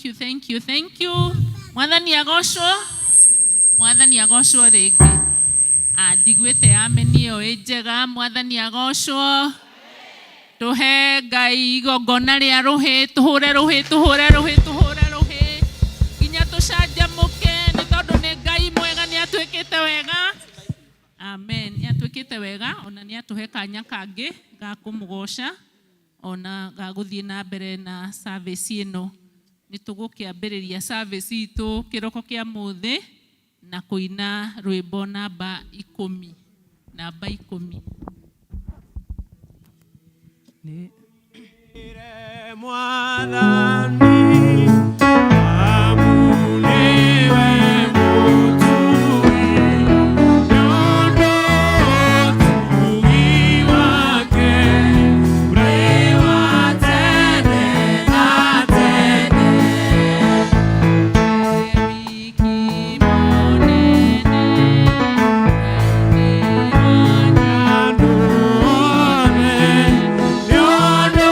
Thank you, thank you, thank you. Mwathani agocwo. Mwathani agocwo rĩngĩ. Ah, ndigwĩte ameni ĩyo ĩ njega. Mwathani agocwo. Tũhe Ngai igongona rĩa rũhĩ, tũhũre rũhĩ, tũhũre rũhĩ, tũhũre rũhĩ. Nginya tũcanjamũke nĩ tondũ nĩ Ngai mwega, nĩ atwĩkĩte wega. Amen. Nĩ atwĩkĩte wega ona nĩ atũhe kanya kangĩ ga kũmũgoca ona ga gũthiĩ na mbere na service ĩno. Nĩ tũgũkĩambĩrĩria service itũ kĩroko kĩa mũthĩ na kũina rwĩmbo namba 10. Namba 10. Nĩ Mwathani, amu nĩwe mũtugi, nĩ ũndũ ũtugi wake ũrĩ wa tene na tene. Wiki mũnene, Andũ othe, nĩ ũndũ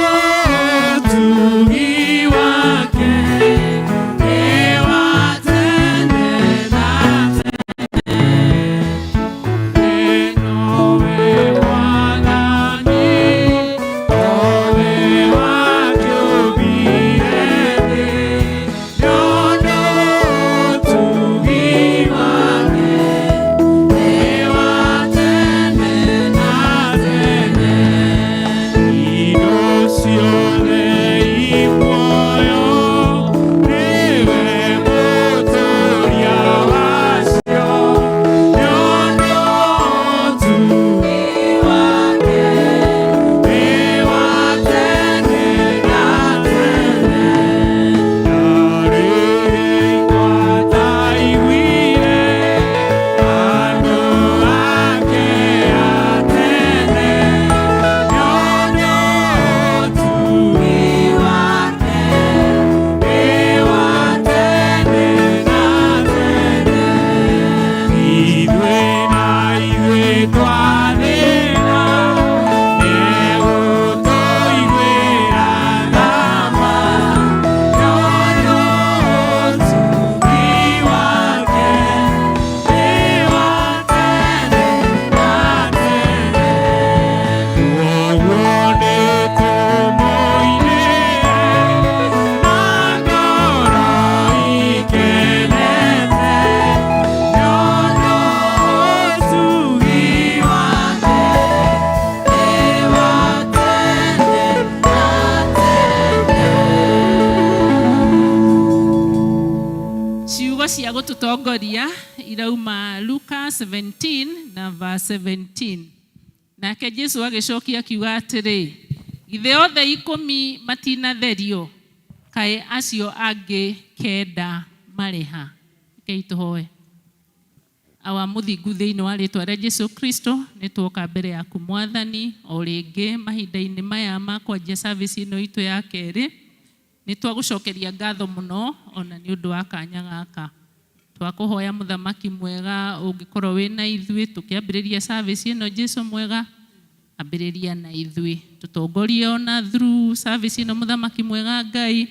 ũtugi wake nĩ wa tene na tene. Nowe Mwathani, o we wakĩũmbire thĩ, nĩ ũndũ ũtugi wake nĩ wa tene na tene. Indo ciothe i muoyo, nĩwe mũtũũria wacio, nĩ ũndũ ũtugi wake nĩ wa tene na tene. Na rĩrĩ ataiguire andũ ake a tene, nĩ ũndũ ũtugi wake nĩ wa tene na tene. Ithuĩ na ithuĩ twathĩna, nĩegũtũiguĩra tha ma, nĩ ũndũ ũtugi wake nĩ wa tene na tene. Kwoguo nĩtũmũinĩre na ngoro ikenete, nĩ ũndũ ũtugi wake nĩ wa tene na tene. Ciugo cia gũtũtongoria irauma Luka 17 na verse 17. Nake Jesu agĩcokia akiuga atĩrĩ, githĩ othe 10 matinatherio? Kaĩ acio angĩ 9 marĩ ha? Rekei tũhoe. Awa mũthingu thĩinĩ wa rĩtwa rĩa Jesu Kristo, nĩ tuoka mbere yaku Mwathani o rĩngĩ mahinda-inĩ maya ma kwanjia service ĩno itũ ya kerĩ. Nĩ twagũcokeria ngatho mũno ona nĩ ũndũ wa kanya gaka. Twakũhoya mũthamaki mwega ũngĩkorwo wĩna ithuĩ tũkĩambĩrĩria service ĩno Jesu mwega, ambĩrĩria na ithuĩ tũtongorie ona through service ĩno mũthamaki mwega Ngai.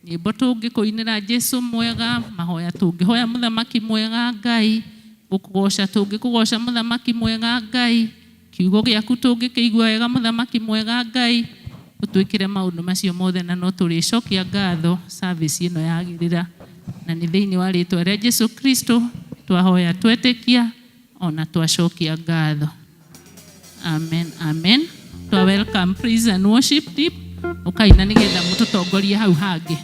Nyĩmbo tũngĩkũinĩra Jesu mwega, mahoya tũngĩhoya mũthamaki mwega Ngai, gũkũgoca tũngĩkũgoca mũthamaki mwega Ngai, kiugo gĩaku tũngĩkĩigua wega mũthamaki mwega Ngai, ũtwĩkĩre maũndũ macio mothe na no tũrĩcokia ngatho service ĩno yagĩrĩra. Na nĩ thĩinĩ wa rĩtwa rĩa Jesu Kristo twahoya twetĩkia ona twacokia ngatho. Amen, amen. Twa welcome praise and worship team ũkaina nĩgetha mũtũtongorie hau hangĩ.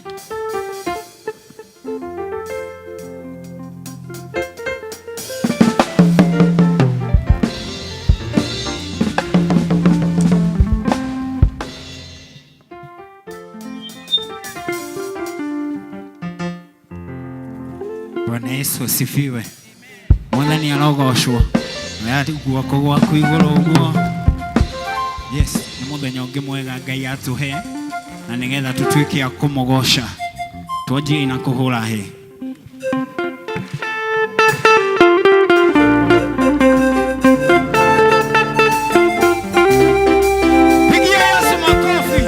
Bwana Yesu asifiwe. Mwathani arogocwo. Oya guoko gwaku igũrũ ũguo. Yes, nĩ mũthenya ũngĩ mwega Ngai atũhe na nĩgetha tũtuĩke a kũmũgoca. Twanjie na kũhũra hĩ. Pigia Yesu makofi.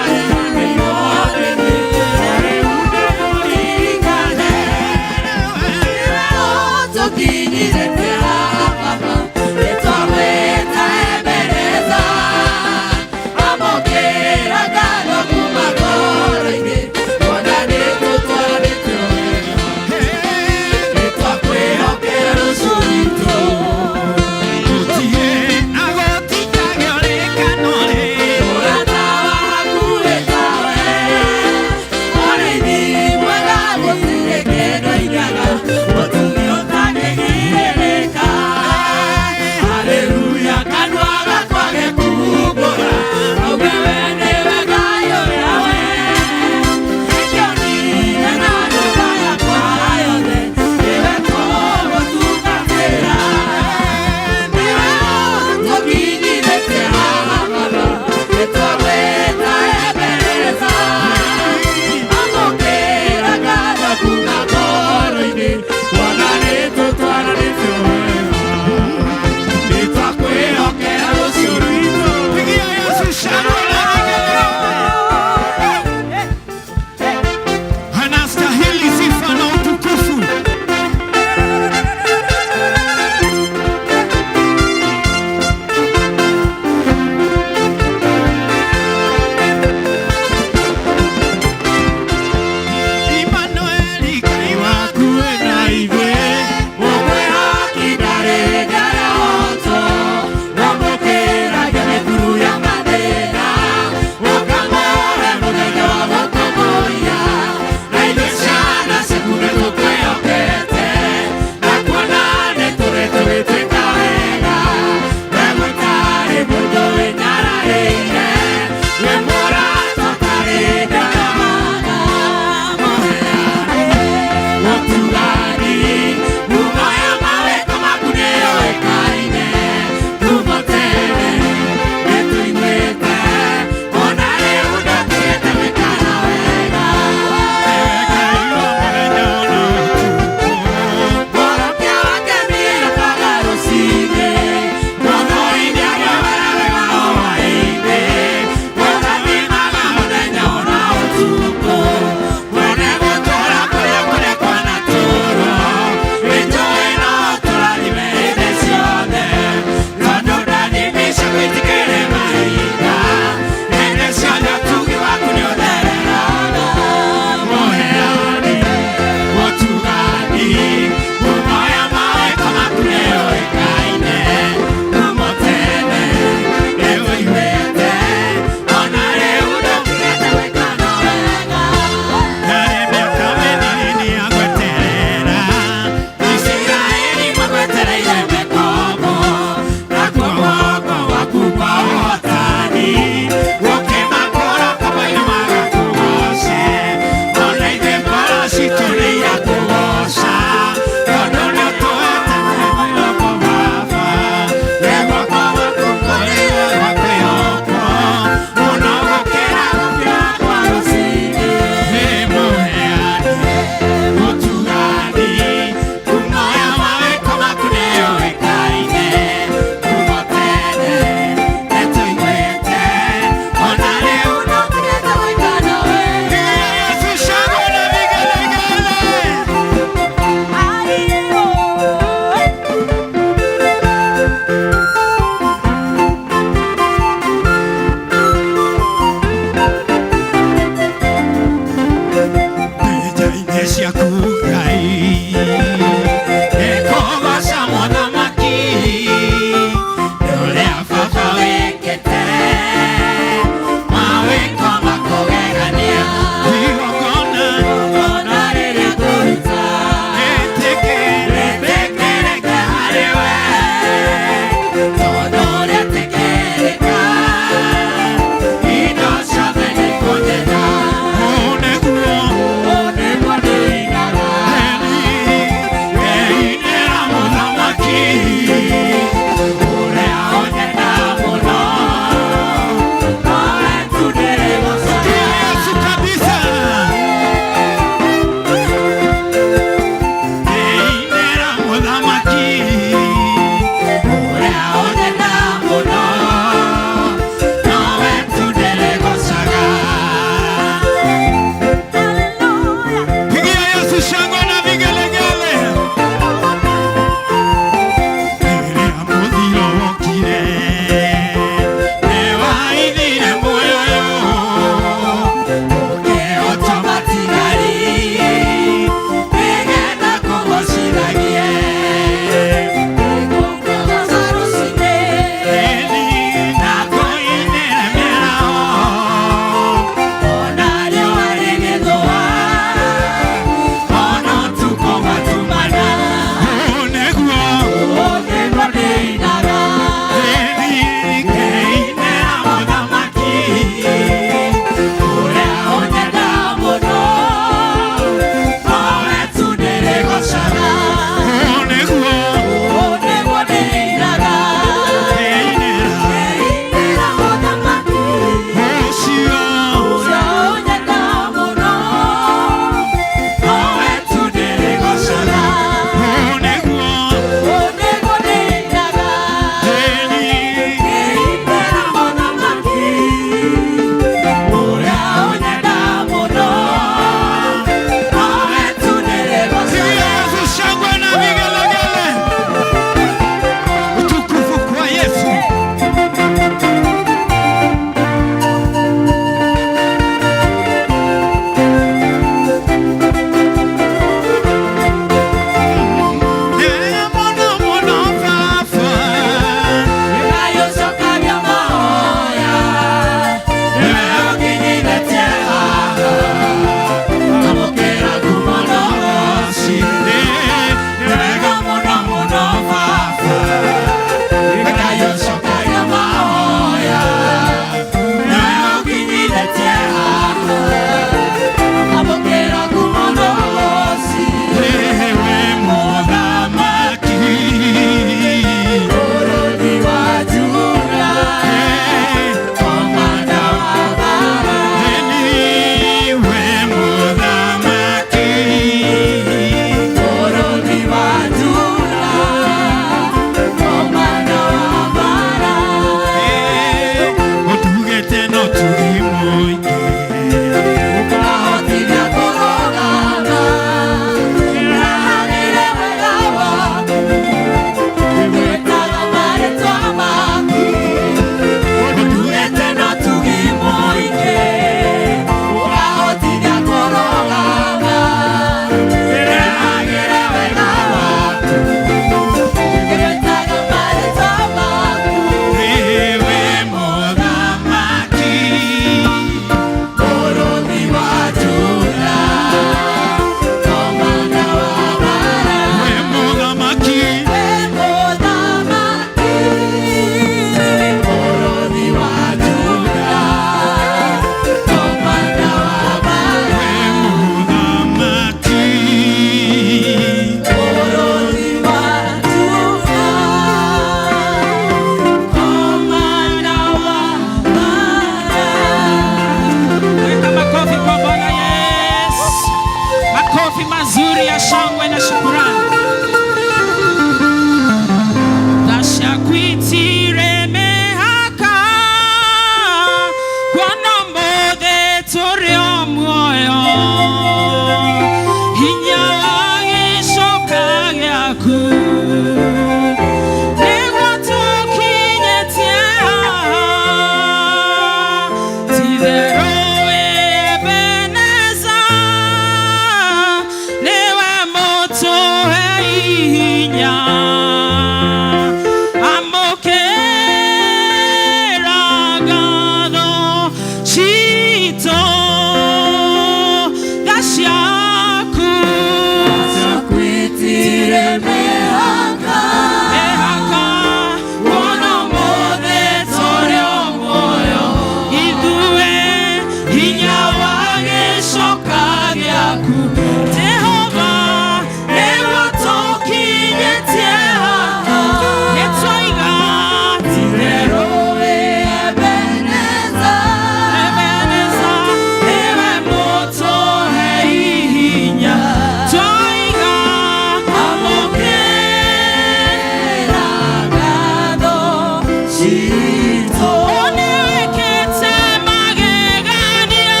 Citũ. Nĩwĩkĩte magegania.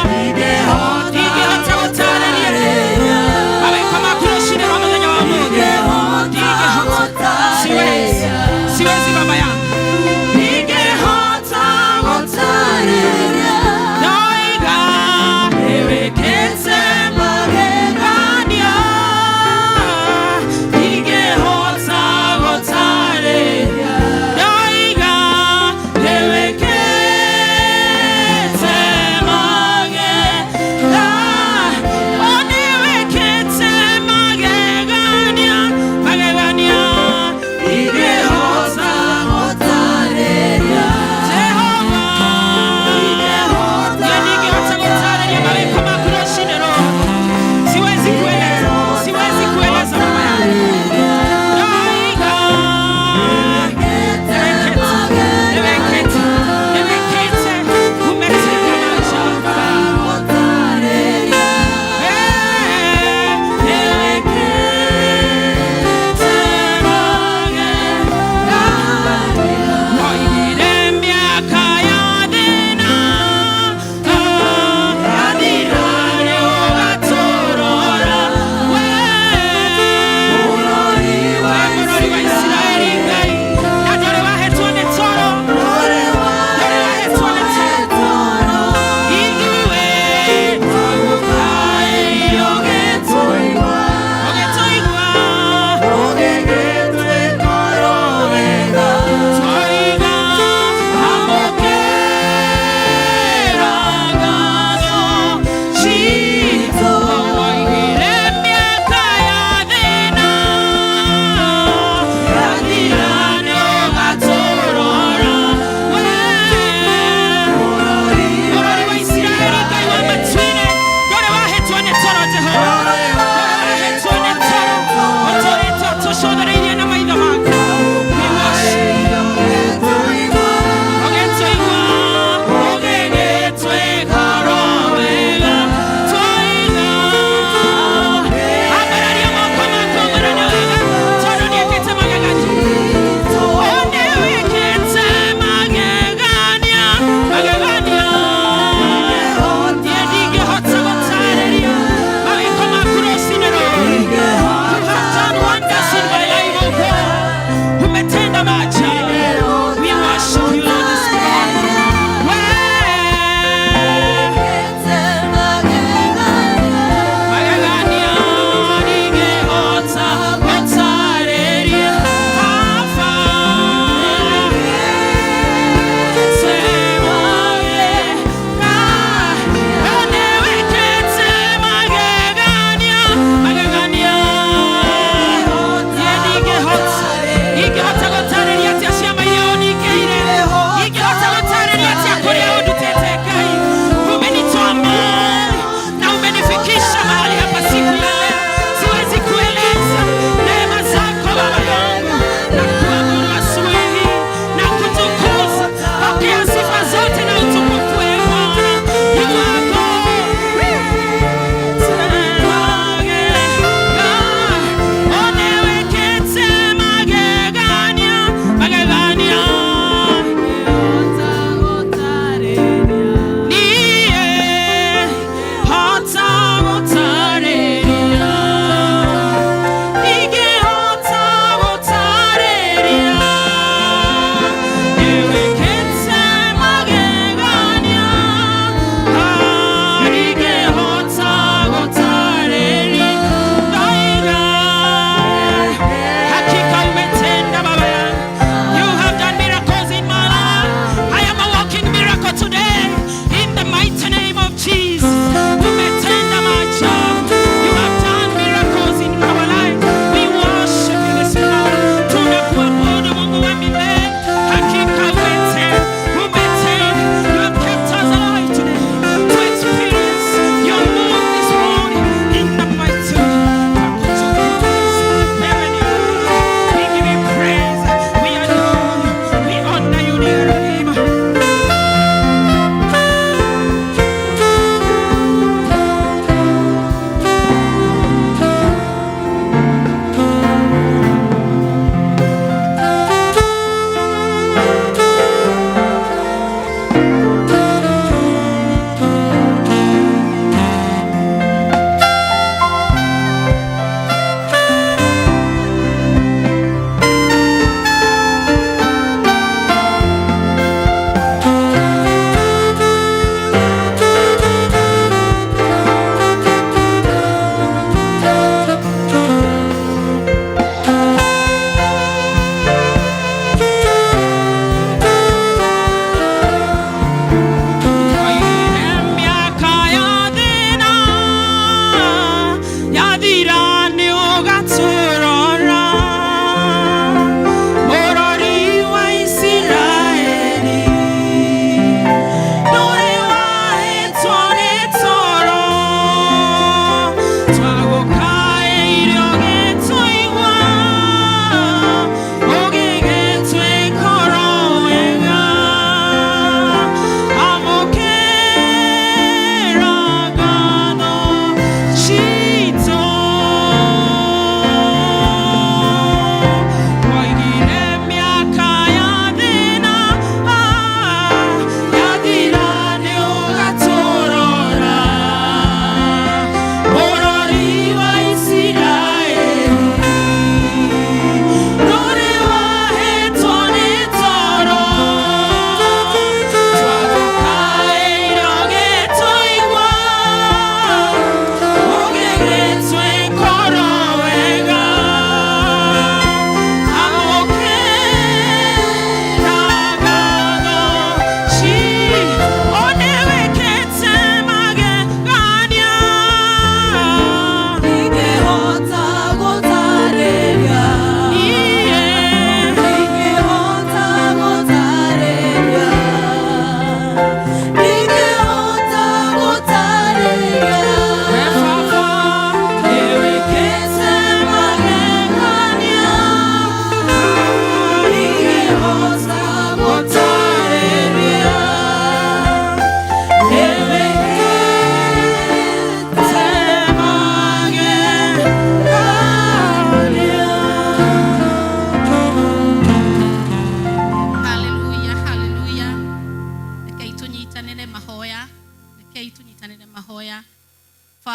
Ndingĩhota Ndingĩhota gũtarĩria mawĩko maku rũcinĩ rwa mũthenya wa ũmũthĩ. Ndingĩhota. Siwezi. Siwezi baba yangu. Ndingĩhota Gũtarĩria. Ndoiga nĩwĩkĩte magegania. Ndingĩhota gũtarĩria.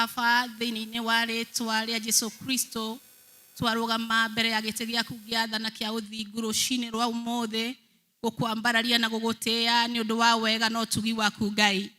Baba, thĩinĩ wa rĩtwa rĩa Jesu Kristo, twarũgama mbere ya gĩtĩ gĩaku gĩa tha na kĩa ũthingu rũcinĩ rwa ũmũthĩ, gũkwambararia na gũgũtĩĩa nĩ ũndũ wa wega na ũtugi waku Ngai.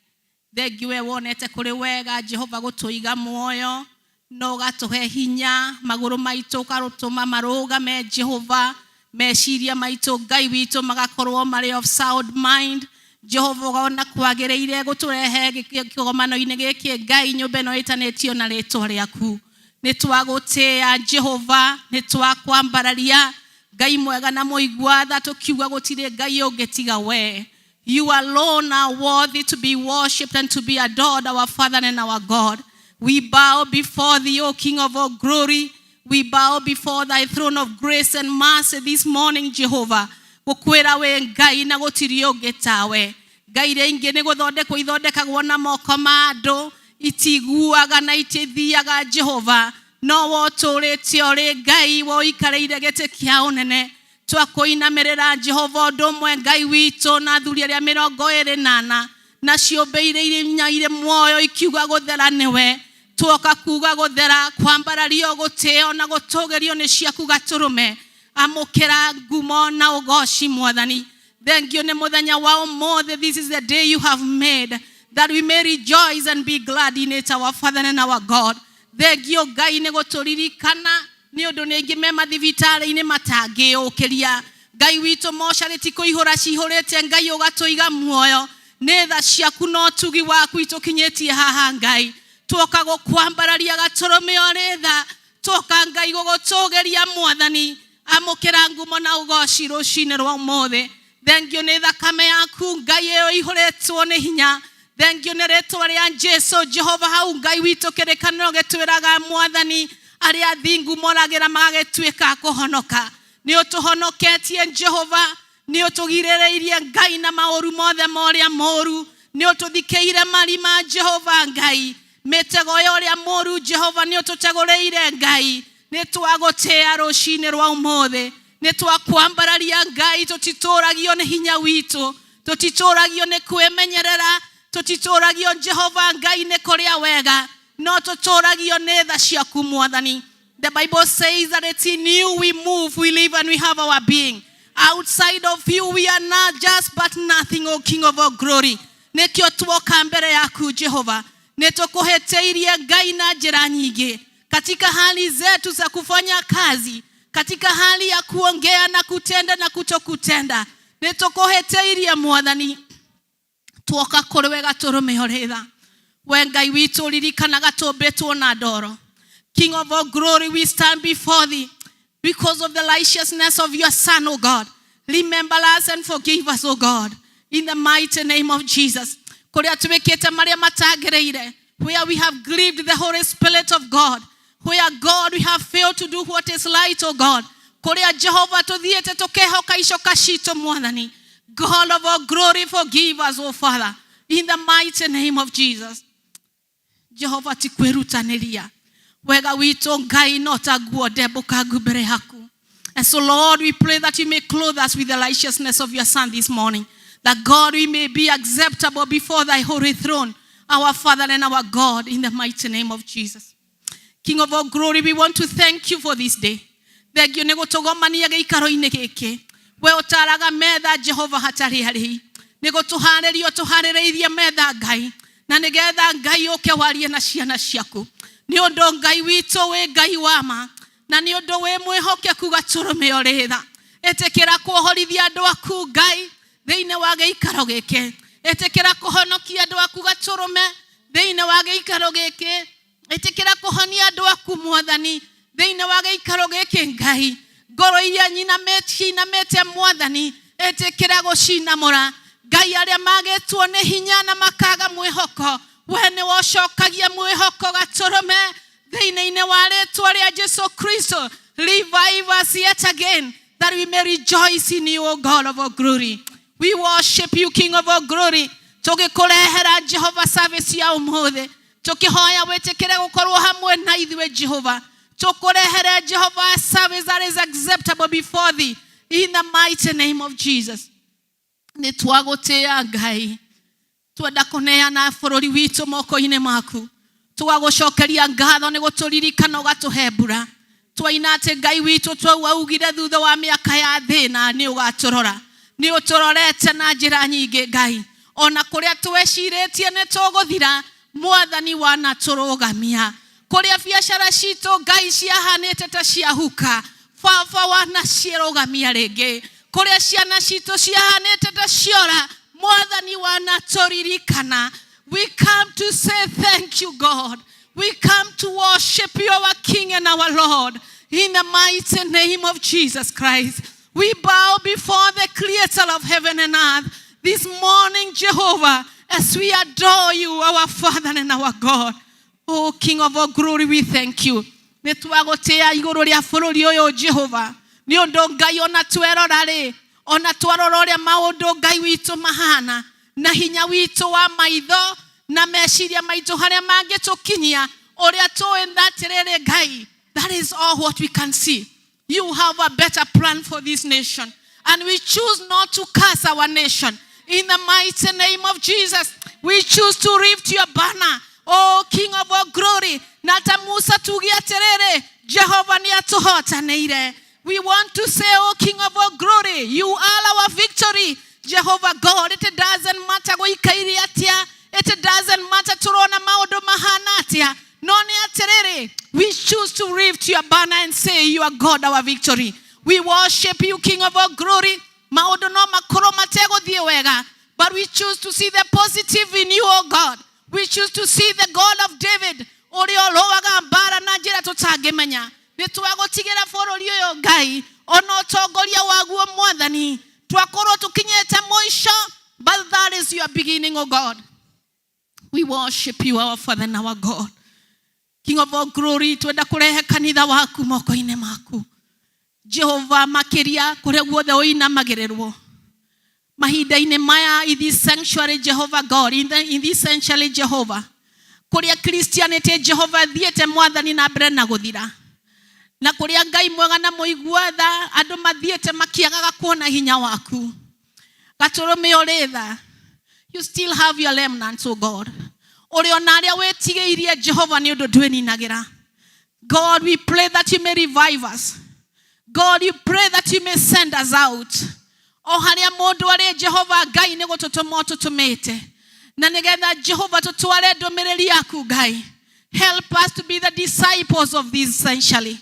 Thengiũ we wonete kũrĩ wega Jehova gũtũiga muoyo na ũgatũhe hinya, magũrũ maitũ ũkarũtũma marũgame Jehova, meciria maitũ Ngai witũ magakorwo marĩ of sound mind. Jehova, ũgona kwagĩrĩire gũtũrehe kĩgomano-inĩ gĩkĩ Ngai, nyũmba ĩno ĩtanĩtio na rĩtwa rĩaku. Nĩ twagũtĩĩa Jehova, nĩ twakwambararia Ngai mwega na mũigua tha, tũkiuga gũtirĩ Ngai ũngĩ tiga we. You alone are worthy to be worshipped and to be adored, our Father and our God. We bow before thee, O King of all glory. We bow before thy throne of grace and mercy this morning, Jehovah. Gũkwĩra wĩ Ngai na gũtirĩ ũngĩ tawe. Ngai iria ingĩ nĩ gũthondekwo ithondekagwo na moko ma andũ, itiguaga na itithiaga Jehova. No we ũtũũrĩte ũrĩ Ngai, we ũikarĩire gĩtĩ kĩa ũnene. Twakũinamĩrĩra Jehova ũndũ ũmwe Ngai witũ na athuri arĩa 24 na ciũmbe iria inya irĩ muoyo ikiuga gũthera nĩwe. Tuoka kuga gũthera, kwambarario, gũtĩo na gũtũgĩrio nĩ ciaku gatũrũme. Amũkĩra ngumo na ũgoci Mwathani. Thank you nĩ mũthenya wa ũmũthĩ. This is the day you have made, that we may rejoice and be glad in it, our Father and our God. Thank you Ngai nĩ gũtũririkana, nĩ ũndũ nĩ aingĩ me mathibitarĩ-inĩ matangĩũkĩria. Ngai witũ, mocarĩ ti kũihũra cihũrĩte, Ngai ũgatũiga muoyo. Nĩ tha ciaku na ũtugi waku itũkinyĩtie haha Ngai. Tuoka gũkwambararia gatũrũme ũrĩ tha, tuoka Ngai gũgũtũgĩria Mwathani. Amũkĩra ngumo na ũgoci rũcinĩ rwa ũmũthĩ. Thengiũ nĩ thakame yaku Ngai ĩyo ihũrĩtwo nĩ hinya. Thengiũ nĩ rĩtwa rĩa Jesu Jehova. Hau Ngai witũ, kĩrĩkanĩro gĩtwĩraga Mwathani, arĩa athingu moragĩra magagĩtuĩka a kũhonoka. Nĩ ũtũhonoketie Jehova, nĩ ũtũgirĩrĩirie Ngai na maũru mothe ma ũrĩa mũũru, nĩ ũtũthikĩire marima Jehova Ngai, mĩtego ya ũrĩa mũũru Jehova nĩ ũtũtegũrĩire Ngai. Nĩ twagũtĩĩa rũcinĩ rwa ũmũthĩ, nĩ twakwambararia Ngai. Tũtitũragio nĩ hinya witũ, tũtitũragio nĩ kwĩmenyerera, tũtitũragio Jehova Ngai nĩ kũrĩa wega, no tũtũragio nĩ tha ciaku Mwathani. The Bible says that it's in you we move, we live, and we have our being. Outside of you, we are not just but nothing, O King of all glory. Nĩkĩo tuoka mbere yaku Jehova, nĩ tũkũhĩtĩirie Ngai na njĩra nyingĩ, katika hali zetu za kufanya kazi, katika hali ya kuongea na kutenda na kutokutenda, nĩ tũkũhĩtĩirie Mwathani. Tuoka kũrĩ we gatũrũme ũrĩ tha. We Ngai witũ ũririkanaga tũmbĩtwo na ndoro. King of all glory, we stand before thee because of the righteousness of your Son, O God. Remember us and forgive us, O God, in the mighty name of Jesus. Kũrĩa twĩkĩte marĩa matagĩrĩire, where we have grieved the Holy Spirit of God, where, God, we have failed to do what is right, O God. Kũrĩa Jehova tũthiĩte tũkehoka icoka citũ Mwathani. God of all glory, forgive us, O Father, in the mighty name of Jesus. Jehova, ti kwĩrutanĩria wega witũ Ngai, no ta nguo ndembũkangu mbere yaku. And so, Lord, we pray that you may clothe us with the righteousness of your Son this morning, that, God, we may be acceptable before thy holy throne, our Father and our God, in the mighty name of Jesus. King of all glory, we want to thank you for this day. Thank you nĩ gũtũgomania gĩikaro-inĩ gĩkĩ. We ũtaraga metha Jehova hatarĩ arĩi, nĩ gũtũharĩria ũtũharĩrĩirie metha Ngai, na nĩgetha Ngai ũke warie na ciana ciaku, nĩ ũndũ Ngai witũ wĩ Ngai wa ma, na nĩ ũndũ wĩ mwĩhokeku gatũrũme ũrĩ tha. Ĩtĩkĩra kuohorithia andũ aku Ngai thĩinĩ wa gĩikaro gĩkĩ. Ĩtĩkĩra kũhonokia andũ aku gatũrũme thĩinĩ wa gĩikaro gĩkĩ. Ĩtĩkĩra kũhonia andũ aku Mwathani thĩinĩ wa gĩikaro gĩkĩ Ngai. Ngoro iria cinamĩte Mwathani, ĩtĩkĩra gũcinamũra Ngai. Arĩa magĩtwo nĩ hinya na makaga mwĩhoko, we nĩ wocokagia mwĩhoko gatũrũme thĩinĩ-inĩ wa rĩtwa rĩa Jesu Kristo. Revive us yet again, that we may rejoice in you, O God of all glory. We worship you, King of all glory. Tũgĩkũrehera Jehova service ya ũmũthĩ, tũkĩhoya wĩtĩkĩre gũkorwo hamwe na ithuĩ Jehova. Tũkũrehere Jehova a service that is acceptable before thee, in the mighty name of Jesus. Nĩ twagũtĩĩa Ngai, twenda kũneana bũrũri witũ moko-inĩ maku. Tũgagũcokeria ngatho nĩ gũtũririkana ũgatũhe mbura. Twaina atĩ Ngai witũ twau augire thutha wa mĩaka ya thĩna nĩ ũgatũrora. Nĩ ũtũrorete na njĩra nyingĩ Ngai. Ona kũrĩa twecirĩtie nĩ tũgũthira, Mwathani wanatũrũgamia. Kũrĩa biacara citũ Ngai ciahanĩte ta ciahuka, Baba wanacirũgamia rĩngĩ. Kũrĩa ciana citũ ciahanĩte ta ciora, Mwathani wanatũririkana. We come to say thank you, God. We come to worship you, our King and our Lord, in the mighty name of Jesus Christ. We bow before the creator of heaven and earth this morning, Jehovah, as we adore you, our Father and our God. Oh, King of all glory, we thank you. Nĩ twagũtĩa igũrũ rĩa bũrũri ũyũ Jehova. Nĩ ũndũ Ngai ona twerora rĩ, ona twarora ũrĩa maũndũ Ngai witũ mahana, na hinya witũ wa maitho na meciria maitũ harĩa mangĩtũkinyia, ũrĩa tũĩ atĩrĩrĩ Ngai, that is all what we can see. You have a better plan for this nation. And we choose not to curse our nation. In the mighty name of Jesus, we choose to lift your banner. Oh, King of all glory. Na ta Musa tuge atĩrĩrĩ, Jehova nĩ atũhotanĩire. We want to say, oh, King of all glory, you are our victory. Jehovah God, it doesn't matter gũikaire atĩa. It doesn't matter tũrona maũndũ mahana atĩa. No nĩ atĩrĩrĩ, we choose to lift your banner and say you are God our victory. We worship you, King of all glory. Maũndũ no makorwo mategũthiĩ wega, but we choose to see the positive in you, oh God. We choose to see the God of David, ũrĩa ũrũaga mbara na njĩra tũtangĩmenya. Nĩ twagũtigĩra bũrũri ũyũ Ngai, ona ũtongoria waguo Mwathani. Twakorwo tũkinyĩte mũico, but that is your beginning, oh God. We worship you, our Father and our God. King of all glory, twenda kũrehe kanitha waku moko-inĩ maku. Jehova makĩria kũrĩa guothe ũinamagĩrĩrwo. Mahinda-inĩ maya in this sanctuary Jehovah God, in this sanctuary Jehovah, kũrĩa Christianity Jehovah thiĩte Mwathani na mbere na gũthira. Na kũrĩa Ngai mwega na mũigua tha, andũ mathiĩte makĩagaga kuona hinya waku. Gatũrũme ũrĩ tha. You still have your remnants, oh God. Ũrĩ ona arĩa wĩtigĩirie Jehova nĩ ũndũ ndwĩninagĩra. God, we pray that you may revive us. God, you pray that you may send us out. O harĩa mũndũ arĩ Jehova Ngai nĩ gũtũtũma ũtũtũmĩte. Na nĩgetha Jehova tũtware ndũmĩrĩri yaku Ngai. Help us to be the disciples of this essentially.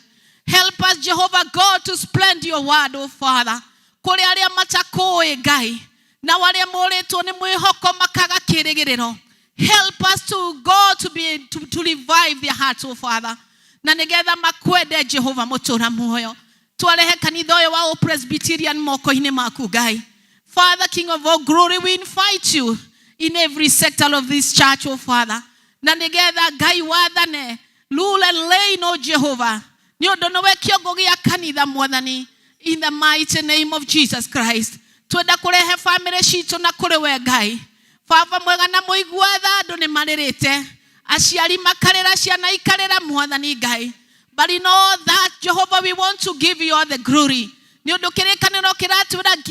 Help us, Jehovah God, to spread your word, oh Father. Kũrĩ arĩa matakũĩ Ngai, na arĩa morĩtwo nĩ mwĩhoko makaga kĩrĩgĩrĩro. Help us to go to revive their hearts, oh Father. Na nĩgetha makwende Jehova mũtũra muoyo. Twarehe kanitha ũyũ wa Presbyterian moko-inĩ maku Ngai. Father, King of all glory, we invite you in every sector of this church, oh Father. Na nĩgetha Ngai wathane, rule and reign, oh Jehovah. Nĩ ũndũ nĩwe kĩongo gĩa kanitha Mwathani, in the mighty name of Jesus Christ. Twenda kũrehe family citũ na kũrĩ we Ngai. Baba mwega na mũigua tha, andũ nĩ marĩrĩte. Aciari makarĩra, ciana ikarĩra, Mwathani Ngai. But in all that, Jehovah, we want to give you all the glory. Nĩ ũndũ kĩrĩkanĩro kĩratwĩra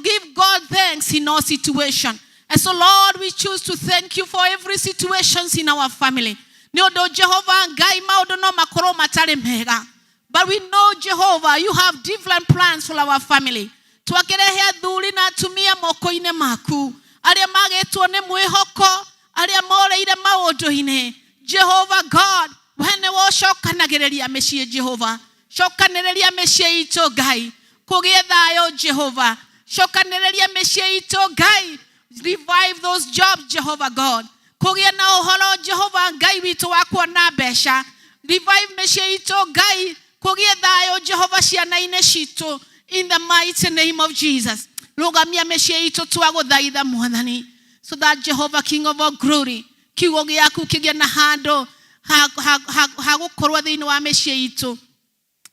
give God thanks in all situation. And so, Lord, we choose to thank you for every situations in our family. Nĩ ũndũ Jehovah Ngai maũndũ no makorwo matarĩ mega. But we know, Jehovah, you have different plans for our family. Twakĩrehe athuri na atumia moko-inĩ maku, arĩa magĩtwo nĩ mwĩhoko, arĩa moreire maũndũ-inĩ. Jehovah God, we nĩwe ũcokanagĩrĩria mĩciĩ Jehova. Cokanĩrĩria mĩciĩ itũ Ngai. Kũgĩe thayũ Jehova. Cokanĩrĩria mĩciĩ itũ Ngai. Revive those jobs, Jehovah God. Kũgĩe na ũhoro Jehova Ngai witũ wa kuona mbeca. Revive mĩciĩ itũ Ngai. Kũgĩe thayũ Jehova ciana-inĩ citũ. In the mighty name of Jesus. Rũgamia mĩciĩ itũ twagũthaitha Mwathani. So that Jehovah King of all glory, kiugo gĩaku kĩgĩe na handũ ha gũkorwo thĩinĩ wa mĩciĩ itũ,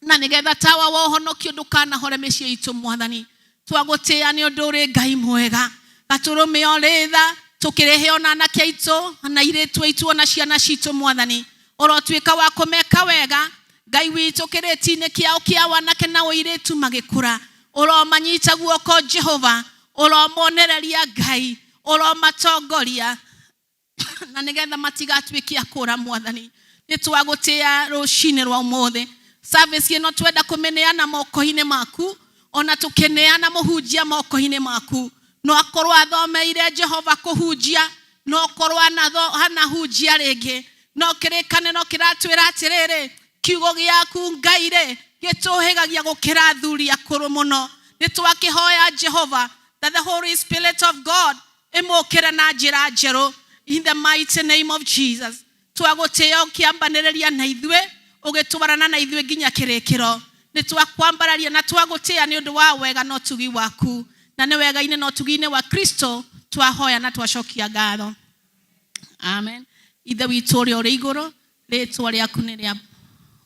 na nĩgetha tawa wa ũhonokio ndũkanahore mĩciĩ itũ Mwathani. Twagũtĩĩa nĩ ũndũ ũrĩ Ngai mwega. Gatũrũme ũrĩ tha, tũkĩrehe ona anake aitũ na airĩtu aitũ ona ciana citũ Mwathani. Ũrotuĩka wa kũmeka wega Ngai witũ kĩrĩti-inĩ kĩao kĩa wanake na ũirĩtu magĩkũra. Ũromanyita guoko Jehova, ũromonereria Ngai, ũromatongoria. Na nĩgetha matigatuĩke a kũra. Mwathani, nĩ twagũtĩa rũcinĩ rwa ũmũthĩ. Service ĩno twenda kũmĩneana moko-inĩ maku, ona tũkĩneana mũhunjia moko-inĩ maku. No akorwo athomeire Jehova kũhunjia, no akorwo anahunjia rĩngĩ, no kĩrĩkanĩro kĩratwĩra atĩrĩrĩ, kiugo gĩaku Ngai rĩ gĩtũhĩgagia gũkĩra athuri akũrũ mũno. Nĩ twakĩhoya Jehova that the Holy Spirit of God ĩmũkĩre na njĩra njerũ, in the mighty name of Jesus. Twagũtĩĩa ũkĩambanĩrĩria na ithuĩ, ũgĩtwarana na ithuĩ nginya kĩrĩkĩro. Nĩ twakwambararia na twagũtĩĩa nĩ ũndũ wa wega na ũtugi waku, na nĩ wega-inĩ na ũtugi-inĩ wa Kristo twahoya na twacokia ngatho. Amen. Ithe witũ ũrĩa ũrĩ igũrũ, rĩtwa rĩaku nĩ rĩa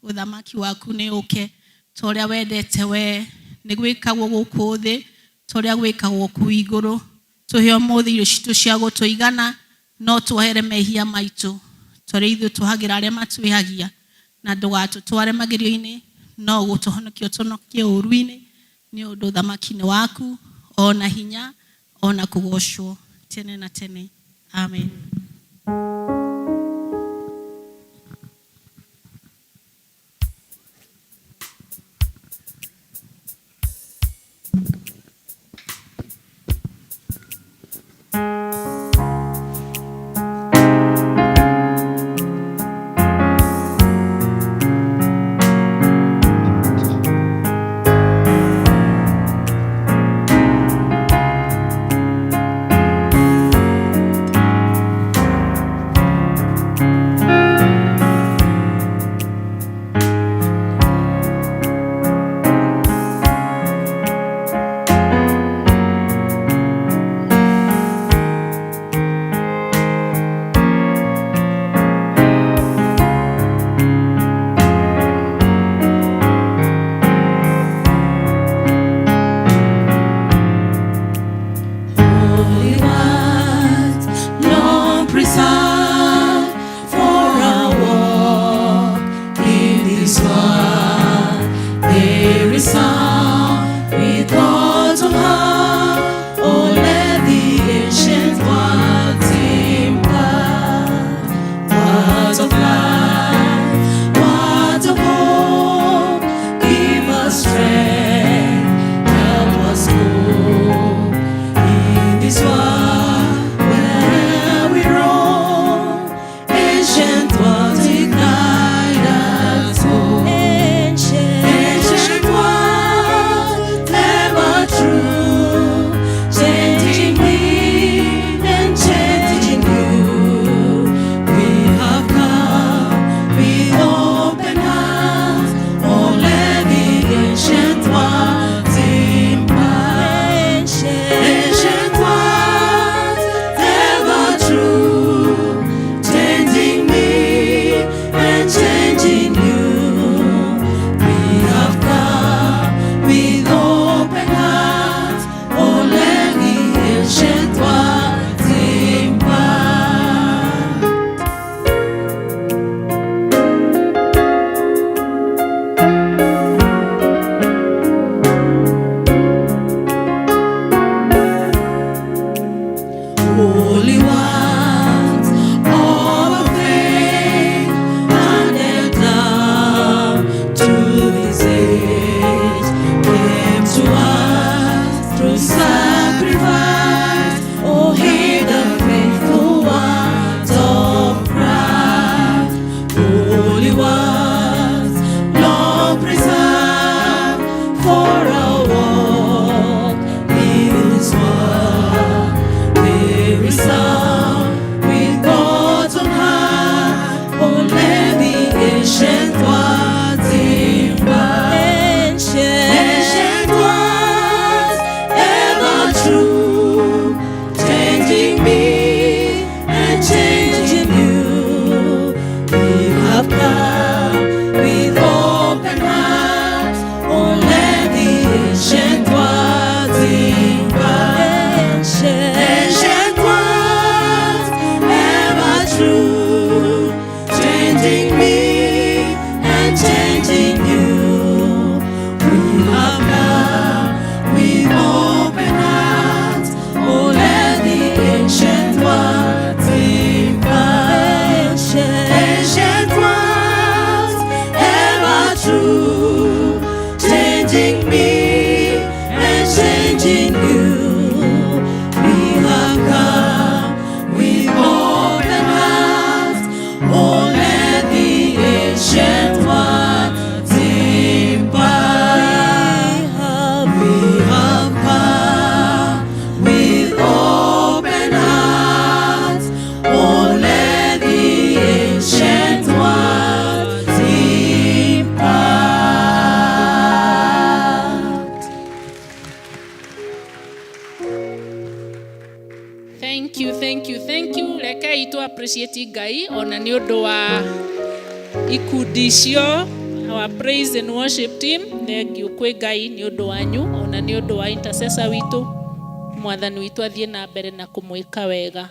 ũthamaki waku nĩ ũke, ta ũrĩa wendete we nĩ gwĩkagwo gũkũ thĩ ta ũrĩa gwĩkagwo kũu igũrũ. Tũhe ũmũthĩ irio citũ cia gũtũigana, no tuohere mehia maitũ ta ũrĩa ithuĩ tuohagĩra arĩa matwĩhagia, na ndũgatũtware magerio-inĩ, no gũtũhonokia ũtũhonokie ũũru-inĩ, nĩ ũndũ ũthamaki nĩ waku, ona hinya, ona kũgocwo tene na tene. Amen. Thank you, thank you, thank you. Rekei tu appreciate Ngai ona nĩ ũndũ wa ikundi icio, our praise and worship team. Thank you kwĩ Ngai nĩ ũndũ wanyu ona nĩ ũndũ wa intercessor witũ. Mwathani witũ athiĩ na mbere na kũmwĩka wega.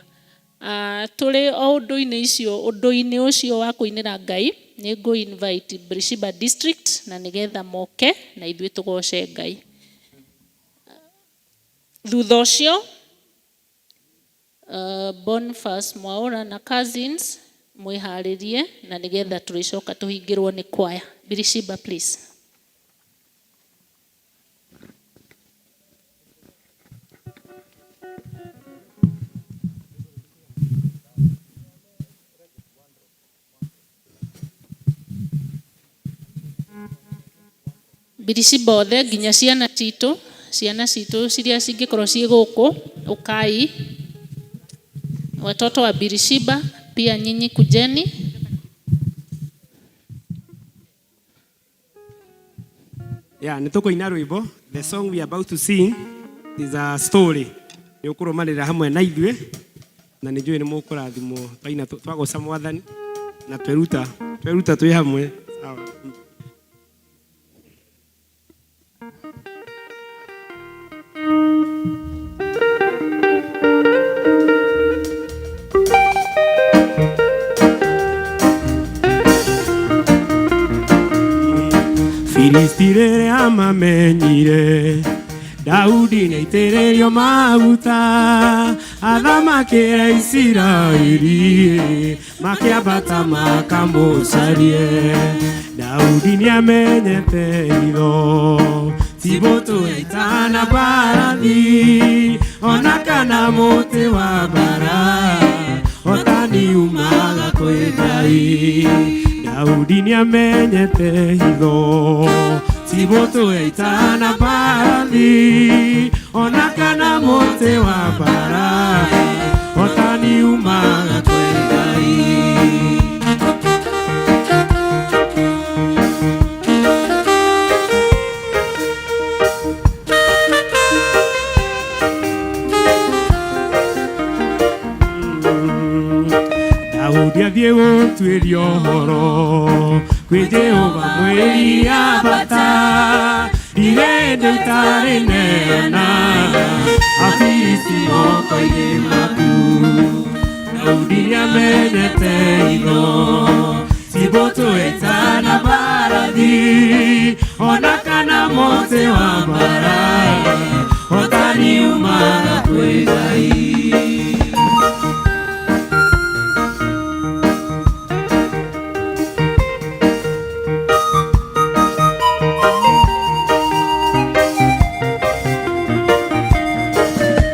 Tũrĩ o ũndũ-inĩ icio, ũndũ-inĩ ũcio wa kũinĩra Ngai, nĩ ngũ invite Brishiba District na nĩgetha moke na ithuĩ tũgoce Ngai. Thutha ũcio Boniface Mwaura na cousins mwĩharĩrie na nĩgetha tũrĩcoka tũhingĩrwo nĩ kwaya. Birishiba, please. Birishiba othe nginya ciana citũ, ciana citũ ciria cingĩkorwo ciĩ gũkũ, ũkai. Watoto wa Birishiba pia nyinyi kujeni. Yeah, nĩ tũkũina rwĩmbo. The song we are about to sing is a story. Nĩ ũkũrũmanĩrĩra hamwe na ithuĩ na nĩ njũĩ nĩ mũkũrathimwo twaina twagoca Mwathani na tweruta tweruta twĩ hamwe. Sawa. Filisti rĩrĩa mamenyire Daudi nĩaitĩrĩrio maguta athamakĩre Isiraeli, makĩambata makamũcarie. Daudi nĩamenyete hitho ti mbũtũ ya ita na mbarathi ona kana mũtĩ wa mbara, hotani umaga kwĩ Ngai. Daudi nĩamenyete hitho ti mbũtũ ya ita na mbarathi ona kana mũtĩ wa mbara, hotani umaga kwĩ Ngai. Daudi athiĩ gũtuĩria ũhoro kwĩ Jehova mwĩrire ambata, ndirĩ itarĩ neana Afilisti moko-inĩ maku. Daudi nĩamenyete hitho ti mbũtũ ya ita na mbarathi ona kana mũtĩ wa mbara, hotani umaga kwĩ Ngai.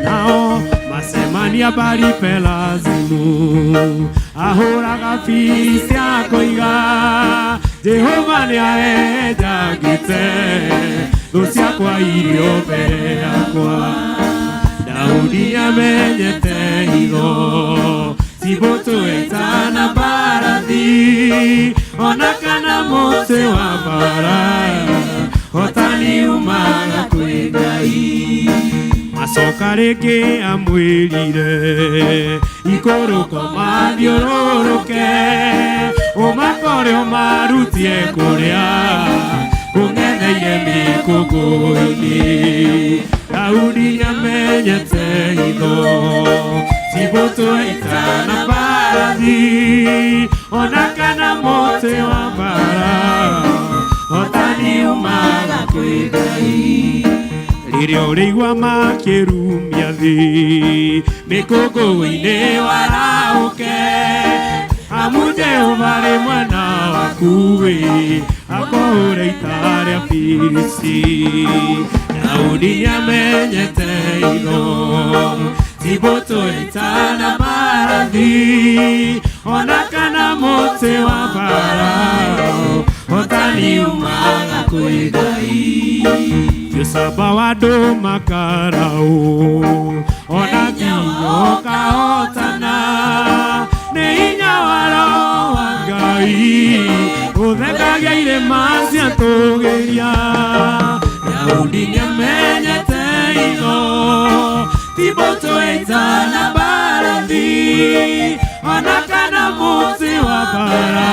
Nao macemania bari Pelazimu ahũraga Filisti akoiga Jehova nĩaenjangĩte thũ ciakwa irio mbere yakwa. Daudi nĩamenyete hitho ti mbũtũ ya ita na mbarathi ona kana mũtĩ wa mbara, hotani umaga kwĩ Ngai. Acoka rĩngĩ amwĩrire ikũrũko mathiũrũrũke ũmakore ũmarutie kũrĩa kũng'etheire mĩkũngũ-inĩ. Daudi nĩamenyete hitho ti mbũtũ ya ita na mbarathi ona kana mũtĩ wa mbara, hotani umaga kwĩ Ngai. Rĩrĩa ũrĩigua makĩrumia thĩ mĩkũngũ-inĩ warahũke, amu Jehova rĩ mwena waku wĩ akũhũre ita rĩa Filisti. Daudi nĩamenyete hitho ti mbũtũ ya ita na mbarathi ona kana mũtĩ wa mbara, hotani umaga kwĩ Ngai. Ũcamba wa andũ makaraũ ona nginya ũkahotana nĩ hinya wa Roho wa Ngai ũthengagia irĩma ciatũgĩria. Daudi nĩamenyete hitho Ti mbũtũ ita na mbarathi ona kana mũtĩ wa mbara,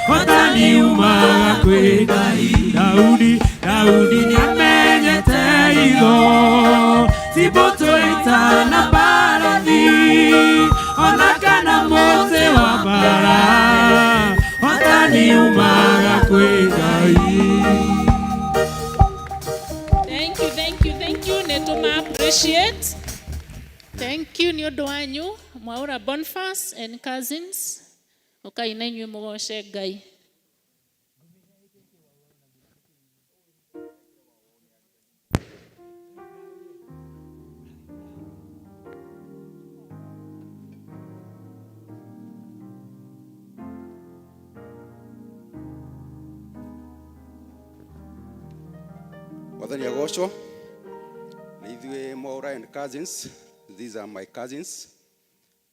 hotani umaga kwĩ Ngai. Daudi, Daudi nĩamenyete itho, ti mbũtũ ita na mbarathi ona kana mũtĩ wa mbara, hotani umaga kwĩ Ngai. Thank you, thank you, thank you. Nĩ tũma appreciate. Thank you nĩ ũndũ wanyu Mwaura Boniface and cousins. Ũkai na inyuĩ mũgoce Ngai. Mwathani agocwo. Nĩ ithuĩ Mwaura and cousins. These are my cousins.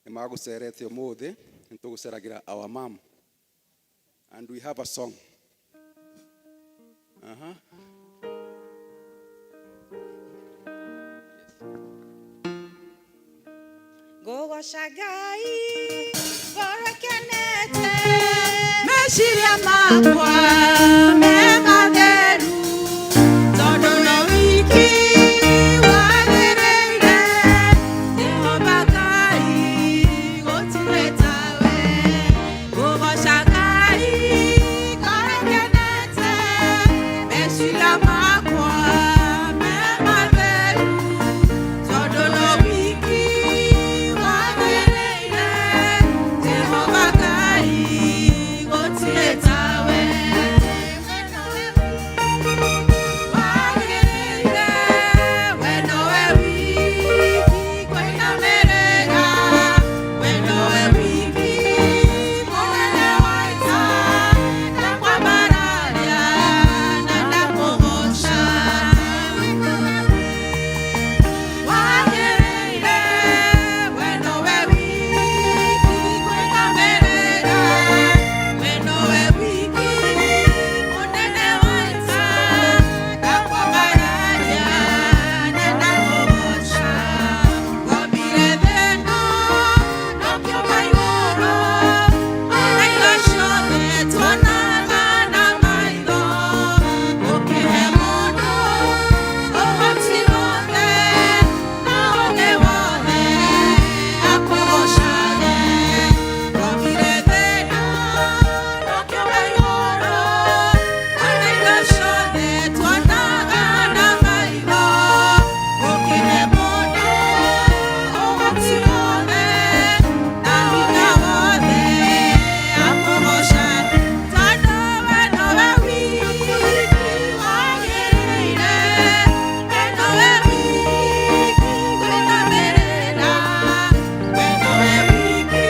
Nĩ magũcerete ũmũthĩ, nĩ tũgũceragĩra our mom. And we have a song. Uh-huh. Ngũgoca Ngai ngoro ĩkenete, meciria makwa me matheru, tondũ no wiki wagĩrĩire. Jehova Ngai, gũtirĩ tawe. Ngũgoca Ngai ngoro ĩkenete, meciria makwa me matheru, tondũ no wiki wagĩrĩire. Jehova Ngai, gũtirĩ tawe. Wagĩrĩire, we nowe wiki kũinamĩrĩra, we nowe wiki mũnene wa ita, ndakwambararia na ndakũgoca. Wagĩrĩire, we nowe wiki kũinamĩrĩra, we nowe wiki mũnene wa ita, ndakwambararia na ndakũgoca. Wombire thĩ ĩno na ũkĩũmba igũrũ, na indo ciothe tuonaga na maitho, ũkĩhe mũndũ ũhoti wothe na ũũgĩ wothe akũgocage. Wombire thĩ ĩno na ũkĩũmba igũrũ, na indo ciothe tuonaga na maitho, ũkĩhe mũndũ ũhoti wothe na hinya wothe akũgocage. Tondũ we nowe wiki wagĩrĩire, we nowe wiki kũinamĩrĩra, we nowe wiki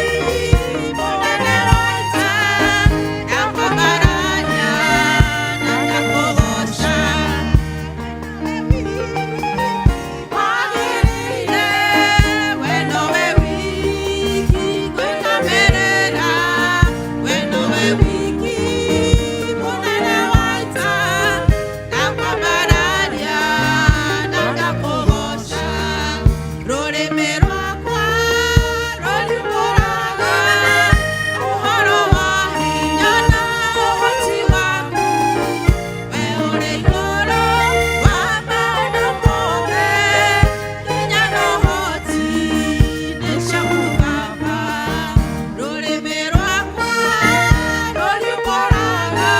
mũnene wa ita, ndakwambararia na ndakũgoca. Wagĩrĩire, we nowe wiki kũinamĩrĩra, we nowe wiki mũnene wa ita, ndakwambararia na ndakũgoca. Rũrĩmĩ rwakwa rũriumbũraga ũhoro wa hinya na ũhoti waku, we ũrĩ igũrũ wa maũndũ mothe, hinya na ũhoti nĩ ciaku Baba. Rũrĩmĩ rwakwa rũriumbũraga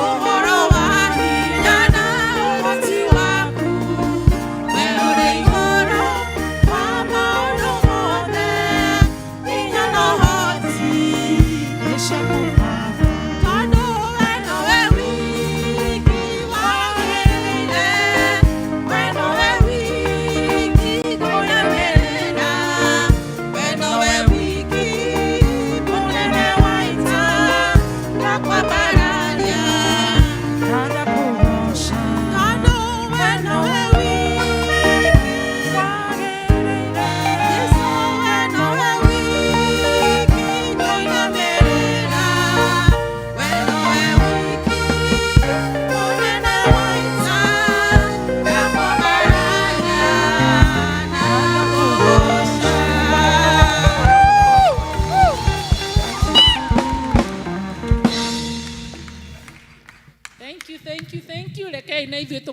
ũhoro wa hinya na ũhoti waku, we ũrĩ igũrũ wa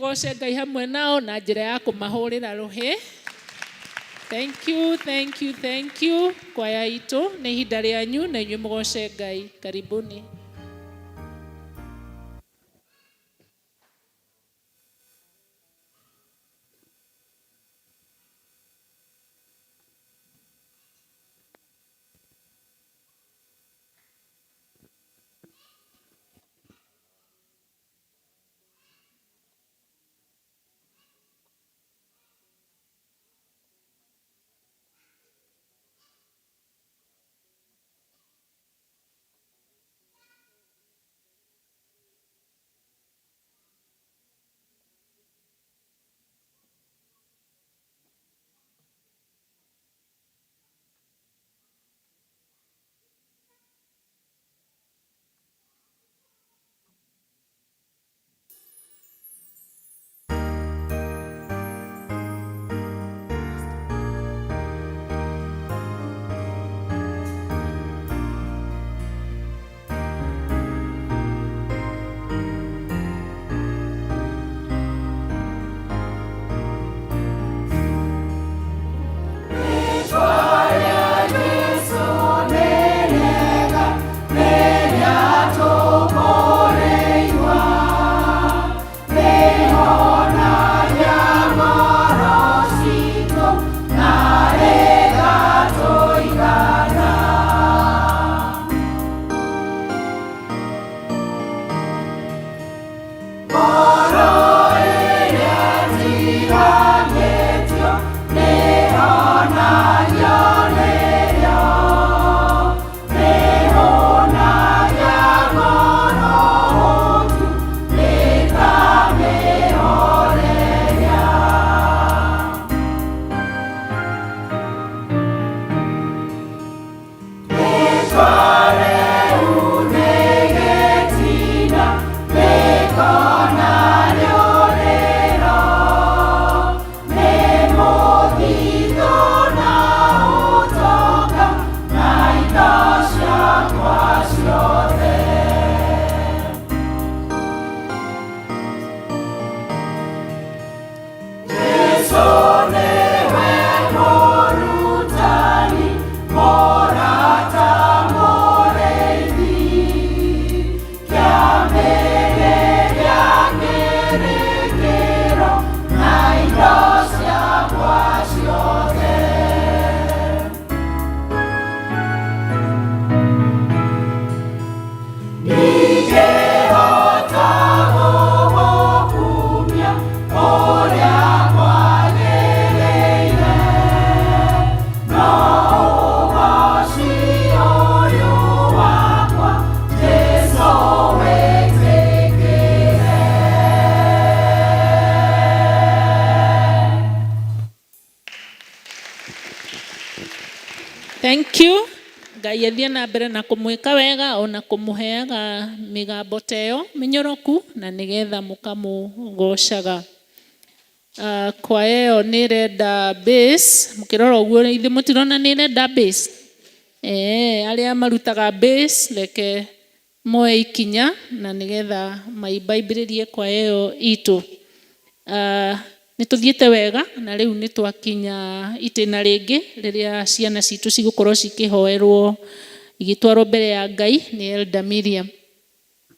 Tũgoce Ngai hamwe nao na njĩra ya kũmahũrĩra rũhĩ. Thank you, thank you, thank you. Kwaya itũ, nĩ ihinda rĩanyu na inyuĩ mũgoce Ngai. Karibuni. Thank you. Ngai athiĩ na mbere na kũmwĩka wega ona kũmũheaga mĩgambo ta ĩyo mĩnyoroku na nĩgetha mũkamũgocaga. Kwaya ĩyo nĩ ĩrenda bass, mũkĩrora ũguo ithuĩ mũtirona nĩ ĩrenda bass? Arĩa marutaga bass reke moe ikinya na nĩgetha maimbaimbĩrĩrie kwaya ĩyo itũ. Nĩ tũthiĩte wega na rĩu nĩ twakinya itĩna rĩngĩ rĩrĩa ciana citũ cigũkorwo cikĩhoerwo igĩtwarwo mbere ya Ngai nĩ Elder Miriam.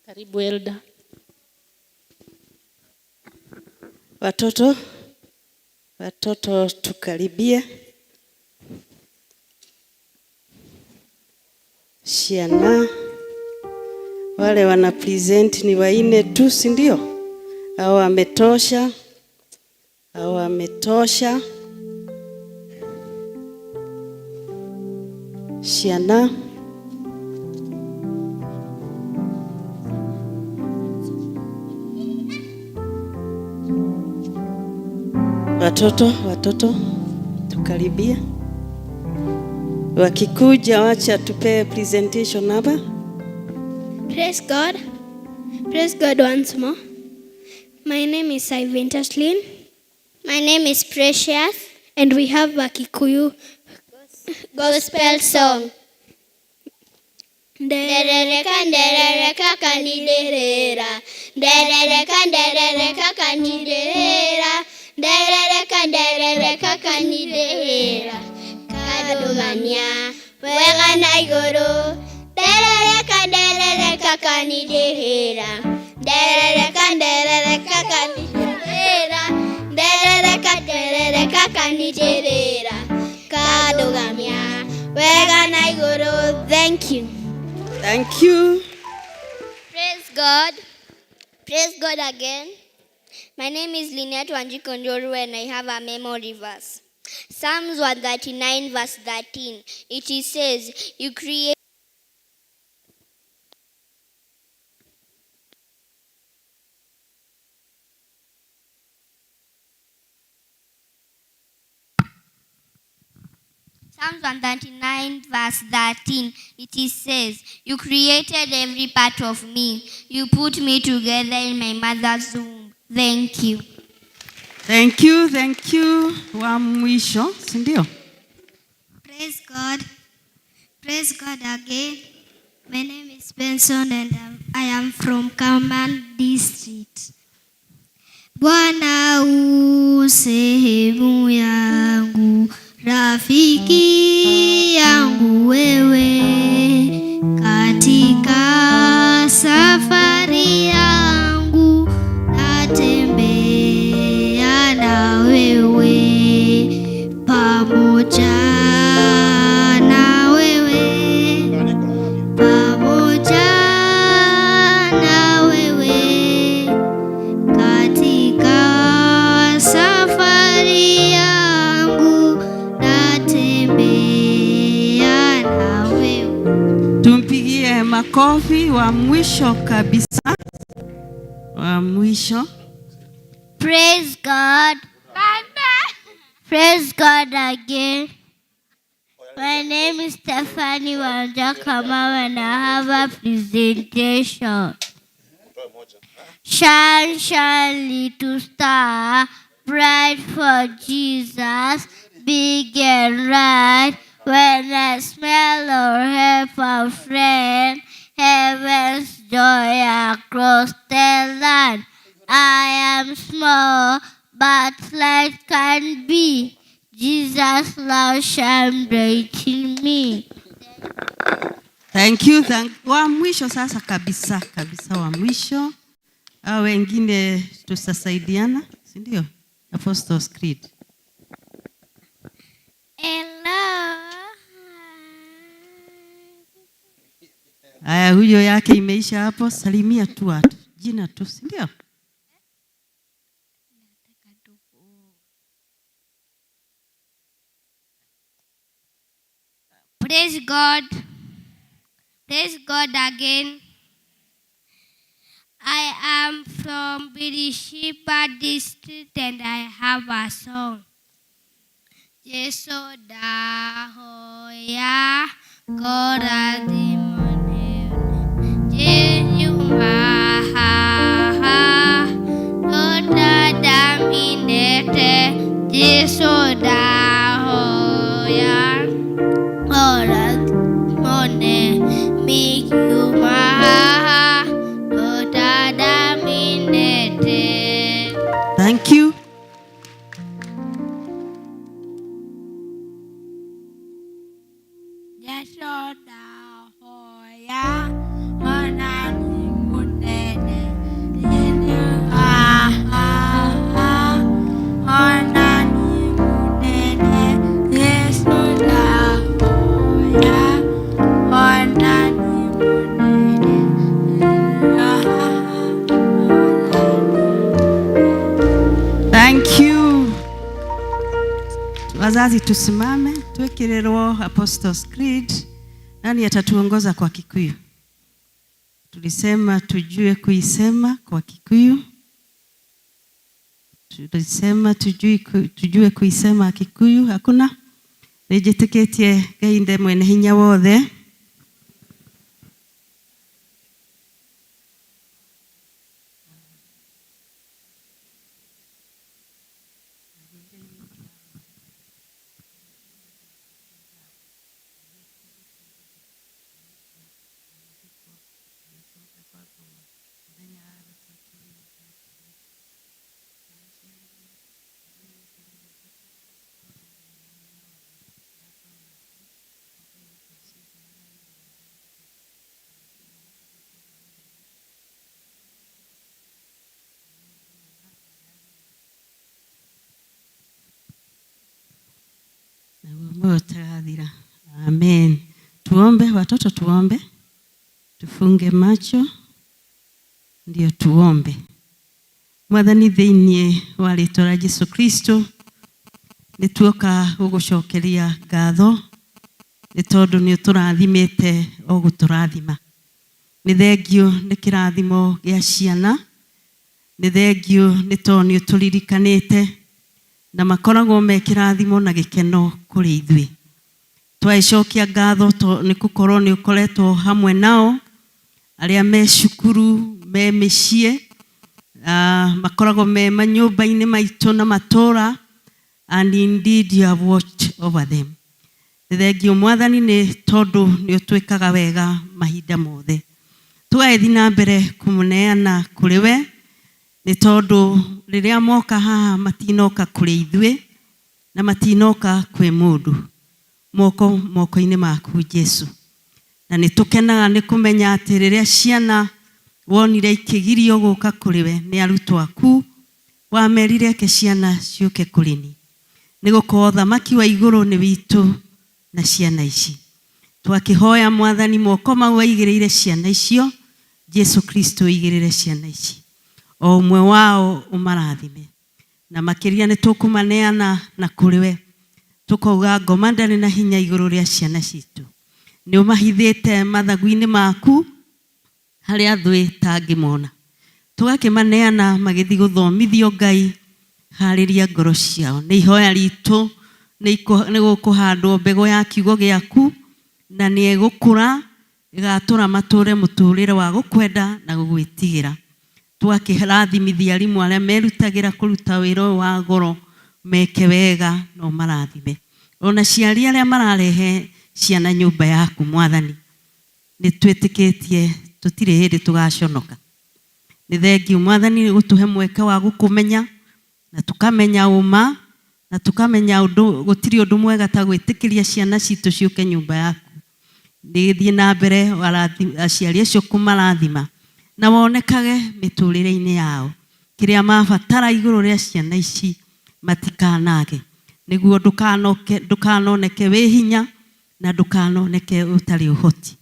Karibu Elder. Watoto, watoto tukaribie. Ciana wale wana present ni waine tu, si ndio? Au wametosha? Au wametosha? Ciana. Watoto, watoto tukaribia. Wakikuja wacha tupee presentation hapa. Praise God. Praise God once more. My name is Ivan Tashlin. My name is Precious, and we have a Kikuyu gospel song. Nderereka nderereka kandirĩrĩra. Nderereka nderereka kandirĩrĩra. Nderereka nderereka kandirĩrĩra. Kandũgamia wega na igũrũ. Nderereka nderereka kandirĩrĩra. Nderereka nderereka kandirĩrĩra. Nderereka nderereka kandirĩrĩra. Kandũgamia wega na igũrũ. Thank you. Thank you. Praise God. Praise God again. My name is Lynette Wanjiku Njoru and I have a memory verse. Psalms 139 verse 13. It is says, you create Psalms 139 verse 13, it is says, you created every part of me. You put me together in my mother's womb. Thank you. Thank you, thank you. Wa mwisho, si ndio? Praise God. Praise God again. My name is Benson and I am from Kaman District. Bwana u sehemu yangu, rafiki yangu wewe, katika safari yangu natembea na wewe, pamoja na wewe, pamoja na wewe, katika safari yangu natembea na wewe. Tumpigie makofi wa mwisho kabisa, wa mwisho. Praise God. Praise God again. My name is Stephanie Wanja Kamau and I have a presentation. Shine, shine, little star, bright for Jesus, big and bright. When I smell or help a friend, heaven's joy across the land. I am small, but light can be. Jesus' love shine bright in me. Thank you, thank. Wa mwisho sasa kabisa kabisa, wa mwisho. Hao wengine tutasaidiana, si ndio? Apostles Creed. Hello. Haya, huyo yake imeisha hapo. Salimia tu watu, jina tu, si ndio? Praise God. Praise God again. I am from Birishiba district and I have a song. Jesu ndahoya korathimone Jenyuma haha totadaminete Jesu ndahoya korathimone mikiuma haha totadaminete. Thank you. Jesu ndahoya ona ni munene ha ha ha ona ni munene Yesu ndahoya ona ni munene ha ha. Thank you. Wazazi tusimame, twekirerwo Apostles Creed. Nani atatuongoza kwa Kikuyu? Tulisema tujue kuisema kwa Kikuyu. Tulisema tujue kuisema Kikuyu. Hakuna? Nĩnjĩtĩkĩtie Ngai nde mwene hinya wothe. Naguo muoyo ũtagathira. Amen. Tuombe watoto, tuombe, tufunge macho ndio tuombe. Mwathani, thĩinĩ wa rĩtwa rĩa Jesu Kristo, nĩ tuoka gũgũcokeria ngatho nĩ tondũ nĩ ũtũrathimĩte o gũtũrathima. Nĩ thengiũ nĩ kĩrathimo gĩa ciana, nĩ thengiũ nĩ tondũ nĩ ũtũririkanĩte na makoragwo me kĩrathimo na gĩkeno kũrĩ ithuĩ. Twagĩcokia ngatho nĩ gũkorwo nĩ ũkoretwo hamwe nao arĩa me cukuru, me mĩciĩ, makoragwo me manyũmba-inĩ maitũ na matũũra, and indeed you have watched over them. Nĩ thengiũ Mwathani nĩ tondũ nĩ ũtwĩkaga wega mahinda mothe. Tũgagĩthiĩ na mbere kũmũneana kũrĩ we nĩ tondũ rĩrĩa moka haha matinoka kũrĩ ithuĩ na matinoka kwĩ mũndũ, moko moko-inĩ maku Jesu. Na nĩ tũkenaga nĩ kũmenya atĩ rĩrĩa ciana wonire ikĩgirio gũka kũrĩ we nĩ arutwo aku, wamerire reke ciana ciũke kũrĩ niĩ, nĩ gũkorwo thamaki wa igũrũ nĩ witũ na ciana ici. Twakĩhoya Mwathani, moko mau waigĩrĩire ciana icio, Jesu Kristo ũigĩrĩre ciana ici, o ũmwe wao ũmarathime, na makĩria nĩ tũkũmaneana na kũrĩ we, tũkauga ngoma ndarĩ na hinya igũrũ rĩa ciana citũ. Nĩ ũmahithĩte mathagu-inĩ maku harĩa thũ ĩtangĩmona. Tũgakĩmaneana magĩthiĩ gũthomithio. Ngai, harĩria ngoro ciao. Nĩ ihoya ritũ nĩ gũkũhandwo mbegũ ya kiugo gĩaku na nĩ ĩgũkũra ĩgatũra matũre mũtũrĩre wa gũkwenda na gũgwĩtigĩra. Tũgakĩrathimithia arimũ arĩa merutagĩra kũruta wĩra ũyũ wa goro, meke wega na ũmarathime. Ona aciari arĩa mararehe ciana nyũmba yaku, Mwathani, nĩ twĩtĩkĩtie tũtirĩ hĩndĩ tũgaconoka. Nĩ thengiũ Mwathani nĩ gũtũhe mweke wa gũkũmenya na tũkamenya ũma na tũkamenya ũndũ gũtirĩ ũndũ mwega ta gwĩtĩkĩria ciana citũ ciũke nyũmba yaku. Nĩ thiĩ na mbere aciari acio kũmarathima na wonekage mĩtũrĩre-inĩ yao kĩrĩa mabatara igũrũ rĩa ciana ici matikanage, nĩguo ndũkanoneke wĩ hinya na ndũkanoneke ũtarĩ ũhoti.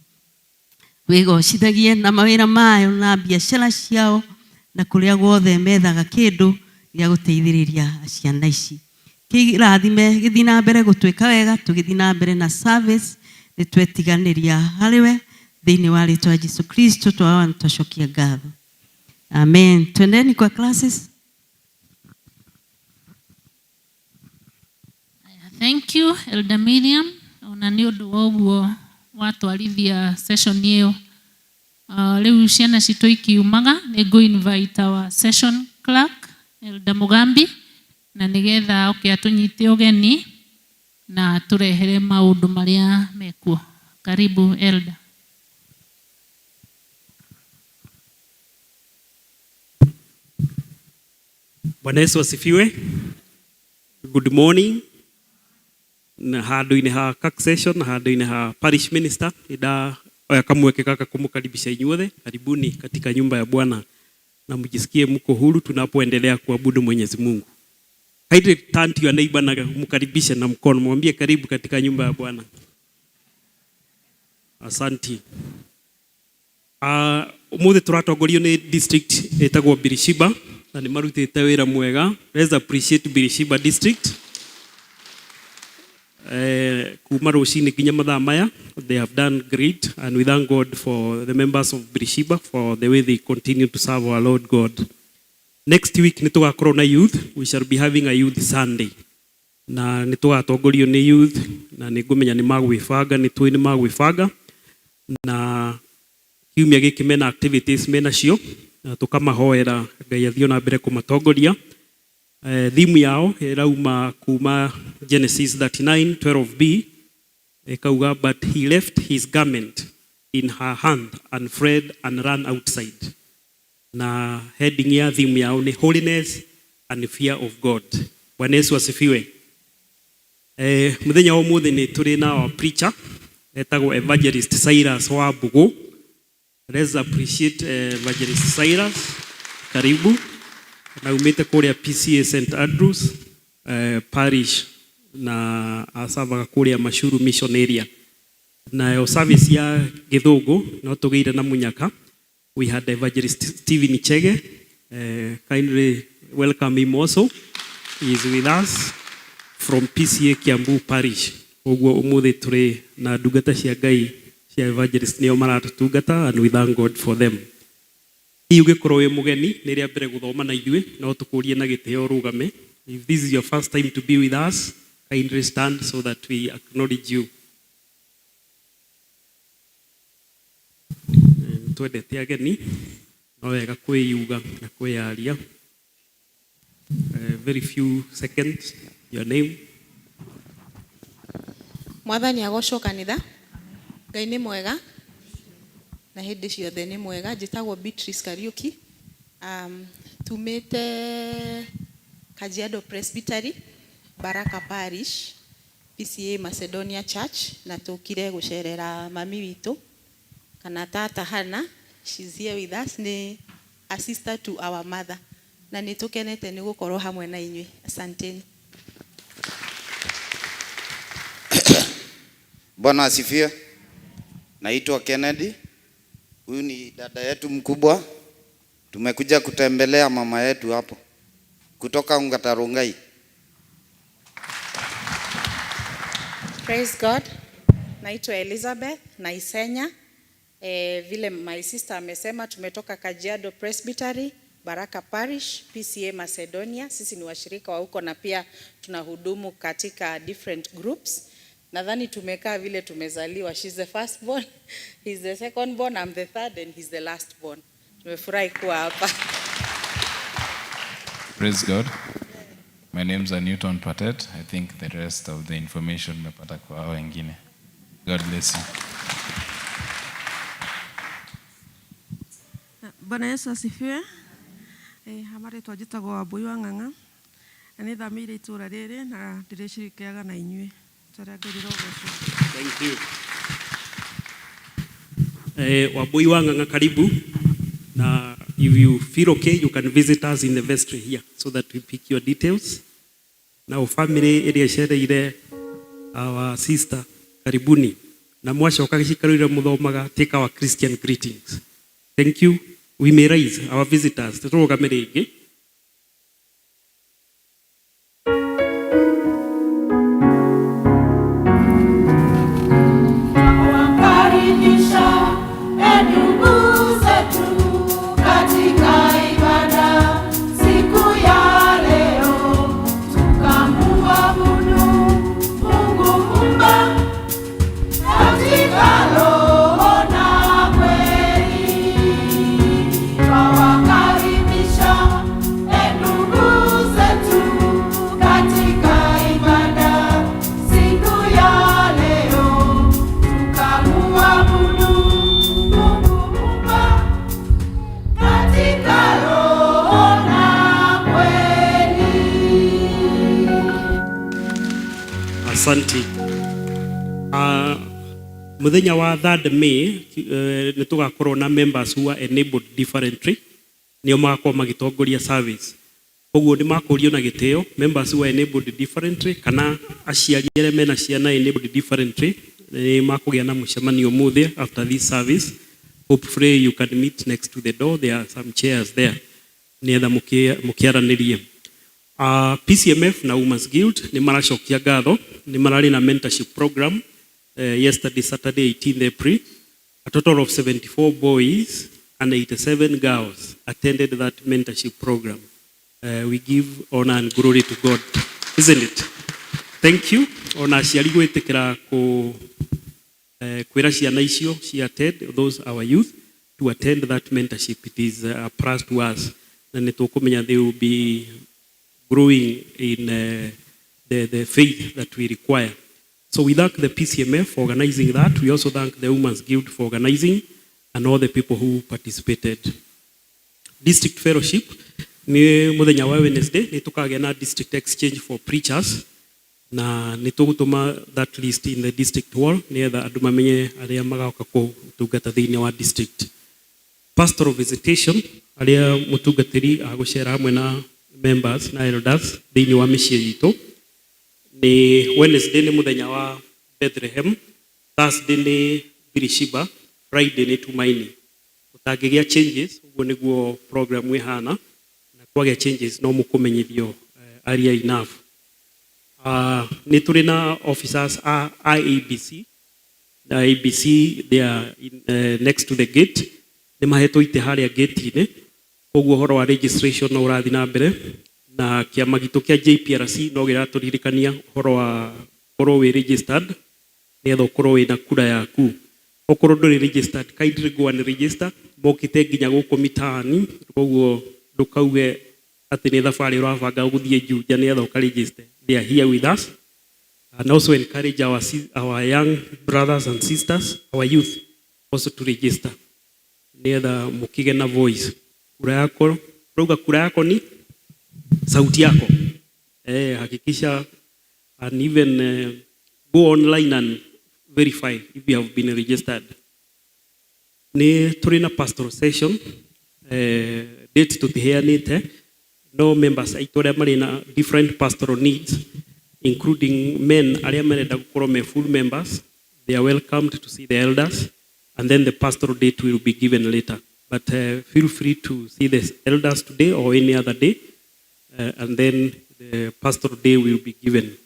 Wĩgocithagie na mawĩra mayo na biacara ciao na kũrĩa guothe methaga kĩndũ gĩa gũteithĩrĩria ciana ici. Kĩrathime gĩthiĩ na mbere gũtwĩka wega, tũgĩthiĩ na mbere na service. Nĩ twetiganĩria harĩ we thĩinĩ wa rĩtwa rĩa Jesu Kristo twahoya na twacokia ngatho. Amen. Twendeni kwa classes. Thank you, Elder Miriam, ona nĩ ũndũ wa ũguo watwarithia session ĩyo. Rĩu ciana citũ ikiumaga, nĩ ngũ invite our session clerk, Elder Mugambi, na nĩgetha oke atũnyite ũgeni na tũrehere maũndũ marĩa mekuo. Karibu, Elder. Bwana Yesu asifiwe. Good morning. Na handũ-inĩ ha CAC session na handũ-inĩ ha parish minister, nda oya kamweke gaka kumukaribisha inyuothe. Karibuni katika nyumba ya Bwana na mjisikie mko huru tunapoendelea kuabudu Mwenyezi Mungu. Kindly turn to your neighbor na mkaribishe na mkono, mwambie karibu katika nyumba ya Bwana. Asanti. Umuthi turatongorio ni district ĩtagwo Birishiba na nĩ marutĩte wĩra mwega. Let's appreciate Birishiba district. Kuma rũcinĩ nginya mathaa maya, they have done great, and we thank God for the members of Birishiba for the way they continue to serve our Lord God. Next week nĩ tũgakorwo na youth. We shall be having a youth Sunday na nĩ tũgatongorio nĩ youth na nĩ ngũmenya nĩ magwĩbanga, nĩ tũĩ nĩ magwĩbanga, na kiumia gĩkĩ mena activities menacio na tũkamahoera Ngai athiĩ na mbere kũmatongoria. Theme yao ĩrauma kuma Genesis 39:12b, ĩkauga, "But he left his garment in her hand and fled and ran outside." Na heading ya theme yao ni holiness and fear of God. Bwana Yesu asifiwe. Muthenya wa ũmũthĩ nĩ tũrĩ na our preacher etagwo Evangelist Cyrus wa Mbũgũ. Let's appreciate Evangelist Cyrus. Karibu. Na umĩte kũrĩa PCEA St Andrews Parish. Na acavaga kũrĩa Mashuru Mission Area. Nayo service ya Gĩthũngũ no tũgĩire na Munyaka. We had Evangelist Stephen Chege. Kindly welcome him also. He is with us from PCA Kiambu Parish. Ũguo ũmũthĩ tũrĩ na ndungata cia Ngai cia evangelist nĩo maratũtungata, and we thank God for them. Hihi ũngĩkorwo wĩ mũgeni nĩ rĩa mbere gũthoma na ithuĩ, no tũkũrie na gĩtĩo ũrũgame. If this is your first time to be with us, kindly stand so that we acknowledge you. Twendete ageni, no wega kwĩyuga na kwĩyaria. Very few seconds, your name. Mwathani agocwo kanitha. Ngai nĩ mwega na hĩndĩ ciothe nĩ mwega. Njĩtagwo Beatrice Kariuki, tumĩte Kajiado Presbytery, Baraka Parish, PCA Macedonia Church, na tũkire gũcerera mami witũ kana tata Hannah. She's here with us, nĩ a sister to our mother, na nĩ tũkenete nĩ gũkorwo hamwe na inyuĩ. Asanteni. Bwana asifiwe. Naitwa Kennedy. Huyu ni dada yetu mkubwa. Tumekuja kutembelea mama yetu hapo kutoka Ongata Rongai. Praise God. Naitwa Elizabeth Naisenya. Vile my sister amesema, tumetoka Kajiado Presbytery, Baraka Parish, PCA Macedonia. Sisi ni washirika wa huko na pia tunahudumu katika different groups. Nadhani tumekaa vile tumezaliwa. She's the first born, he's the second born, I'm the third and he's the last born. Tumefurahi kuwa hapa. Praise God. My name's Newton Patet. I think the rest of the information mmepata kwa hao wengine. God bless you. Bwana Yesu asifiwe. Marĩtwa njĩtagwo Wambui wa Ng'ang'a na nĩ thamĩire itũũra rĩrĩ na ndĩrĩcirikiaga na inyuĩ. Rĩtwa Ngai rĩrogocwo. Thank you. Wambui wa Ng'ang'a, karibu. Na if you feel okay, you can visit us in the vestry here so that we pick your details. Now family ĩrĩa ĩcereire our sister, karibuni. Na mwacoka gĩcikaro iria mũthomaga, take our Christian greetings. Thank you. We may rise, our visitors. Tũrũgame rĩngĩ. Twawakaribisha ndugu zetu katika ibada siku ya leo, tukamwabudu Mungu Muumba katika roho na kweli. Twawakaribisha ndugu zetu katika ibada siku ya leo, tukamwabudu Mungu Muumba katika roho na kweli. Asante. Muthenya wa 3rd May nĩ tũgakorwo na members who are enabled differently, nĩo magakorwo magĩtongoria service. Koguo nĩ makũrio na gĩtĩo members who are enabled differently kana aciari arĩa mena ciana enabled differently nĩ makũgĩa na mũcemanio ũmũthĩ after this service. Hopefully you can meet next to the door, there are some chairs there, nĩgetha mũkĩaranĩrie. PCMF na Women's Guild nĩ maracokia ngatho, nĩ mararĩ na mentorship program yesterday, Saturday 18th April. A total of 74 boys and 87 girls attended that mentorship program. We give honor and glory to God, isn't it? Thank you. Ona aciari gwĩtĩkĩra kũ kwĩra ciana icio ci attend, those our youth, to attend that mentorship. It is a plus to us. Na nĩ tũkũmenya they will be growing in the faith that we require. So we thank the PCMF for organizing that. We also thank the Women's Guild for organizing and all the people who participated. District Fellowship, nĩ mũthenya wa Wednesday, nĩ tũkagĩa na district exchange for preachers, na nĩ tũgũtũma that list in the district hall nĩgetha andũ mamenye arĩa magoka kũtungata thĩinĩ wa district. Pastoral visitation, arĩa mũtungatĩri agũcera hamwe na members na elders thĩinĩ wa mĩciĩ itũ. Nĩ Wednesday nĩ mũthenya wa Bethlehem, Thursday nĩ Birishiba, Friday nĩ Tumaini. Gũtangĩgĩa changes, ũguo nĩguo program ĩhana, na kwagĩa changes no mũkũmenyithio earlier enough. Nĩ tũrĩ na officers a IEBC, na IEBC they are next to the gate, nĩ mahetwo itĩ harĩa gate-inĩ, koguo ũhoro wa registration no ũrathiĩ na mbere, na kĩama gitũ kĩa JPRC no kĩratũririkania ũhoro wa gũkorwo wĩ registered nĩgetha ũkorwo wĩna kura yaku. Okorwo ndũrĩ registered, kindly go and register. Mokĩte nginya gũkũ mitaani, koguo ndũkauge atĩ nĩ thabarĩ ũrabanga gũthiĩ Juja nĩgetha ũka register. They are here with us. And also encourage our young brothers and sisters, our youth, also to register. Nĩgetha mũkĩgĩe na voice. Kura yako, rauga kura yako ni sauti yako. Hakikisha and even go online and verify if you have been registered. Nĩ tũrĩ na pastoral session, date tũtiheanĩte, no members aitũ arĩa marĩ na different pastoral needs, including men arĩa marenda gũkorwo me full members, they are welcomed to see the elders, and then the pastoral date will be given later. But feel free to see the elders today or any other day, and then the pastoral day will be given.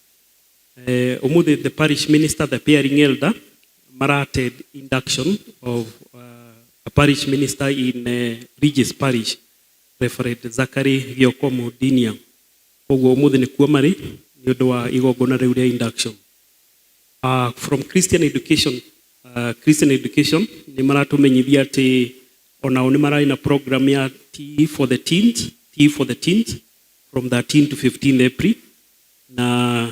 Umuthi, the parish minister, the pairing elder, marated induction of a parish minister in Regis Parish, Reverend Zachary Giokomo Dinia. Koguo umuthi nĩkuo marĩ nĩ ũndũ wa igongona rĩu rĩa induction. From Christian Education, Christian Education nĩ maratũmenyithia atĩ onao nĩ mararĩ na program ya Tea for the Teens, Tea for the Teens from 13 to 15 April, na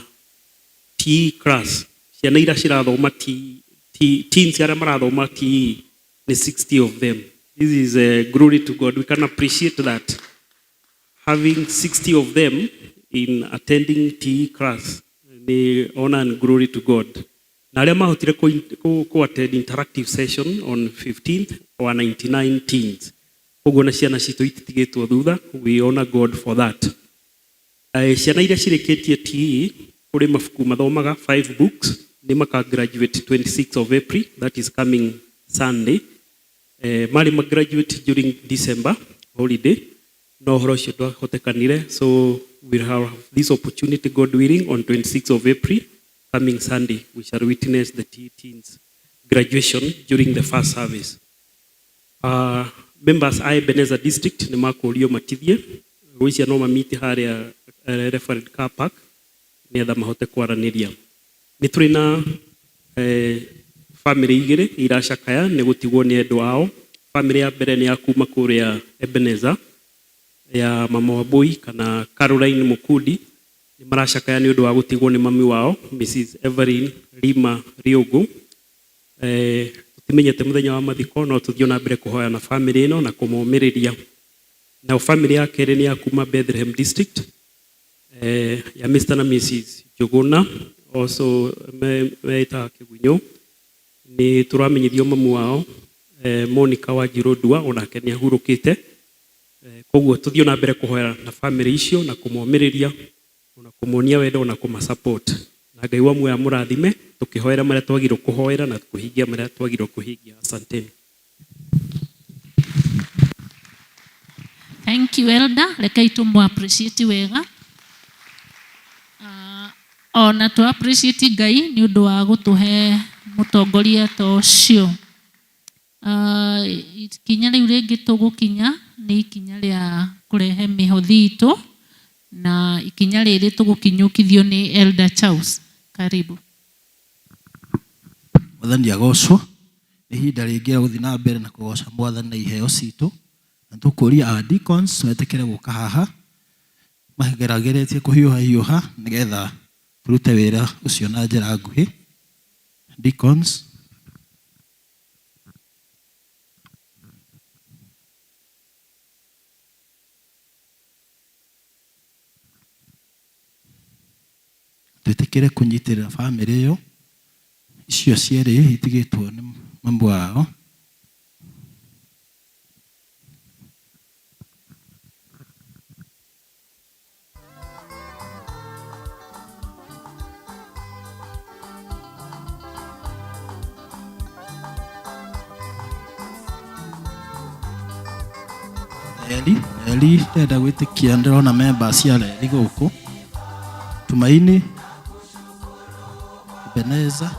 TE class ciana iria cirathoma teens arĩa marathoma TE nĩ 60 of them. This is a glory to God. We can appreciate that having 60 of them in attending TE class ni honor and glory to God. Na arĩa mahotire ku attend interactive session on 15th were 99 teens. Koguo na ciana citũ ititigĩtwo thutha. We honor God for that. Ciana iria cirĩkĩtie TE kũrĩ mabuku mathomaga 5 books nĩ maka graduate 26th of April, that is coming Sunday. Marĩ ma graduate during December holiday, no ũhoro ũcio ndwahotekanire, so we'll have this opportunity, God willing, on 26th of April, coming Sunday. We shall witness the teens graduation during the first service. Members a Ebenezer District nĩ makũrio matithie gwĩcia no mamiti harĩa Referent Car Park nĩgetha mahote kwaranĩria. Nĩ tũrĩ na family igĩrĩ iracakaya nĩ gũtigwo nĩ endwa ao. Family ya mbere nĩ ya kuma kũrĩa Ebenezer ya mama Wambui kana Caroline Mukundi, nĩ maracakaya nĩ ũndũ wa gũtigwo nĩ mami wao Mrs Evelyn Lima Riũngũ. Tũtimenyete mũthenya wa mathiko, no tũthiĩ na mbere kũhoya na family ĩno na kũmomĩrĩria. Nao family ya kerĩ nĩ ya kuma Bethlehem District, ya Mr na Mrs Njuguna, also metaga Kĩgunyũ. Nĩ tũramenyithio mamu wao Monica Wanjiru Ndua onake nĩ ahurũkĩte. Koguo tũthiĩ na mbere kũhoya na family icio na kũmomĩrĩria ona kũmonia wendo na kũma support, na Ngai wa muoyo amũrathime tũkĩhoera marĩa twagĩrĩirwo kũhoera na kũhingia marĩa twagĩrĩirwo kũhingia. Asanteni. Thank you, elder. Rekei tũmũ appreciate wega. Ona tũ appreciate Ngai nĩ ũndũ wa gũtũhe mũtongoria ta ũcio. Ikinya rĩu rĩngĩ tũgũkinya nĩ ikinya rĩa kũrehe mĩhothi itũ, na ikinya rĩrĩ tũgũkinyũkithio nĩ Elder Charles. Karibu. Mwathani agocwo. Nĩ ihinda rĩngĩ rĩa gũthiĩ na mbere na kũgoca Mwathani na iheo citũ, na tũkũria our deacons metĩkĩre gũka haha magerageretie kũhiũha hiũha nĩgetha tũrute wĩra ũcio na njĩra nguhĩ. Deacons. Twĩtĩkĩre kũnyitĩrĩra bamĩrĩ ĩyo, icio cierĩ itigĩtwo nĩ mamu wao. Eli Eli ndĩrenda gwĩtĩkia ndĩrona members cia Eli gũkũ. Tumaini, Ebeneza,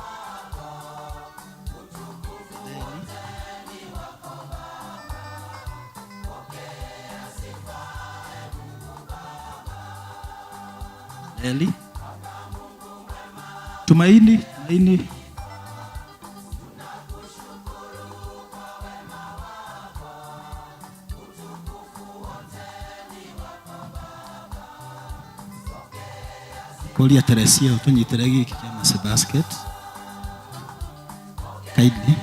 Eli, Tumaini, Tumaini. Kũria Teresia ũtũnyitĩre gĩkĩ kĩa Mercy Basket kindly.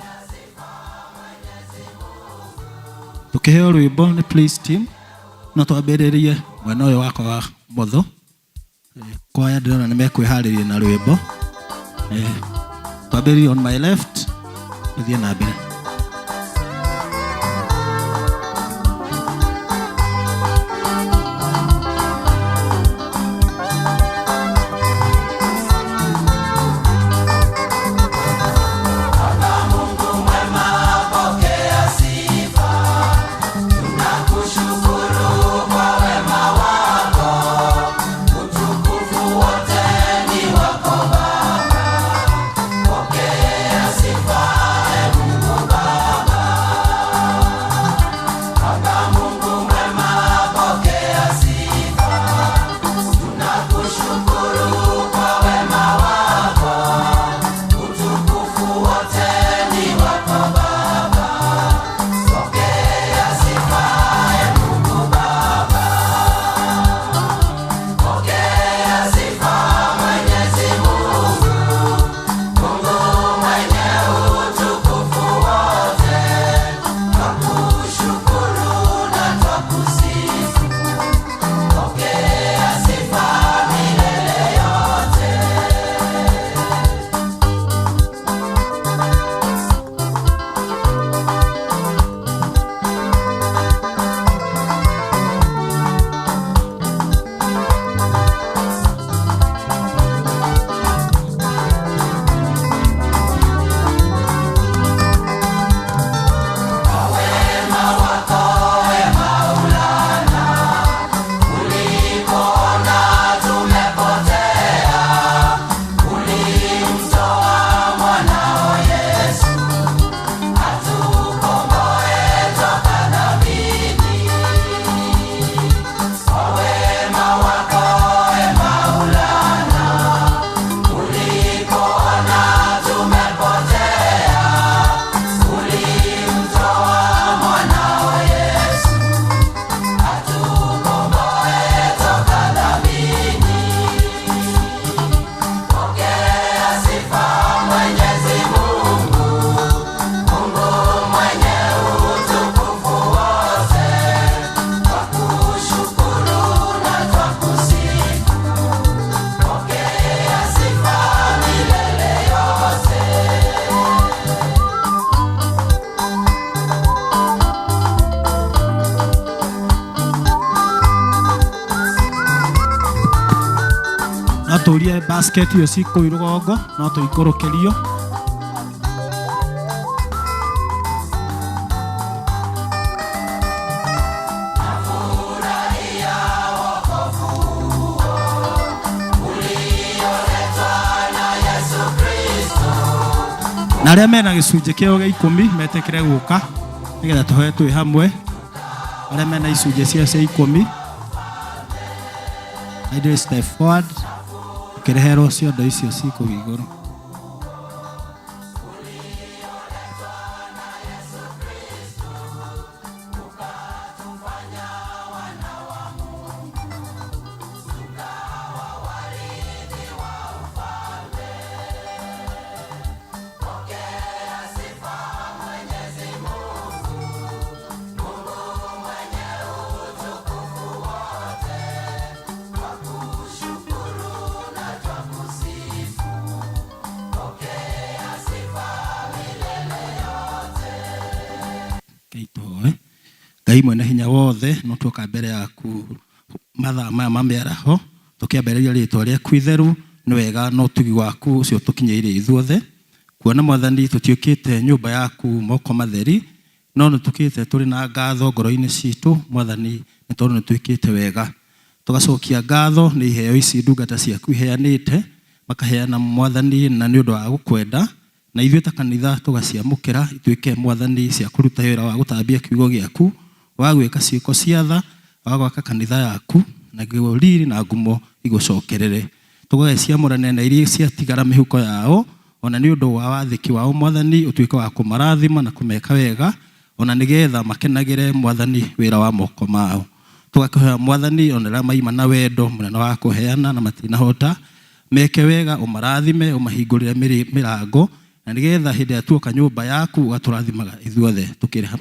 Tũkĩheo rwĩmbo nĩ praise team no twambĩrĩrie mwena ũyũ wakwa wa motho. Kwaya ndĩrona nĩ mekwĩharĩria na rwĩmbo. Twambĩrĩrie on my left tũthiĩ na mbere. No tũrie basket icio ci kũu rũgongo no tũikũrũkĩrio. Na arĩa mena gĩcunjĩ kĩao gĩa ikũmi metĩkĩre gũka nĩgetha tũhoe twĩ hamwe. Arĩa mena icunjĩ ciao cia ikũmi, kindly step forward ũkĩreherwo ciondo icio ci kũu igũrũ. Ngai mwene hinya wothe no tuoka mbere yaku mathaa maya ma mĩaraho tũkĩambĩrĩria rĩtwa rĩaku itheru nĩ wega na ũtugi waku ũcio ũtũkinyĩire ithuothe. Kuona Mwathani tũtiũkĩte nyũmba yaku moko matheri, No nĩ tũkĩte tũrĩ na ngatho ngoro-inĩ citũ Mwathani, nĩ tondũ nĩ twĩkĩte wega. Tũgacokia ngatho nĩ iheo ici ndungata ciaku iheanĩte, makaheana Mwathani na nĩ ũndũ wa gũkwenda, na ithuĩ ta kanitha tũgaciamũkĩra ituĩke Mwathani cia kũruta wĩra wa gũtambia kiugo gĩaku, wa gwĩka ciĩko cia tha, wa gwaka kanitha yaku, naguo riri na ngumo igũcokerere. Tũgagĩciamũrania na iria ciatigara mĩhuko yao, ona nĩ ũndũ wa wathĩki wao Mwathani, ũtuĩke wa kũmarathima na kũmeka wega, ona nĩgetha makenagĩre Mwathani wĩra wa moko mao. Tũgakĩhoya Mwathani ona rĩrĩa maima na wendo mũnene wa kũheana na matinahota, meke wega, ũmarathime, ũmahingũrĩre mĩrango, na nĩgetha hĩndĩ ĩrĩa tuoka nyũmba yaku ũgatũrathimaga ithuothe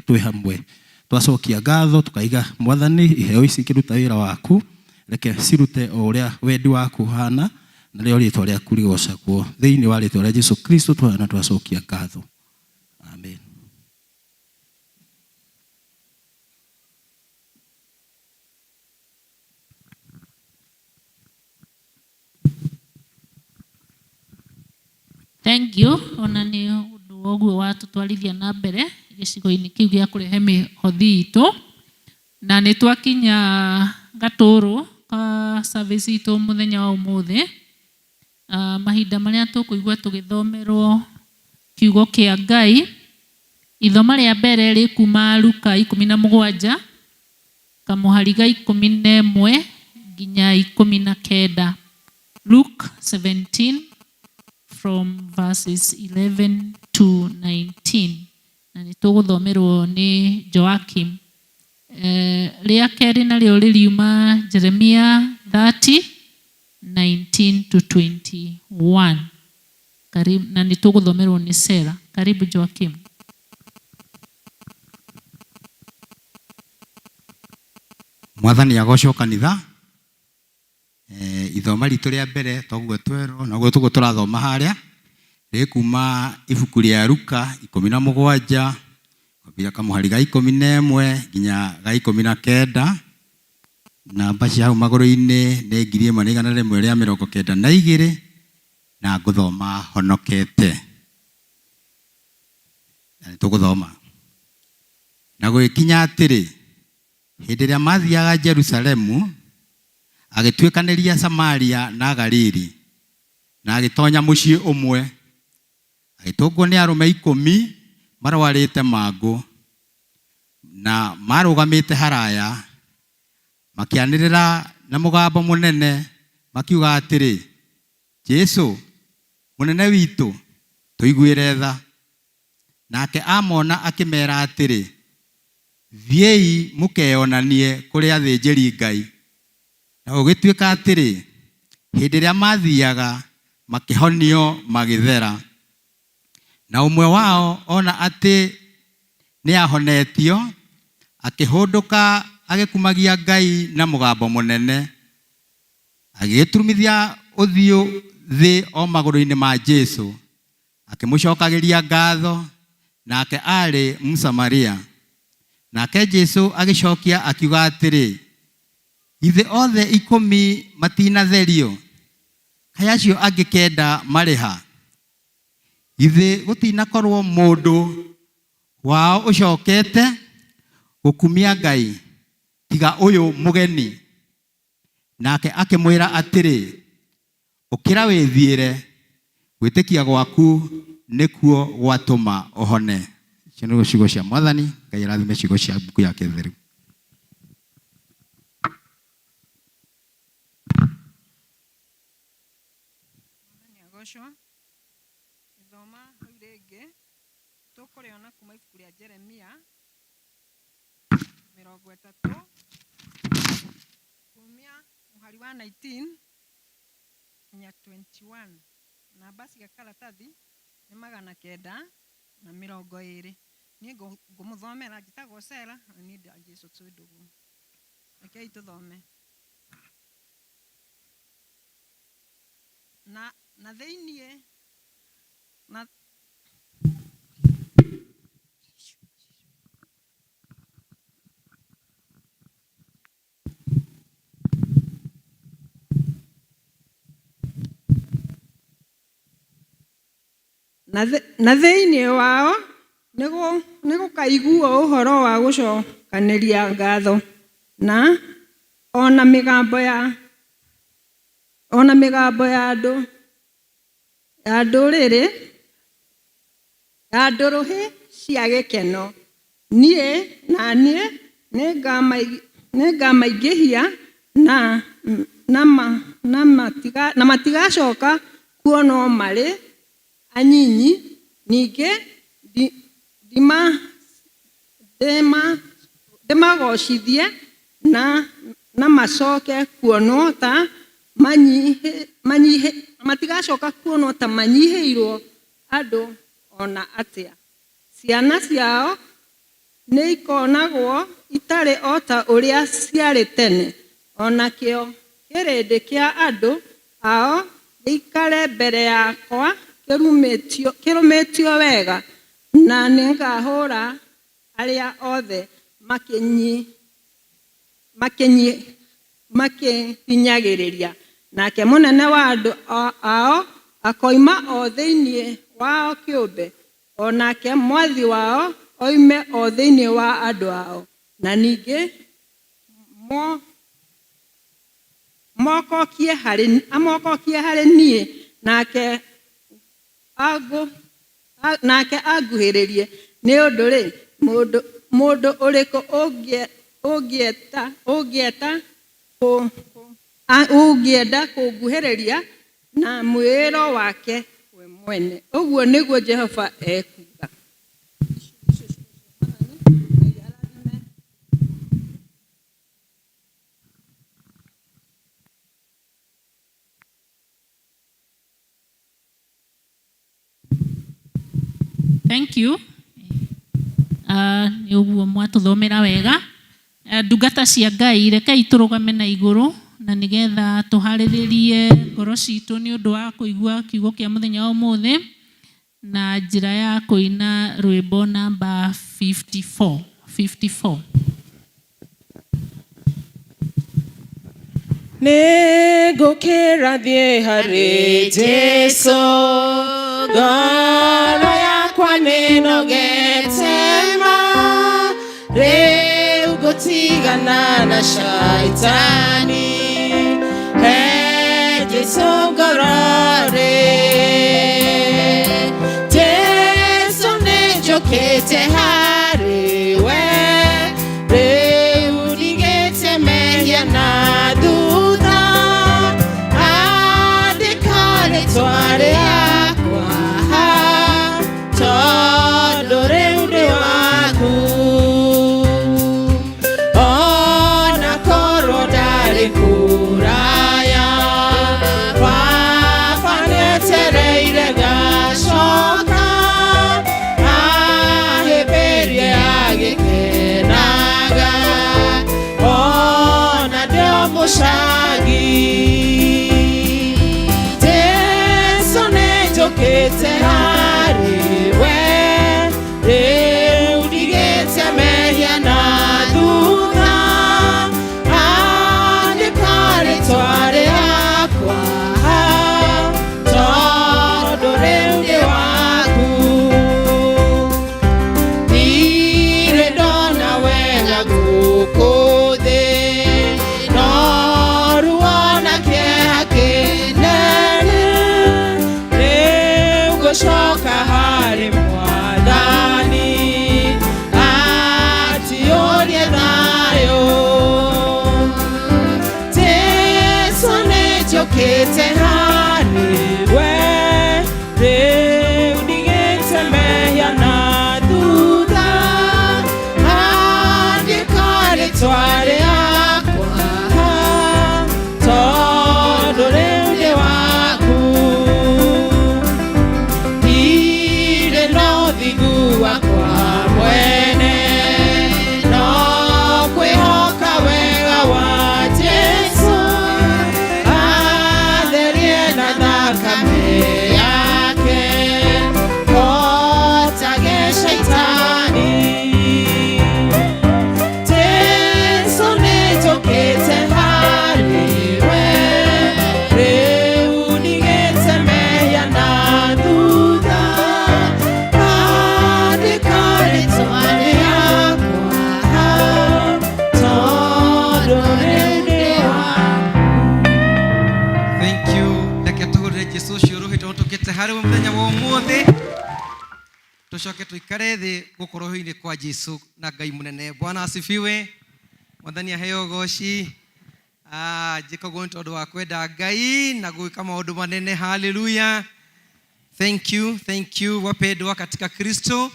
twĩ hamwe. Twacokia ngatho tukaiga Mwathani iheo ici ikĩruta wĩra waku, reke cirute o ũrĩa wendi waku ũhana, na rĩo rĩtwa rĩaku rĩgocagwo. Thĩinĩ wa rĩtwa rĩa Jesu Kristo twahoya na twacokia ngatho. Amen. Thank you. Ona nĩ ũndũ wa ũguo watũtwarithia na mbere gĩcigo-inĩ kĩu gĩa kũrehe mĩhothi itũ, na nĩ twakinya gatũrũ ka service itũ mũthenya wa ũmũthĩ. Mahinda marĩa tũkũigua tũgĩthomerwo kiugo kĩa Ngai, ithoma rĩa mbere rĩkuma Luka 17 kamũhari ga 11 nginya 19. Luke 17 from verses 11 to 19, na nĩ tũgũthomerwo nĩ Joakim. Rĩa kerĩ narĩo rĩriuma Jeremia 30 19 to 21. Karibu, na nĩ tũgũthomerwo nĩ Sarah. Karibu Joakim. Mwathani agocwo kanitha. Ithoma ritũ rĩa mbere toguo twerwo noguo tũguo tũrathoma harĩa rĩkuma ibuku rĩa Luka 17 kwambĩrĩria kamũhari ga 11 nginya ga 19. Namba cia hau magũrũ-inĩ nĩ 1192 na ngũthoma honokete. Na nĩtũgũthoma. Na gũgĩkinya atĩrĩ, hĩndĩ ĩrĩa mathiaga Jerusalemu, agĩtuĩkanĩria Samaria na Galili, na agĩtonya mũciĩ ũmwe. Agĩtũngwo nĩ arũme 10 marwarĩte mangũ, na marũgamĩte haraya, makĩanĩrĩra na mũgambo mũnene makiuga atĩrĩ, Jesũ, mũnene witũ, tũiguĩre tha. Nake amona akĩmera atĩrĩ, thiĩi mũkeyonanie kũrĩ athĩnjĩri Ngai. Na gũgĩtuĩka atĩrĩ, hĩndĩ ĩrĩa mathiaga makĩhonio magĩthera. Na ũmwe wao ona atĩ nĩahonetio, akĩhũndũka agĩkumagia Ngai na mũgambo mũnene, agĩgĩturumithia ũthiũ thĩ o magũrũ-inĩ ma Jesũ, akĩmũcokagĩria ngatho, nake aarĩ Mũsamaria. Nake Jesũ agĩcokia akiuga atĩrĩ, githĩ othe 10 matinatherio? Kaĩ acio angĩ 9 marĩ ha? Githĩ gũtinakorwo mũndũ wao ũcokete gũkumia Ngai tiga ũyũ mũgeni? Nake akĩmwĩra atĩrĩ, ũkĩra wĩthiĩre, gwĩtĩkia gwaku nĩkuo gwatũma ũhone. Icio nĩcio ciugo cia Mwathani. Ngai arathime ciugo cia mbuku yake theru. Mwathani agocwo. Ithoma hau rĩngĩ tũkũrĩona kuma ibuku rĩa Jeremia 30 kumia mũhari wa 19 nginya 21. Namba cia karatathi nĩ 920. Niĩ ngũmũthomera, njĩtagwo Sarah na niĩ ndĩ Jesũ twĩ ndũgũ. Rekei tũthome. Na thĩiniĩ na na thĩiniĩ wao Nĩgũkaiguo ũhoro wa gũcokanĩria ngatho na ona mĩgambo ya ona mĩgambo ya andũ ya ndũrĩrĩ ya ndũrũhĩ cia gĩkeno. Niĩ na niĩ nĩngamaingĩhia na na, na, matiga, na matigacoka kuonwo marĩ anyinyi ningĩ ndĩmagocithie na na macoke kuonwo ta matigacoka kuonwo ta manyihĩirwo andũ ona atĩa. Ciana ciao nĩikonagwo itarĩ o ta ũrĩa ciarĩ tene, onakĩo kĩrĩndĩ kĩa andũ ao gĩikare mbere yakwa kĩrũmĩtio wega, na nĩngahũra arĩa othe makĩhinyagĩrĩria. Nake mũnene wa andũ ao akoima o thĩinĩ wao kĩũmbe, o nake mwathi wao oime o thĩinĩ wa andũ ao, na ningĩ amokokie harĩ niĩ, nake nake anguhĩrĩrie. Nĩ ũndũ-rĩ, mũndũ ũrĩkũ ũngĩenda kũnguhĩrĩria na mwĩĩro wake we mwene? Ũguo nĩguo Jehova ekuuga. Thank you. Nĩ ũguo mwatũthomera wega. Ndungata cia Ngai, rekei tũrũgame na igũrũ na nĩgetha tũharĩrĩrie ngoro citũ nĩ ũndũ wa kũigua kiugo kĩa mũthenya wa ũmũthĩ na njĩra ya kũina rwĩmbo namba 54 54. Nĩngũkĩra thiĩ harĩ Jesũ, ngoro yakwa nĩnogete ma, rĩu ngũtigana na shaitani, he Jesũ ngoro rĩ. Jesũ nĩnjũkĩte harĩ we, rĩu ndigĩte mehia na thutha, andĩka rĩtwa rĩakwa tondũ rĩu ndĩ waku. Ona korwo ndarĩ kũraya, Baba nĩetereire ngacoka, ahĩmbĩrie agĩkenaga, ona ndĩ o mũcagi. Jesũ nĩnjũkĩte harĩ we, rĩu ndigĩte mehia na thutha, andĩka rĩtwa rĩakwa tondũ rĩu ndĩ waku. Ndirĩ ndona wega gũkũ thĩ, no ruo na kĩeha kĩnene, rĩu ngũcoka harĩ Mwathani atiũrie thayũ. Jesũ nĩnjũkĩte harĩ we, rĩu ndigĩte mehia na thutha, andĩka rĩtwa rĩakwa tondũ rĩu ndĩ waku. Ndirĩ Tũcokete harĩ we mũthenya wa ũmũthĩ, tũcoke tũikare thĩ gũkũ roho-inĩ kwa Jesu na Ngai mũnene. Bwana asifiwe. Mwathani aheo ũgoci. Njĩka ũguo nĩ tondũ wa kwenda Ngai na gwĩka maũndũ manene. Haleluya. Thank you, thank you wapendwa katika Kristo.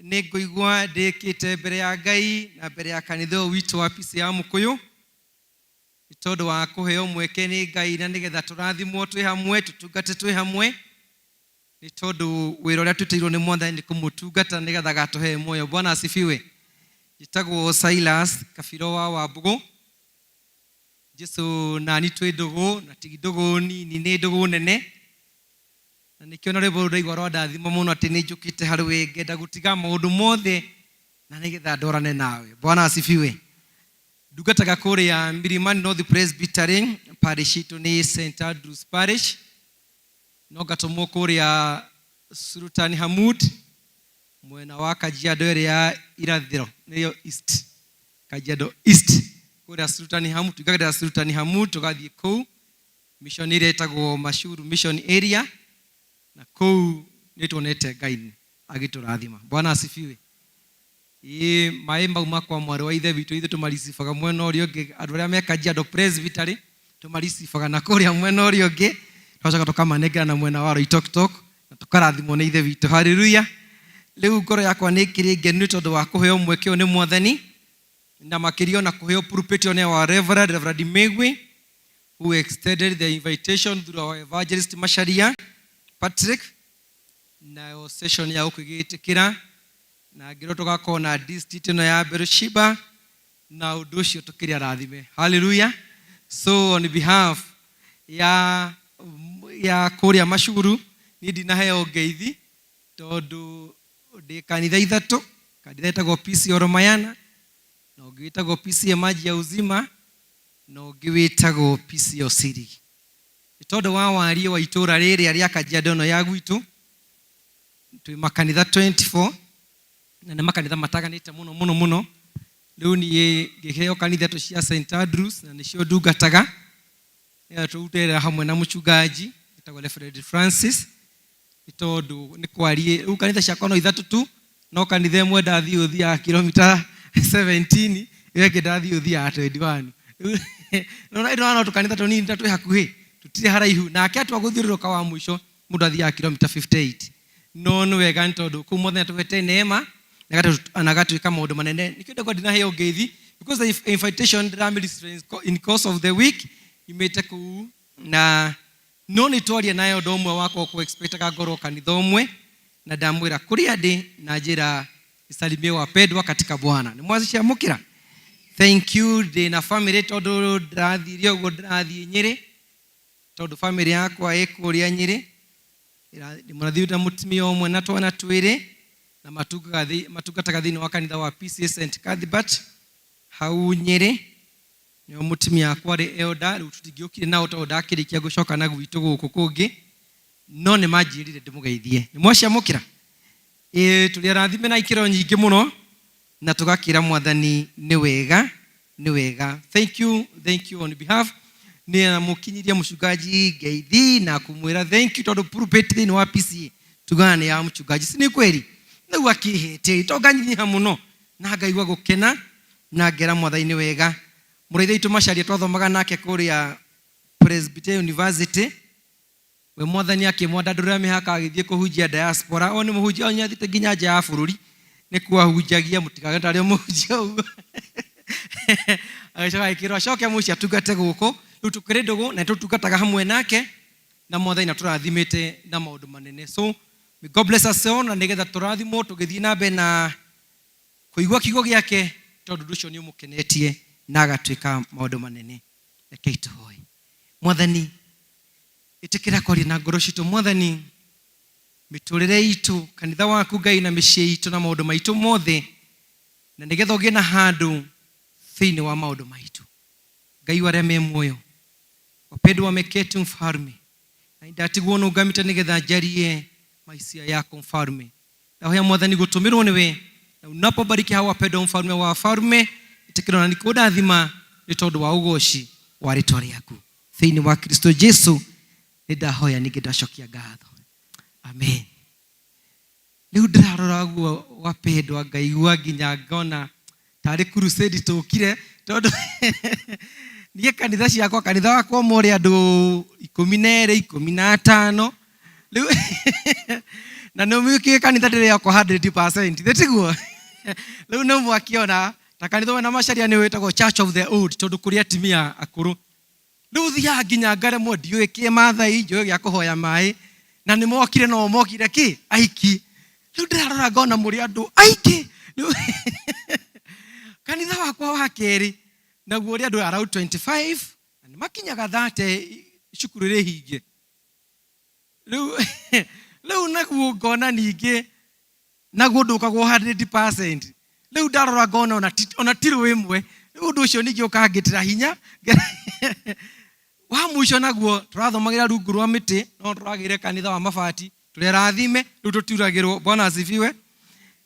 Nĩ ngũigua ndĩkĩte mbere ya Ngai na mbere ya kanitha ũyũ witũ wa PCEA ya Mũkũyũ nĩ tondũ wa kũheo mweke nĩ Ngai na nĩgetha tũrathimwo twĩ hamwe, tũtungate twĩ hamwe, nĩ tondũ wĩra ũrĩa twĩtĩirwo nĩ Mwathani nĩ kũmũtungata nĩgetha agatũhe muoyo. Bwana asifiwe. Njĩtagwo Silas Kabiro wa Wambũgũ. Jesu nani twĩ ndũgũ, na ti ndũgũ nini, nĩ ndũgũ nene, na nĩkĩo na rwĩmbo rũu ndaigua rwandathima mũno atĩ nĩ njũkĩte harĩ we, ngenda gũtiga maũndũ mothe na nĩgetha ndwarane nawe. Bwana asifiwe. Ndungataga kũrĩa Milimani North Presbytery, parish itũ nĩ St Andrews Parish, no ngatũmwo kũrĩa Sultan Hamud mwena wa Kajiado ĩrĩa ya irathĩro, nĩyo East, Kajiado East, kũrĩa Sultan Hamud, tũingagĩrĩra Sultan Hamud tũgathiĩ kũu mission ĩrĩa ĩtagwo Mashuru Mission Area, na kũu nĩ tuonete Ngai agĩtũrathima. Bwana asifiwe. Ĩĩ, maĩ mau makwa mwarĩ wa ithe witũ ithuĩ tũmaricibaga mwena ũrĩa ũngĩ, andũ arĩa me Kajiado Presbytery tũmaricibaga na kũrĩa mwena ũrĩa ũngĩ, tũgacoka tũkamanengera na mwena wa Loitoktok na tũkarathimwo nĩ ithe witũ. Haleluya. Rĩu ngoro yakwa nĩ ĩkĩrĩ ngenu nĩ tondũ wa kũheo mweke ũyũ nĩ Mwathani, na makĩria ona kũheo pulpit nĩ our Reverend, Reverend Migwi, who extended the invitation through our evangelist Macharia Patrick, nayo session ya gũkũ ĩgĩtĩkĩra na ngĩrwo tũgakorwo na district ĩno ya Beersheba, na ũndũ ũcio tũkĩrĩ arathime. Haleluya. So on behalf ya kũrĩa Mashuru, niĩ ndinaheo ngeithi tondũ ndĩ kanitha ithatũ. Kanitha ĩtagwo PCEA Oromayana, na ũngĩ wĩtagwo PCEA Maji ya Uzima, na ũngĩ wĩtagwo PCEA Osirigi. Nĩ tondũ wa wariĩ wa itũũra rĩrĩa rĩa Kajiado ĩno ya gwitũ, twĩ makanitha 24 na nĩ makanitha mataganĩte mũno mũno mũno. Rĩu niĩ ngĩheo kanitha ithatũ cia St Andrews na nĩcio ndungataga, nĩgetha tũrute wĩra hamwe na mũchungaji wĩtagwo Reverend Francis, nĩ tondũ nĩ kwariĩ. Rĩu kanitha ciakwa no ithatũ tu, no kanitha ĩmwe ndathiĩ ũthiaga kilomita 17, ĩyo ĩngĩ ndathiĩ ũthiaga 21. Rĩu no tũkanitha tũnini ta twĩ hakuhĩ, tũtirĩ haraihu. Nake atua gũthiũrũrũka wa mũico mũndũ athiaga kilomita 58. No nĩ wega nĩ tondũ kũu Mwathani atũhete neema na agatuĩka maũndũ manene. Nĩkĩo ndauga ndinaheo ngeithi, because the invitation ndĩramĩ in course of the week imĩte kũu, na no nĩ twaria naye ũndũ ũmwe wakwa kũ expectaga ngorwo kanitha ũmwe, na ndamwĩra kũrĩa ndĩ na njĩra isalimie wapendwa katika Bwana. Nĩ mwaciamũkĩra? Thank you. Ndĩ na family tondũ ndĩrathiire ũguo, ndĩrathiĩ Nyĩrĩ tondũ family yakwa ĩ kũrĩa Nyĩrĩ. Ndĩmũrathiĩ na mũtumia ũmwe na twana twĩrĩ, na matungataga thĩinĩ wa kanitha wa PCEA St Cuthbert hau Nyĩrĩ. Nĩo mũtumia wakwa arĩ elder. Rĩu tũtingĩũkire nao tondũ ndakĩrĩkia gũcoka na gwitũ gũkũ kũngĩ, no nĩ manjĩrire ndĩmũgeithie. Nĩ mwaciamũkĩra? Ĩĩ, tũrĩ arathime na ikĩro nyingĩ mũno, na tũgakĩra Mwathani nĩ wega, nĩ wega. Thank you, thank you. On behalf nĩ amũkinyirie mũchungaji ngeithi na kũmwĩra thank you, tondũ pulpit thĩinĩ wa PCEA tugaga nĩ ya mũchungaji, si nĩ kweli? Rĩu akĩhete to nganyiha mũno na ngaigua gũkena na ngera Mwathani nĩ wega. Mũrĩithi witũ Macharia twathomaga nake kũrĩa Presbyterian University, we Mwathani akĩmwandandũrĩra mĩhaka agĩthiĩ kũhunjia diaspora. O nĩ mũhunjia, o nĩathiĩte nginya nja ya bũrũri nĩkuo ahunjagia, mũtikage tarĩ mũhunjia ũguo. Agĩcoka agĩkĩrwo acoke mũciĩ atungate gũkũ. Rĩu tũkĩrĩ ndũgũ na nĩtũtungataga hamwe nake, na Mwathani nĩatũrathimĩte na maũndũ manene. So may God bless us all, na nĩgetha tũrathimwo tũgĩthiĩ na mbere na kũigua kiugo gĩake, tondũ ũndũ ũcio nĩ ũmũkenetie na agatuĩka maũndũ manene. Rekei tũhoe. Mwathani, ĩtĩkĩra kwaria na ngoro citũ. Mwathani, mĩtũrĩre itũ, kanitha waku Ngai, na mĩciĩ itũ na maũndũ maitũ mothe, na nĩgetha ũgĩe na handũ thĩinĩ wa maũndũ maitũ. Ngai wa arĩa me muoyo, wapendwa wameketi mfalme, na ndatigwo nũngamĩte nĩgetha njarie maisia yako mfalme. Ndahoya Mwathani gũtũmĩrwo nĩwe, na unapobariki hawa wapendwa mfalme wa wafalme, ĩtĩkĩra na nĩkũndathima nĩ tondũ wa ũgoci wa rĩtwa rĩaku thĩinĩ wa Kristo Jesu. Nĩ ndahoya ningĩ ndacokia ngatho. Amen. Rĩu ndĩrarora guo wapendwa ngaigua nginya ngona tarĩ crusade tũkire tondũ niĩ kanitha ciakwa kanitha wakwa ũmwe ũrĩ andũ 12 15 rĩu na nĩ ũmĩkĩĩ kanitha ndĩrĩokwo 100% thĩ tiguo rĩu nĩ mwakĩona ta kanitha ũmwe na macaria nĩ wĩtagwo Church of the Old tondũ kũrĩ atimia akũrũ rĩu thiaga nginya ngaremwo ndiũĩ kĩ mathai njũĩ gĩa kũhoya maĩ na nĩ mokire no mokire kĩ aiki rĩu ndĩrarora ngona mũrĩ andũ aingĩ Rĩu- kanitha wakwa wa kerĩ naguo ũrĩ andũ around 25 na nĩ makinyaga 30 cukuru ĩrĩ hinge rĩu rĩu naguo ngona ningĩ naguo ndũkagwo 100% rĩu ndarora ngona ona ti- ona ti rũĩ ĩmwe rĩu ũndũ ũcio ningĩ ũkangĩtĩra hinya wa mũico naguo tũrathomagĩra rungu rwa mĩtĩ no tũragĩire kanitha wa mabati tũrĩ arathime rĩu tũtiuragĩrwo bwana asifiwe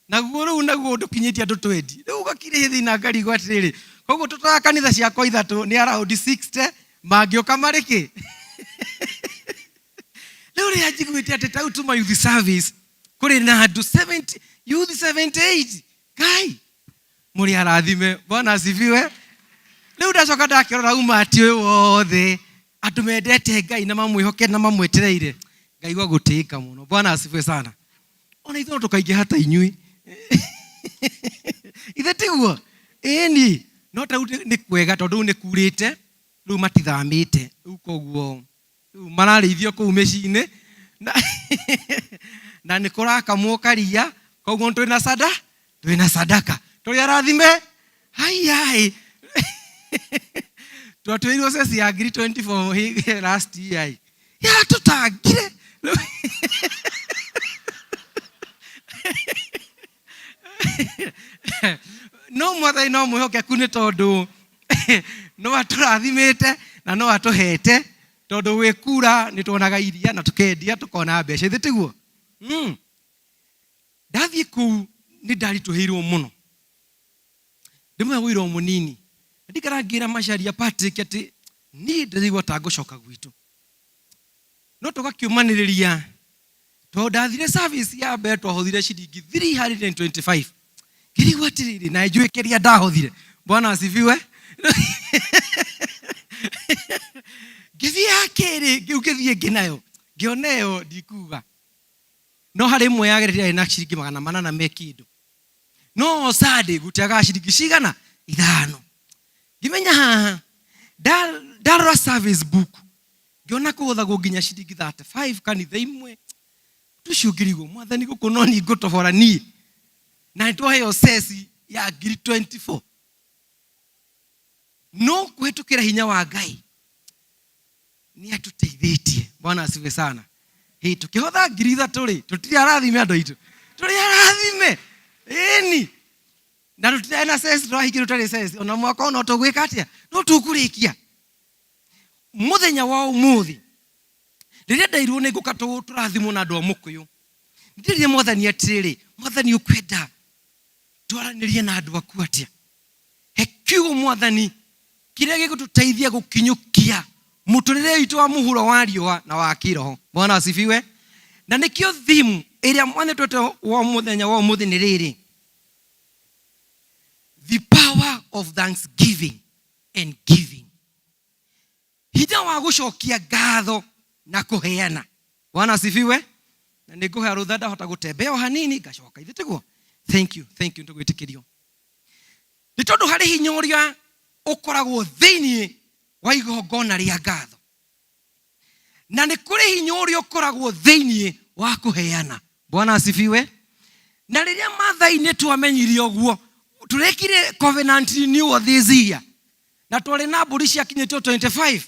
naguo rĩu naguo ndũkinyĩtie andũ twendi rĩu ũgakirĩ thĩna ngarigwo atĩrĩrĩ koguo tũtara kanitha ciakwa ithatũ nĩ around 60 mangĩũka marĩ kĩ rĩu rĩrĩa njiguĩte atĩ tau tuma youth service kũrĩ na andũ 70 youth 78 ngai mũrĩ arathime bwana asifiwe rĩu ndacoka ndakĩrora umati ũyũ wothe andũ mendete ngai na mamwĩhoke na mamwetereire ngaigua gũtĩĩka mũno bwana asifiwe sana ona ithuĩ no tũkaingĩha ta inyuĩ ithe tiguo ĩni no ta rĩu nĩ kwega tondũ rĩu nĩ kurĩte rĩu matithamĩte rĩu koguo rĩu mararĩithio kũu mĩciĩ-inĩ na, na nĩ kũrakamwo karia koguo twĩna sada twĩna sadaka tũrĩ arathime haiai twatwĩirwo ceci ya ngiri 24 last year yatũtangire no mwathani no mwĩhokeku nĩ tondũ no atũrathimĩte na no atũhete tondũ gwĩ kura nĩ tuonaga iria na tũkendia tũkona mbeca ithe tiguo Ndathiĩ kũu nĩ ndaritũhĩirwo mũno ndĩmwe ũira o mũnini ndikara ngĩra Macharia Patrick atĩ niĩ ndĩraigua ta ngũcoka gwitũ no tũgakiumanĩrĩria tondũ ndathire service ya mbere twahothire ciringi 325 ngĩrigwo atĩrĩrĩ na njũĩ kĩrĩa ndahothire bwana asifiwe ngĩthiĩ ya kerĩ ngĩu ngĩthiĩ ĩngĩ nayo ngĩona ĩyo ndikuga no harĩ ĩmwe yagereire yarĩ na ciringi 800 me kĩndũ no Sunday gũtiagaga ciringi cigana ithano ngĩmenya haha ndarora service book ngĩona kũhũthagwo nginya ciringi 35 kanitha imwe tũcio ngĩrigwo mwathani gũkũ no niĩ ngũtobora niĩ na nĩtwaheo ceci ya ngiri 24 no kũhetũkĩra hinya wa ngai nĩ atũteithĩtie bwana asifiwe sana hĩ tũkĩhotha 3,000 rĩ tũtirĩ arathime andũ aitũ tũrĩ arathime ĩni na tũtirĩ na ceci tũrahingĩrwo tũtarĩ ceci ona mwaka ũyũ no tũgwĩka atĩa no tũkũrĩkia mũthenya wa ũmũthĩ rĩrĩa ndairwo nĩ ngũka tũrathimwo na andũ a mũkũyũ ndĩrire mwathani atĩrĩrĩ mwathani ũkwenda twaranĩrie na andũ aku atĩa he kiugo mwathani kĩrĩa gĩgũtũteithia gũkinyũkia mũtũrĩre witũ wa mũhuro wa riũa na wa kĩroho bwana asifiwe na nĩkĩo theme ĩrĩa mwathani twete wa mũthenya wa ũmũthĩ nĩ rĩrĩ the power of thanksgiving and giving hinya wa gũcokia ngatho na kũheana bwana asifiwe na nĩ ngũhea rũtha ndahota gũtembea o hanini ngacoka ithe tiguo thank you thank you nĩtũgwĩtĩkĩrio nĩ tondũ harĩ hinya ũrĩa ũkoragwo thĩinĩ wa igongona rĩa ngatho na nĩ kũrĩ hinya ũrĩa ũkoragwo thĩinĩ wa kũheana bwana asifiwe na rĩrĩa mathai-inĩ twamenyire ũguo tũrekire covenant renewal this year na twarĩ na mbũri ciakinyĩtio 25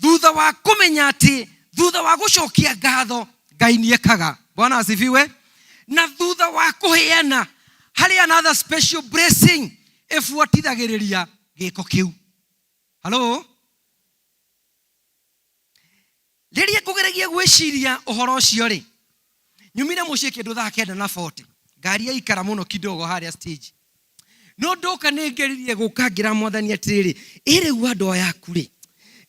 thutha wa kũmenya atĩ thutha wa gũcokia ngatho ngai nĩekaga bwana asifiwe na thutha wa kũheana harĩ another special blessing ĩbuatithagĩrĩria gĩko kĩu halo rĩrĩa ngũgeragia gwĩciria ũhoro ũcio rĩ nyumire mũciĩ kĩndũ thaa kenda na 40 ngari yaikara mũno kidogo harĩa stage no ndoka nĩ ngeririe gũka ngĩra mwathani atĩrĩrĩ ĩ rĩu andũ aya aku rĩ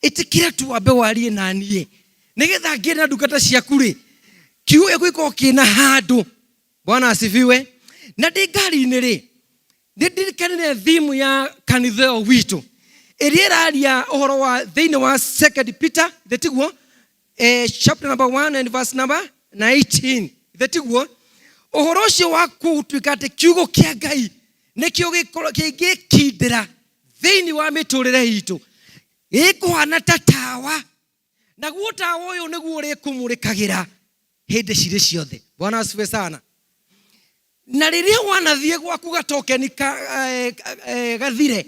ĩtĩkĩra tu wambe warie na niĩ Nĩgetha ngĩe na ndungata ciaku rĩ, kiugo gĩaku gĩkorwo kĩna handũ. Bwana asifiwe. Na ndĩ ngari-inĩ rĩ, nĩ ndirikanire thimu ya kanitha ũyũ witũ ĩrĩa ĩraria ũhoro wa thĩinĩ wa Second Peter, the tiguo, chapter number 1 and verse number 19, the tiguo, ũhoro ũcio wa gũtuĩka atĩ kiugo kĩa Ngai nĩkĩo kĩngĩkindĩra thĩinĩ wa mĩtũrĩre itũ, gĩkũhana ta tawa, naguo tawa ũyũ nĩguo ũrĩkũmũrĩkagĩra hĩndĩ cirĩ ciothe. Bwana asifiwe sana. Na rĩrĩa wanathiĩ gwaku gatokeni gathire,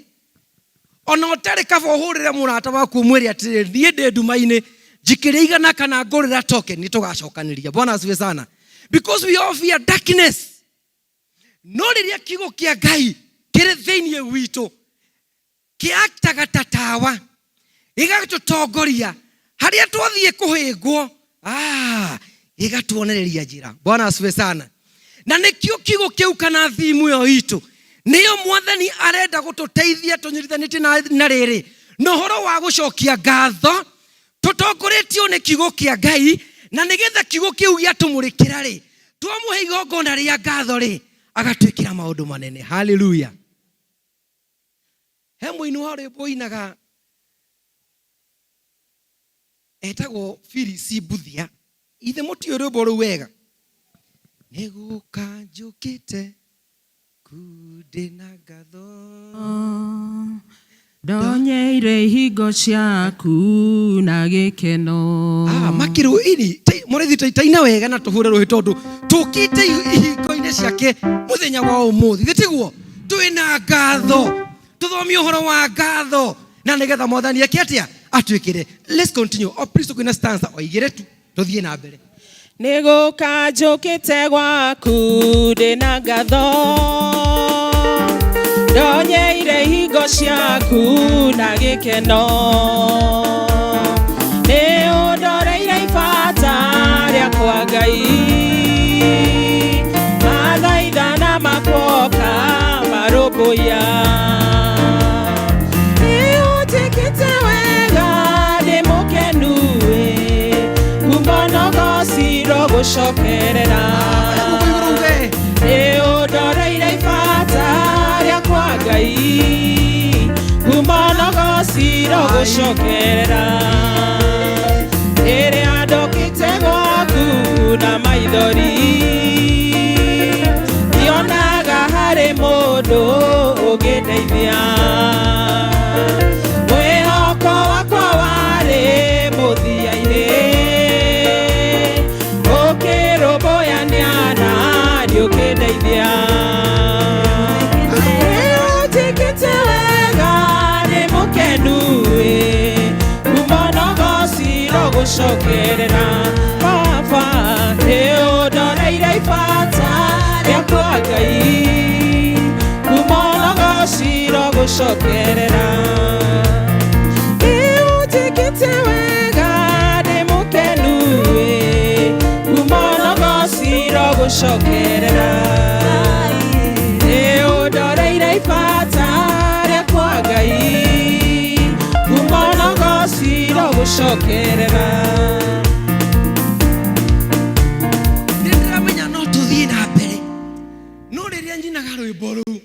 ona ũtarĩ kaba ũhũrĩre mũrata waku ũmwĩre atĩrĩrĩ, niĩ ndĩ nduma-inĩ, njikĩria igana kana ngũrĩra token, nĩ tũgacokanĩria. Bwana asifiwe sana. Because we all fear darkness. No rĩrĩa kiugo kĩa Ngai kĩrĩ thĩinĩ witũ, kĩaktaga ta tawa, gĩgatũtongoria harĩa twathiĩ kũhĩngwo, gĩgatuonereria njĩra. Bwana asifiwe sana. Na nĩkĩo kiugo kĩu kana thimu ĩyo itũ nĩyo mwathani arenda gũtũteithia tũnyitithanĩtie na rĩrĩ na ũhoro wa gũcokia ngatho, tũtongoretio nĩ kiugo kĩa Ngai, na nĩgetha kiugo kĩu gĩatũmũrĩkĩra rĩ, twamũhe igongona rĩa ngatho rĩ, agatwĩkĩra maũndũ manene. Haleluya. He mũini wa rwĩmbo ũinaga etagwo Phyllis Mbuthia. Ithe mũtiũĩ rwĩmbo rũu wega? Nĩ gũka njũkĩte kundĩ na ngatho, ndonyeire ihingo ciaku na gĩkeno. Makĩrwo ini mũrĩthi taina wega na tũhũre rũhĩ tondũ tũkĩte ihingo-inĩ ciake mũthenya wa ũmũthĩ. Thĩ tiguo twĩna ngatho, tũthomie ũhoro wa ngatho na nĩgetha mwathani eke atĩa, atwĩkĩre. Let's continue. Oh, please, tũkwĩna stanza o igĩrĩ tu, tũthiĩ na mbere. Nĩ gũka njũkĩte gwaku ndĩna ngatho, ndonyeire ihingo ciaku na gĩkeno, nĩ ũndoreire ibata rĩakwa Ngai, mathaithana makwoka marũmbũiya, nĩ ũnjĩkĩte wega ndĩ mũkenu ĩ, kumba no gũcokerera, nĩ ũndoreire ibata rĩakwa Ngai, kumba no gũcokerera, rĩrĩa ndokĩte gwaku na maithori, ndionaga harĩ mũndũ ũngĩndeithia, mwĩhoko wakwa warĩ mũthia-inĩ, ũkĩrũmbũyania na niĩ ũkĩndeithia, nĩũnjĩkĩte wega ndĩ mũkenu ĩ, kuma no gũcokerera, Baba nĩũndoreire ibata rĩakwa Ngai, kuma no gũcokerera, nĩũnjĩkĩte wega ndĩ mũkenu ĩ, kuma no gũcokerera, nĩũndoreire ibata rĩakwa Ngai, kuma no gũcokerera. Nĩndĩramenya no tũthiĩ na mbere, no rĩrĩa nyinaga rwĩmbo rũu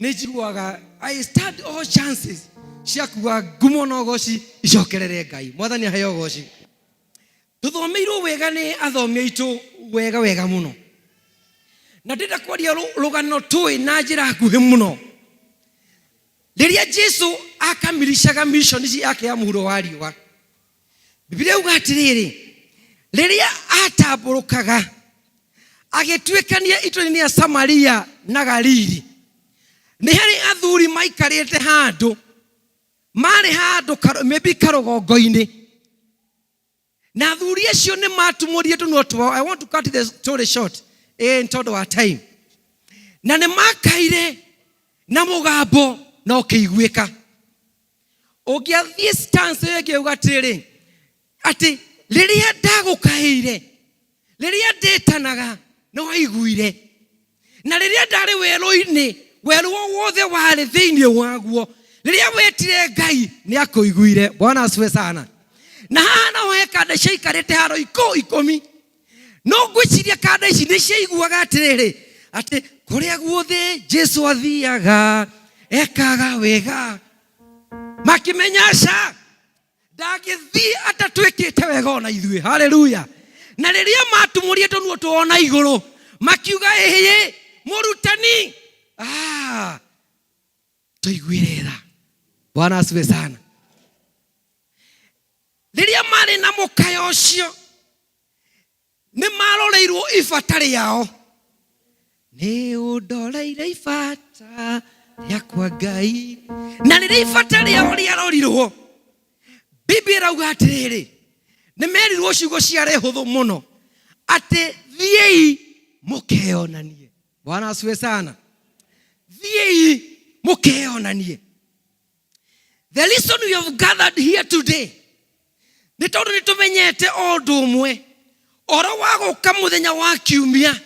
nĩ njiguaga I stand all chances cia kuga ngumo na ũgoci icokerere Ngai. Mwathani aheo ũgoci. Tũthomeirwo wega nĩ athomi aitũ wega wega mũno, na ndĩrenda kwaria rũgano tũĩ na njĩra nguhĩ mũno. Rĩrĩa Jesu akamirishaga mission yake ya mũhuro wa riũa, Biblia yuga atĩrĩrĩ, rĩrĩa atambũrũkaga agĩtuĩkania itũũra-inĩ rĩa Samaria na Galili, nĩ harĩ athuri maikarĩte handũ, marĩ handũ maybe karũgongo-inĩ, na athuri acio nĩ matumũrire tũnua twao. I want to cut the story short, nĩ tondũ wa time. Na nĩ makaire na mũgambo na ũkĩiguĩka. Ũngĩathiĩ stance ĩyo ĩngĩ uga atĩrĩrĩ, atĩ rĩrĩa ndagũkaĩire, rĩrĩa ndĩtanaga, nĩ waiguire, na rĩrĩa ndarĩ werũ-inĩ, werũ o wothe warĩ thĩinĩ waguo, rĩrĩa wetire Ngai nĩ akũiguire. Bwana asifiwe sana. Na haha naho he kanda ciaikarĩte haro ikũmi. No ngwĩciria kanda ici nĩ ciaiguaga atĩrĩrĩ, atĩ kũrĩa guothe Jesu athiaga ekaga wega. Makĩmenya aca ndangĩthiĩ atatwĩkĩte wega ona ithuĩ. Haleluya. Na rĩrĩa matumũrie tũnuo twao na igũrũ makiuga, ĩhĩĩ mũrutani, tũiguĩre tha. Bwana asifiwe sana. Rĩrĩa marĩ na mũkayo ũcio nĩ maroreirwo ibata rĩao. Nĩ ũndoreire ibata rĩakwa Ngai. Na rĩrĩa ibata rĩao rĩarorirwo, Biblia ĩrauga atĩrĩrĩ, nĩ merirwo ciugo ciarĩ hũthũ mũno atĩ thiĩi mũkeyonanie. Bwana asifiwe sana. Thiĩi mũkeyonanie. The reason we have gathered here today nĩ tondũ nĩ tũmenyete o ũndũ ũmwe, ũhoro wa gũka mũthenya wa kiumia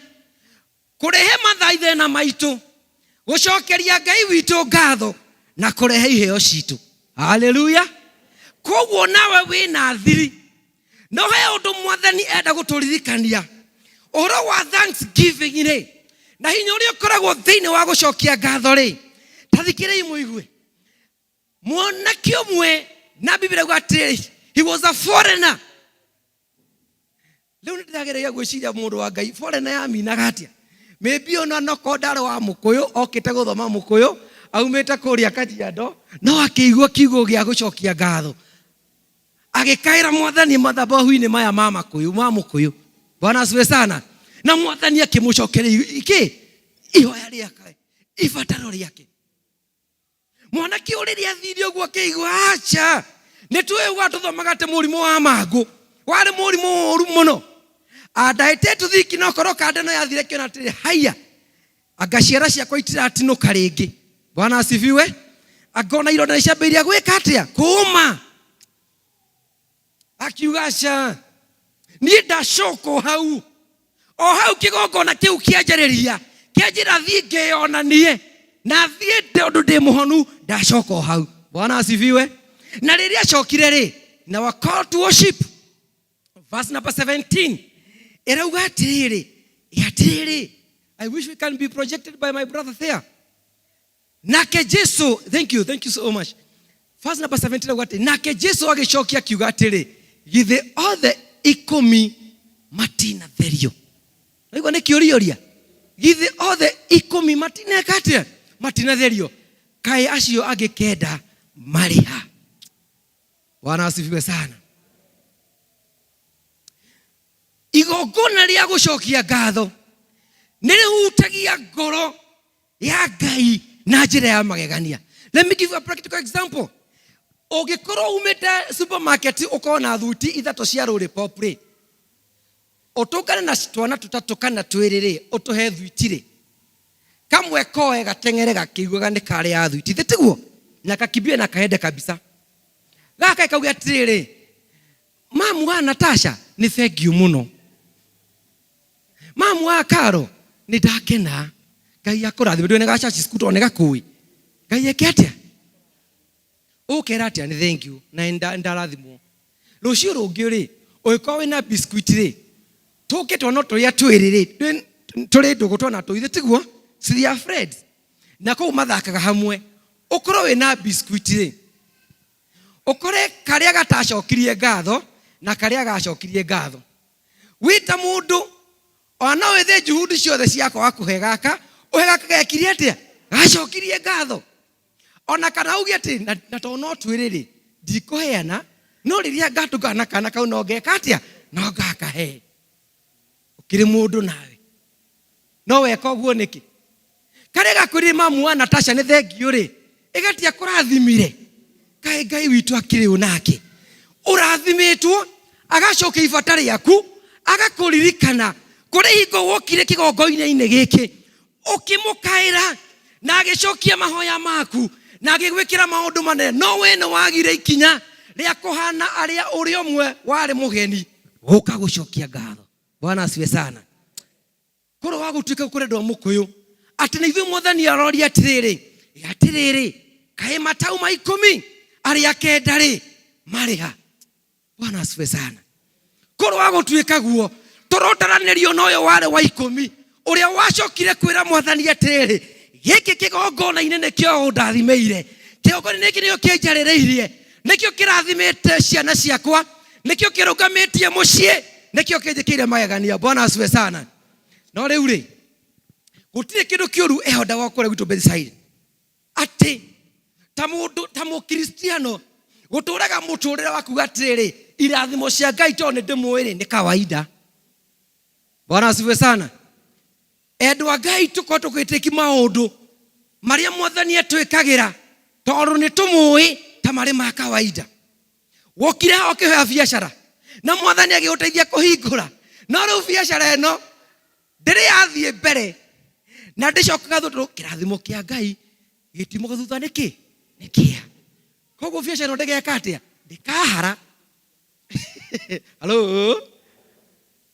kũrehe mathaithena maitũ, gũcokeria Ngai witũ ngatho na kũrehe iheo citũ. Haleluya. Koguo nawe wĩna thiri, no he ũndũ mwathani enda gũtũririkania ũhoro wa thanksgiving rĩ, na hinya ũrĩa ũkoragwo thĩinĩ wa gũcokia ngatho rĩ. Ta thikĩrĩi mũigue mwanake ũmwe, na Biblia ĩrauga atĩrĩ, he was a foreigner. Rĩu nĩ ndĩrageria gwĩciria mũndũ wa Ngai, foreigner yaminaga atĩa? Maybe ona nokorwo ndarĩ wa mũkũyũ, okĩte gũthoma mũkũyũ, aumĩte kũrĩa Kajiado, no akĩigua kiugo gĩa gũcokia ngatho, agĩkaĩra mwathani mathabahu-inĩ maya ma makũyũ ma mũkũyũ. Bwana asifiwe sana. Na mwathani akĩmũcokeria ikĩ ihoya rĩake, ibataro rĩake. Mwanake ũyũ rĩrĩa athire ũguo akĩigua aca, nĩ tũĩ ũguo tũthomaga atĩ mũrimũ wa mangũ warĩ mũrimũ mũru mũno. Andaĩte tũthiki, no korwo kanda ĩno yathire kĩona atĩrĩ, haiya, anga ciara ciakwa itiratinũka rĩngĩ. Bwana asifiwe. Angona ironda nĩ ciambĩrĩria gwĩka atĩa? Kũũma. Akiuga aca, niĩ ndacoka o hau o hau kĩgongona kĩu kĩanjarĩria kĩanjĩra thiĩ ngĩyonanie na thiĩ tondũ ndĩ mũhonu, ndacoka o hau. Bwana asifiwe. Na rĩrĩa acokire rĩ, na wa call to worship, verse number 17 ĩrauga atĩrĩrĩ, atĩrĩrĩ, I wish we can be projected by my brother there. Nake Jesu, thank you, thank you so much. Verse number 17 ĩrauga atĩ, nake Jesu agĩcokia akiuga atĩrĩ, githĩ othe 10 matinatherio? Naigua nĩ kĩũria, githĩ othe 10 matineka atĩa? Matinatherio. Kaĩ acio angĩ 9 marĩ ha? Bwana asifiwe sana. Igongona rĩa gũcokia ngatho nĩ rĩhutagia ngoro ya Ngai na njĩra ya magegania. Let me give you a practical example. Ũngĩkorwo umĩte supermarket ũkona thuti 3 cia lollipop rĩ, ũtũngane na twana 3 kana 2 rĩ, ũtũhe thuiti rĩ, kamwe koe gateng'ere gakĩiguaga nĩ karĩa thuiti, thĩ tiguo? Na kakimbie na kaende kabisa. Gaka kauge atĩrĩrĩ, mamu wa Natasha nĩ thank you mũno, mamu wa Karo nĩ ndakena, Ngai akũrathime, ndũĩ nĩ ga church school tondũ nĩ gakũĩ, Ngai eke atĩa? Ũkera atĩa? Nĩ thank you na nĩ ndarathimwo. Rũciũ rũngĩ rĩ, ũngĩkorwo wĩna biscuit rĩ, tũke twana tũrĩa twĩrĩ rĩ, tũrĩ ndũgũ twana tũu, ithe tiguo? They are friends. Na kũu mathakaga hamwe. Ũkorwo wĩna biscuit rĩ, ũkore karĩa gatacokirie ngatho na karĩa gacokirie ngatho. Wĩ ta mũndũ, ona no wĩthĩ juhudi ciothe cia kwaga kũhe gaka, ũhe gaka gekire atĩa? Gacokirie ngatho. Ona kana uge atĩ, na tondũ no twĩrĩ rĩ, ndikũheana, no rĩrĩa ngatũngana na kana kau no ngeka atĩa? No ngakahe. Ũkĩrĩ mũndũ nawe. No weka ũguo nĩkĩ? Karĩa gakwĩrire mamu wa Natasha nĩ thengiũ rĩ, ĩgatia kũrathimire. Kaĩ Ngai witũ akĩrĩ ũ nake? Ũrathimĩtwo, agacokia ibata rĩaku, agakũririkana kũrĩ hingo wokire kĩgongoinĩ-inĩ gĩkĩ, ũkĩmũkaĩra na agĩcokia mahoya maku na agĩgwĩkĩra maũndũ manene, no we nĩ wagire ikinya rĩa kũhana arĩa ũrĩa ũmwe warĩ mũgeni gũka gũcokia ngatho. Bwana asifiwe sana. Korwo wa gũtuĩka kũrendwo mũkũyũ atĩ nĩ ithuĩ mwathani aroria atĩrĩrĩ, atĩrĩrĩ, kaĩ matauma 10 arĩa 9 rĩ marĩ ha? Bwana asifiwe sana. Korwo wagũtuĩka guo tũrotaranĩrio na ũyũ warĩ wa ikũmi ũrĩa wacokire kwĩra mwathani atĩrĩrĩ, gĩkĩ kĩgongona-inĩ nĩkĩo ũndathimĩire, kĩgongona gĩkĩ nĩkĩo kĩnjarĩrĩirie, nĩkĩo kĩrathimĩte ciana ciakwa, nĩkĩo kĩrũgamĩtie mũciĩ, nĩkĩo kĩnjĩkĩire magegania. Bwana asifiwe sana. No rĩu rĩ, gũtirĩ kĩndũ kĩũru ehondaga kũrĩa gwitũ Bethsaida, atĩ ta mũndũ ta mũkristiano gũtũraga mũtũrĩre wa kuga atĩrĩrĩ, irathimo cia Ngai tondũ nĩ ndĩmũĩ rĩ, nĩ kawaida. Bwana asifiwe sana. Endwa Ngai, tũkorwo tũgĩtĩki maũndũ marĩa mwathani atwĩkagĩra tondũ nĩ tũmũĩ ta marĩ ma kawaida. Wokire haha ũkĩhoya biacara na mwathani agĩgũteithia kũhingũra, no rĩu biacara ĩno ndĩrĩ yathiĩ mbere na ndĩcokaga thutha, tondũ kĩrathimo kĩa Ngai gĩtiumaga thutha nĩkĩ? Nĩ kĩa. Koguo biacara ĩno ndĩgeka atĩa? Ndĩkahara. Hello?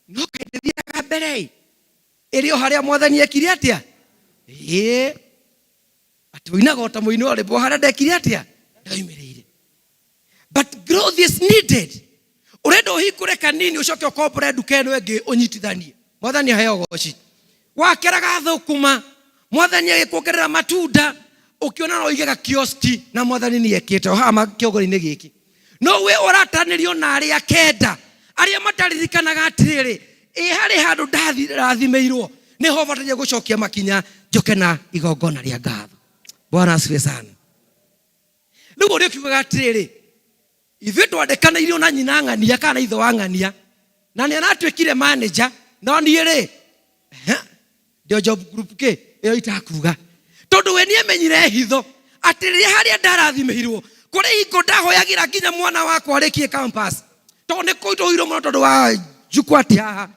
No kaĩ ndĩthiaga mbere ĩ? Ĩrĩ o harĩa mwathani ekire atĩa? Ĩĩ. Atĩ ũinaga o ta mũini wa rwĩmbo harĩa ndekire atĩa? Ndoimĩrĩire. But growth is needed. Ũrenda ũhingũre kanini ũcoke ũkombore nduka ĩno ĩngĩ ũnyitithanie. Mwathani aheo ũgoci. Wakeraga thũkũma, mwathani agĩkuongerera matunda, ũkĩona no ũige gakioski na mwathani nĩ ekĩte o haha kĩongoro-inĩ gĩkĩ. No we ũratanĩrio na arĩa kenda, arĩa mataririkanaga atĩrĩrĩ, ĩ harĩ handũ ndathimĩirwo, nĩho bataire gũcokia makinya njoke na igongona rĩa ngatho. Bwana asifiwe sana. Rĩu ũrĩa ũkiugaga atĩrĩrĩ, ithuĩ twandĩkanĩirio na nyina ng'ania kana ithe wa ng'ania, na nĩ aratuĩkire manager, no niĩ rĩ, ndio job group kĩ ĩyo itakuga, tondũ we nĩamenyire hitho atĩ rĩrĩa harĩa ndarathimĩirwo kũrĩ hingo ndahoyagĩra nginya mwana wakwa arĩkie campus, tondũ nĩ kũitũhũirwo mũno tondũ wa jukwati haha.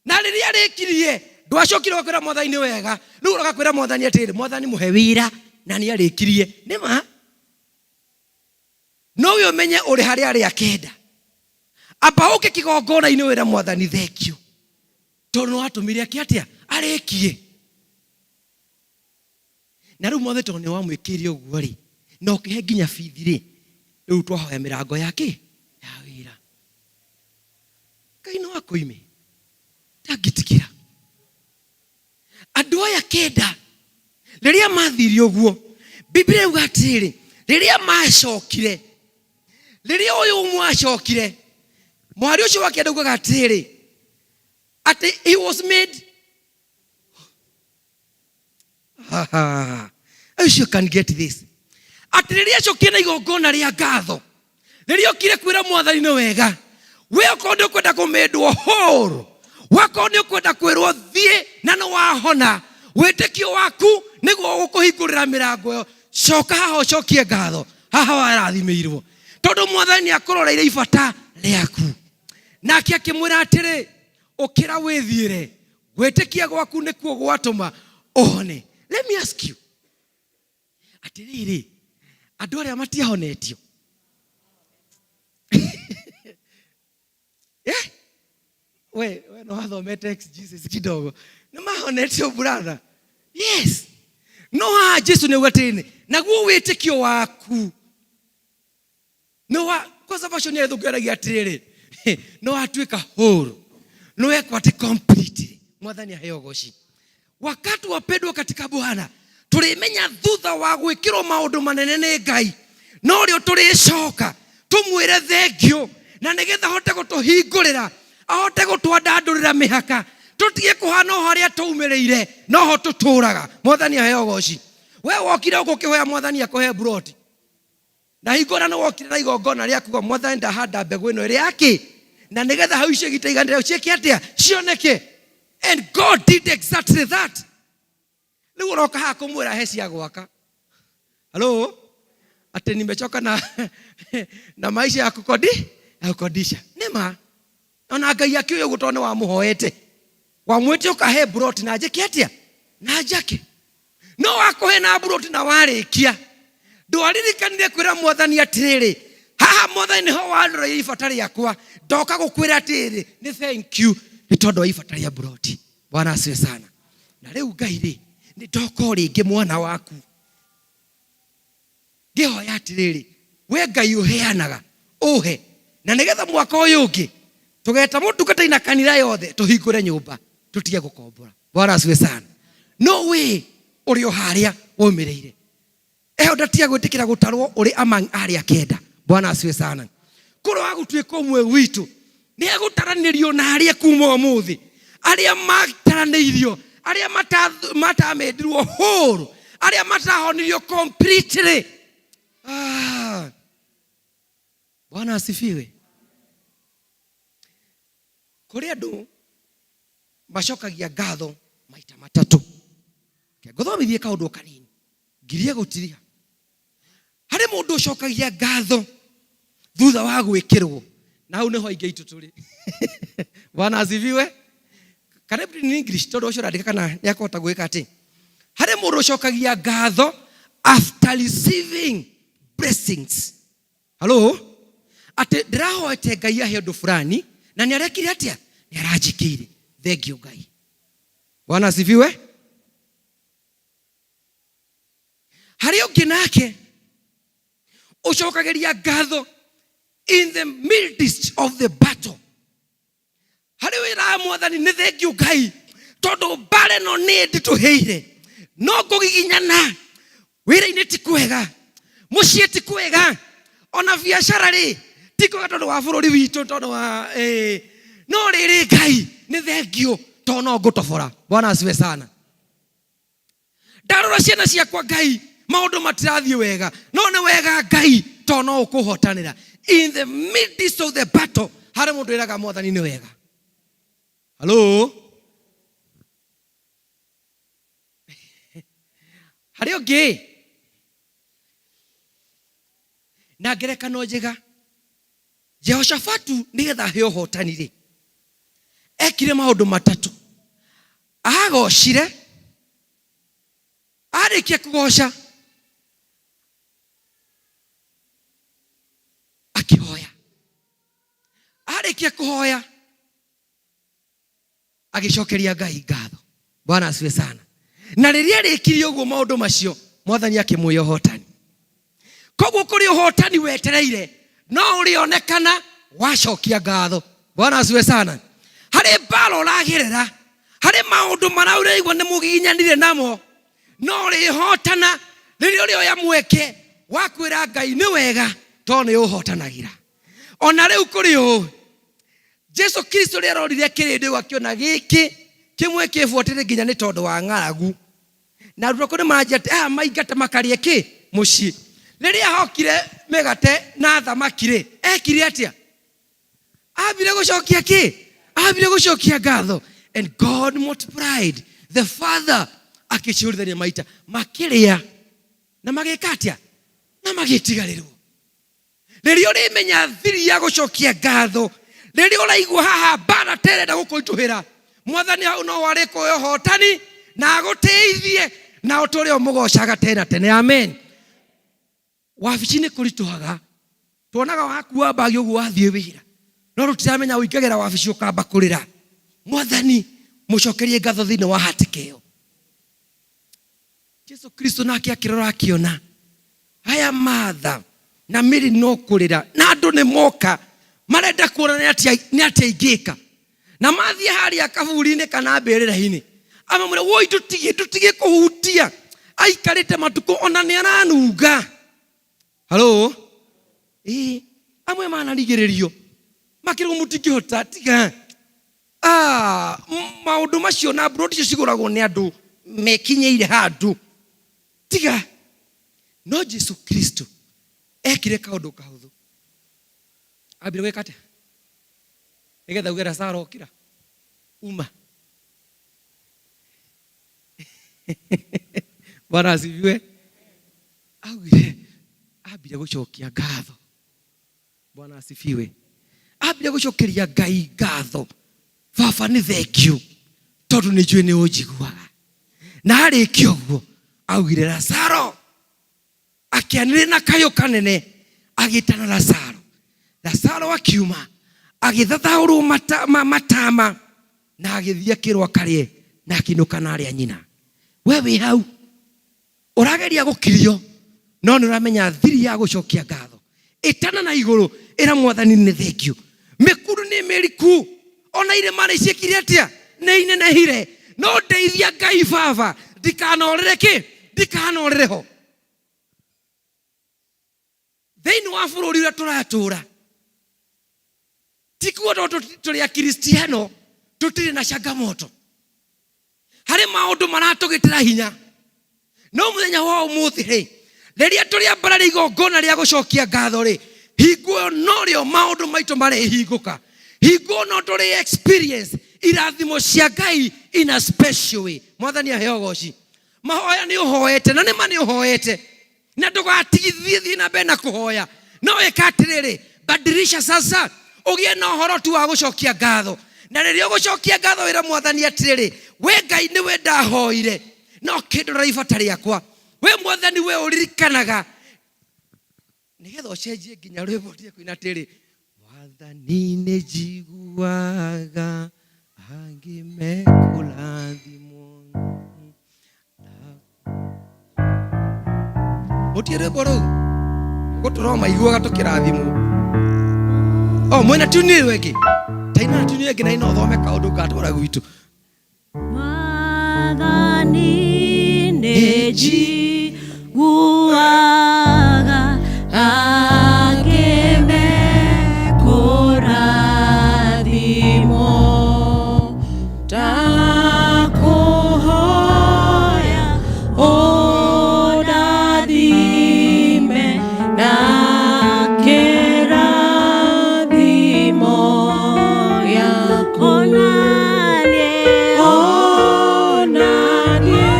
Na rĩrĩa arĩkirie ndwacokire ũgakwĩra mwathani nĩ wega, rĩu ũgakwĩra mwathani atĩrĩrĩ, mwathani mũhe wĩra na nĩ arĩkirie. Nĩ ma no we ũmenye ũrĩ harĩa arĩa kenda, amba ũke kĩgongona-inĩ wĩre mwathani thengio, tondũ nĩ watũmire eke atĩa? Arĩkie. Na rĩu mwathani tondũ nĩ wamwĩkĩire ũguo rĩ, na ũkĩhe nginya bithi rĩ, rĩu twahoya mĩrango ya kĩ? Ya wĩra. Ngai no akũime, ndangĩtigĩra. Andũ aya kenda rĩrĩa mathire ũguo, Biblia yuga atĩrĩrĩ, rĩrĩa macokire, rĩrĩa ũyũ ũmwe acokire, mwarĩ ũcio wa kenda ugaga atĩrĩrĩ, atĩ he was made. I wish you can get this. Atĩ rĩrĩa acokire na igongona rĩa ngatho, rĩrĩa okire kwĩra mwathani nĩ wega, we okorwo nĩ ũkwenda kũmĩndwo hũrũ, wakorwo nĩ ũkwenda kwĩrwo thiĩ na nĩ wahona, wĩtĩkio waku nĩguo ũgũkũhingũrĩra mĩrango ĩyo. Coka haha ũcokie ngatho, haha warathimĩirwo, tondũ mwathani nĩ akũroreire ibata rĩaku. Nake akĩmwĩra atĩrĩ, ũkĩra wĩthiĩre, gwĩtĩkia gwaku nĩkuo gwatũma ũhone. Let me ask you, atĩrĩrĩ, andũ arĩa matiahonetio we no wathomete exegesis kidogo, nĩ mahonetio brother? Yes. No haha Jesu nĩ auga atĩrĩrĩ, naguo wĩtĩkio waku nĩ wa kwanza version ya gĩthũngũ yaragia atĩrĩrĩ, nĩ watuĩka whole, nĩ wekwo atĩ complete. Mwathani aheo ũgoci. Wakati wapendwa katika Bwana, tũrĩmenya thutha wa gwĩkĩrwo maũndũ manene nĩ Ngai, no rĩo tũrĩcoka tũmwĩre thengio, na nĩgetha ahote gũtũhingũrĩra, ahote gũtwandandũrĩra mĩhaka, tũtige kũhana o harĩa tũumĩrĩire, noho tũtũraga. Mwathani aheo ũgoci. We wokire gũkũ ũkĩhoya mwathani akũhe mburoti, na hingo na nĩwokire na igongona rĩa kuga mwathani ndahanda mbegũ ĩno ĩrĩ yake, na nĩgetha hau icio igitaiganĩra ciĩke atĩa? Cioneke. And God did exactly that. Rĩu ũroka haha kũmwĩra he cia gwaka, hello, atĩ nimechoka na maisha ya kukodi ya kukodisha. Nĩ ma ona Ngai akĩũĩ ũguo, tondũ nĩ wamũhoete, wamwĩte ũkahe mburoti na njĩke atĩa? Na njake. No wakũhe na mburoti na warĩkia, ndwaririkanire kwĩra mwathani atĩrĩrĩ, haha mwathani nĩho wandoreire ibata rĩakwa, ndoka gũkwĩra atĩrĩrĩ, nĩ thank you nĩ tondũ wa ibata rĩa mburoti. Bwana asifiwe sana. Na rĩu Ngai rĩ, nĩ ndoka o rĩngĩ mwana waku ngĩhoya atĩrĩrĩ, we Ngai ũheanaga, ũhe. Na nĩgetha mwaka ũyũ ũngĩ tũgeta mũtungata na kanitha yothe tũhingũre nyũmba tũtige gũkombora. Bwana asifiwe sana. No we ũrĩ o harĩa waumĩrĩire. Eho ndatia gwĩtĩkĩra gũtarwo ũrĩ among arĩa kenda. Bwana asifiwe sana. Kũrĩ wa gũtuĩka ũmwe witũ nĩ egũtaranĩrio na arĩa kuma ũmũthĩ arĩa mataranĩirio arĩa matamendirwo whole arĩa matahonirio completely. Ah. Bwana asifiwe. Kũrĩ andũ macokagia ngatho maita matatũ. Reke ngũthomithie kaũndũ kanini ngirie gũtiria. Harĩ mũndũ ũcokagia ngatho thutha wa gwĩkĩrwo, na hau nĩho aingĩ aitũ tũrĩ. Bwana asifiwe. Karibu in English tondũ ũcio ũrandĩka kana nĩ akũhota gwĩka atĩ harĩ mũndũ ũcokagia ngatho after receiving blessings. Hello? Atĩ ndĩrahoete Ngai ahe ũndũ fulani na nĩ arekire atĩa? Nĩ aranjĩkĩire. Thank you Ngai. Bwana asifiwe. Harĩ ũngĩ nake ũcokagĩria ngatho in the midst of the battle. Harĩ wĩra wa mwathani nĩ thank you Ngai tondũ mbara ĩno nĩ nditũhĩire no ngũgiginyana wĩra-inĩ ti kwega mũciĩ ti kwega ona biacara rĩ ti kwega tondũ wa bũrũri witũ tondũ wa no rĩrĩ Ngai nĩ thank you tondũ no ngũtobora. Bwana asifiwe sana. Ndarora ciana ciakwa Ngai maũndũ matirathiĩ wega no nĩ wega Ngai tondũ no ũkũhotanĩra. In the midst of the battle harĩ mũndũ wĩraga mwathani nĩ wega. Hello? Harĩ ũngĩ na ngerekano njega Jehoshafatu nĩgetha ahe ũhotani rĩ ekire maũndũ matatũ. Agocire, arĩkia kũgoca akĩhoya, arĩkia kũhoya agĩcokeria Ngai ngatho. Bwana asifiwe sana. Na rĩrĩa arĩkirie ũguo maũndũ macio mwathani akĩmwĩra ũhotani. Koguo kũrĩ ũhotani wetereire no ũrĩonekana wacokia ngatho. Bwana asifiwe sana. Harĩ mbara ũragerera, harĩ maũndũ maraũraigua nĩ mũgiginyanire namo, no ũrĩhotana rĩrĩa ũrĩoya mweke wa kwĩra Ngai nĩ wega tondũ nĩ ũhotanagĩra. Ona rĩu kũrĩ ũũ, Jesu Kristo rĩrĩa arorire kĩrĩndĩ akĩona gĩkĩ kĩmwe kĩbuatĩte nginya nĩ tondũ wa ng'aragu. Na arutwo kũrĩ manjia atĩ aya maingate makarĩe kĩ mũciĩ. Rĩrĩa ahokire mĩgate na thamaki rĩ, ekire atĩa? Ambire gũcokia kĩ? Ambire gũcokia ngatho. And God multiplied. The Father akĩciũrithania maita makĩrĩa na magĩka atĩa? Na magĩtigarĩrwo. Rĩrĩa ũrĩmenya thiri ya gũcokia ngatho, rĩrĩa ũraigua haha mbara ta ĩrenda gũkũritũhĩra, mwathani hau no arĩ kũhe ũhotani na agũteithie na ũtũre ũmũgocaga tene na tene. Amen. Wabici nĩ kũritũhaga, tuonaga wakua mbagi ũguo wathiĩ wĩra, no tũtiramenya ũingagĩra wabici ũkamba kũrĩra. Mwathani mũcokerie ngatho thĩinĩ wa hatĩka ĩyo. Jesu Kristo nake akĩrora akĩona aya Martha na Mary no kũrĩra na andũ nĩ moka marenda kuona nĩ atĩa ingĩka, na mathiĩ harĩa kaburi-inĩ kana mbĩrĩra-inĩ amamwĩra woi ndũtige kũhutia, aikarĩte matukũ ona nĩ aranunga. Hello? Ĩĩ, amwe manarigĩrĩrio makĩrwo mũtingĩhota tiga. Maũndũ macio na mburoti icio cigũragwo nĩ andũ mekinyĩire handũ tiga. No Jesu Kristo ekire kaũndũ kahũthũ. Ambire gwĩka atĩa? Nĩgetha uge Lazaro okĩra uma. Bwana asifiwe. Augire ambire gũcokia ngatho. Bwana asifiwe. Ambire gũcokeria Ngai ngatho. Baba nĩ thank you tondũ nĩ njũĩ nĩ ũnjiguaga. Na arĩkia ũguo augire Lazaro, akĩanĩrĩra na kayũ kanene agĩtana Lazaro. Lazaro akiuma agĩthathaũrwo matama na agĩthiĩ akĩrwo akarĩe na akĩinũka na arĩa nyina. We wĩ hau ũrageria gũkirio no nĩ ũramenya thiri ya gũcokia ngatho ĩtana na igũrũ Ĩra Mwathani nĩ thengiũ. Mĩkuru nĩ mĩriku, ona irĩma nĩ ciĩkire atĩa? Nĩ inenehire. No ndeithia Ngai Baba, ndikanorĩre kĩ? Ndikanorĩre ho. Thĩinĩ wa bũrũri ũrĩa tũratũra, ti kuo tondũ tũrĩ akristiano tũtirĩ na changamoto. Harĩ maũndũ maratũgĩtĩra hinya. No mũthenya wa ũmũthĩ rĩ, rĩrĩa tũrĩambararia igongona rĩa gũcokia ngatho rĩ, hingo ĩyo norĩo maũndũ maitũ marĩhingũka. Hingo ĩyo no tũrĩ experience irathimo cia Ngai in a special way. Mwathani aheo goci. Mahoya nĩ ũhoete, na nĩma nĩ ũhoete, na ndũgatigithie, thiĩ na mbere na kũhoya. No ĩka atĩrĩrĩ, badilisha sasa, ũgĩe na ũhoro tu wa gũcokia ngatho. Na rĩrĩa ũgũcokia ngatho, wĩra Mwathani atĩrĩrĩ, we Ngai nĩwe ndahoire, no kĩndorera ibata rĩakwa. We Mwathani, we ũririkanaga, nĩgetha ũcenjie nginya rwĩmbo ũtige kũina atĩrĩ, Mwathani nĩ njiguaga angĩ mekũrathimwo. Mũtiĩ rwĩmbo rũu gũtũra maiguaga tũkĩrathimwo. O mwena tuni ĩyo ĩngĩ, taina tuni ĩyo ĩngĩ, na ino ũthome kaũndũ ngatwara gwitũ. Mwathani nĩ njiguaga angĩ mekũrathimwo, ndakũhoya ũndathime na kĩrathimo gĩaku. Onanie,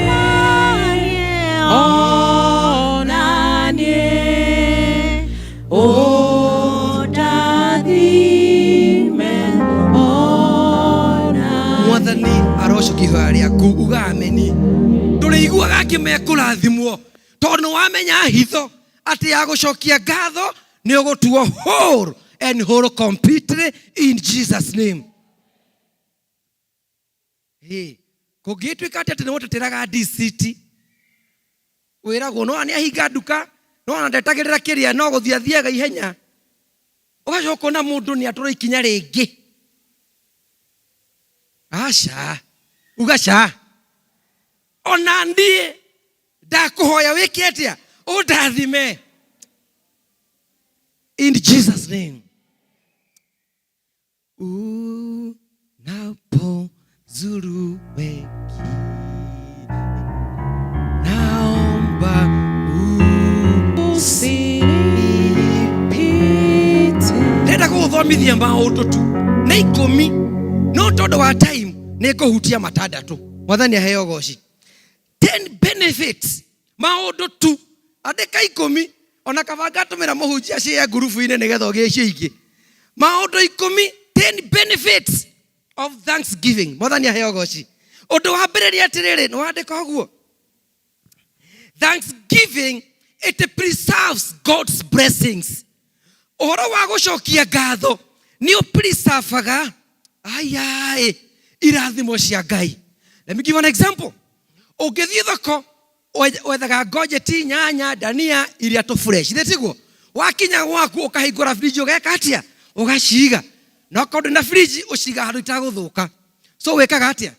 onanie, ũndathime, onanie. Mwathani arocokia ihoya rĩaku, uga ameni. Ndũrĩiguaga angĩ mekũrathimwo, tondũ nĩ wamenya hitho atĩ ya gũcokia ngatho nĩ ũgũtuo whole and whole completely in Jesus name. Ĩ, kũngĩtuĩka atĩ nĩ gũteteraga DCT, wĩragwo no nĩ ahinga nduka, no ona ndetagĩrĩra kĩrĩa, no gũthiĩ athiaga ihenya, ũgacoka ona mũndũ nĩ atũra ikinya rĩngĩ. Aca, uga ca. Ona niĩ ndakũhoya wĩke atĩa? Ũndathime in Jesus name. Unapozuru wengine, naomba usinipite. Ndĩrenda gũgũthomithia maũndũ tu nĩ 10, no tondũ wa time nĩ ngũhutia matandatũ. Mwathani aheo goci. 10 benefits, maũndũ tu andĩka 10, ona kaba ngatũmĩra mũhunjia cie ngurubu-inĩ nĩgetha ũgĩe icio ingĩ. Maũndũ 10, 10 benefits of thanksgiving. Mwathani aheo goci. Ũndũ wa mbere nĩ atĩrĩrĩ, nĩ wandĩka ũguo, thanksgiving it preserves God's blessings. Ũhoro wa gũcokia ngatho nĩ ũpreservaga ayaĩ irathimo cia Ngai. Let me give an example. Ũngĩthiĩ thoko wethaga ngojeti, nyanya, dania iria tũ fresh, nĩ tiguo? Wakinya gwaku ũkahingũra fridge, ũgeka atĩa? Ũgaciga. Na okorwo ndũrĩ na fridge, ũciga handũ itagũthũka. So wĩkaga atĩa?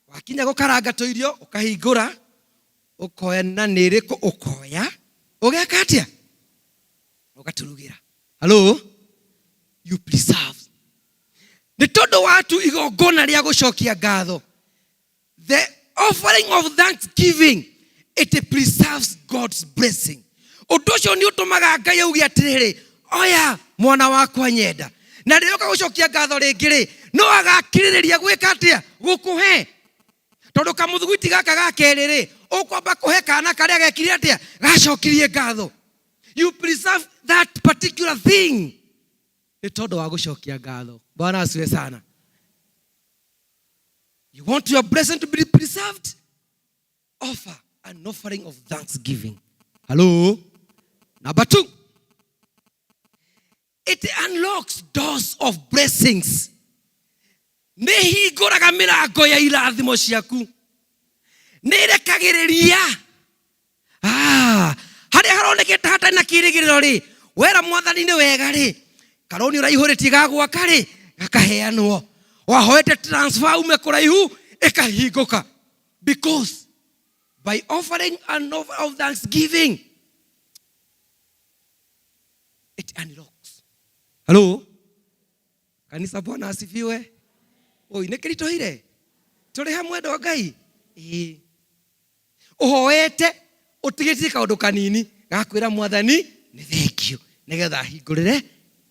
Wakinya gũkaranga tũirio, ũkahingũra, ũkoya na nĩ ĩrĩkũ ũkoya, ũgeka atĩa? Ũgatũrugĩra. Hello, you preserve. Nĩ tondũ wa tu igongona rĩa gũcokia ngatho, the offering of thanksgiving, it preserves God's blessing. Ũndũ ũcio nĩ ũtũmaga Ngai auge atĩrĩrĩ, oya mwana wakwa nyenda. Na rĩrĩa ũka gũcokia ngatho rĩngĩ rĩ, no agakirĩrĩria gwĩka atĩa? Gũkũhe. Tondũ kamũthugwiti gaka ga kerĩ rĩ, ũkwamba kũhe kana karĩa gekire atĩa? Gacokirie ngatho. You preserve that particular thing nĩ tondũ wa gũcokia ngatho. Bwana asifiwe sana. You want your blessing to be preserved? Offer an offering of thanksgiving. Hello? Number 2, it unlocks doors of blessings. Nĩ hingũraga mĩrango ya irathimo ciaku. Nĩ ĩrekagĩrĩria. Harĩa haronekete hatarĩ na kĩrĩgĩrĩro rĩ, wera Mwathani nĩ wega rĩ, Karoni ũraihũrĩtie ga gwaka rĩ gakaheanwo. Wahoete transfer ume kũraihu ĩkahingũka. Because by offering an offer of thanksgiving it unlocks. Hello? Kanitha Bwana asifiwe. Oi, nĩ kĩritũhire? Tũrĩ hamwe andũ a Ngai? Ĩĩ. Ũhoete ũtigĩtie kaũndũ kanini gakwĩra mwathani nĩ thengio nĩgetha ahingũrĩre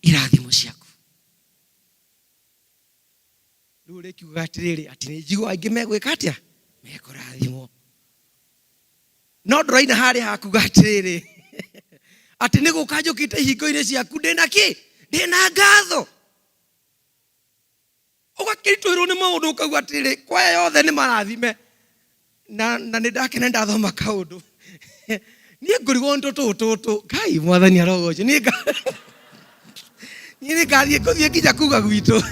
irathimo ciaku. Rĩu ũrĩkiugaga atĩrĩrĩ atĩ nĩ njigua aingĩ megwĩka atĩa? Mekũrathimwo. No ndũraina harĩa hakuga atĩrĩrĩ atĩ nĩ gũka njũkĩte ihingo-inĩ ciaku ndĩna kĩ? Ndĩna ngatho. Ũgakĩritũhĩrwo nĩ maũndũ ũkauga atĩrĩrĩ kwaya yothe nĩ marathime na nĩ ndakena ndathoma kaũndũ. Niĩ ngũrigwo nĩ tũtũ tũtũ. Ngai mwathani arogocwo. Niĩ niĩ ngathiĩ ngũthiĩ nginya kuga gwitũ.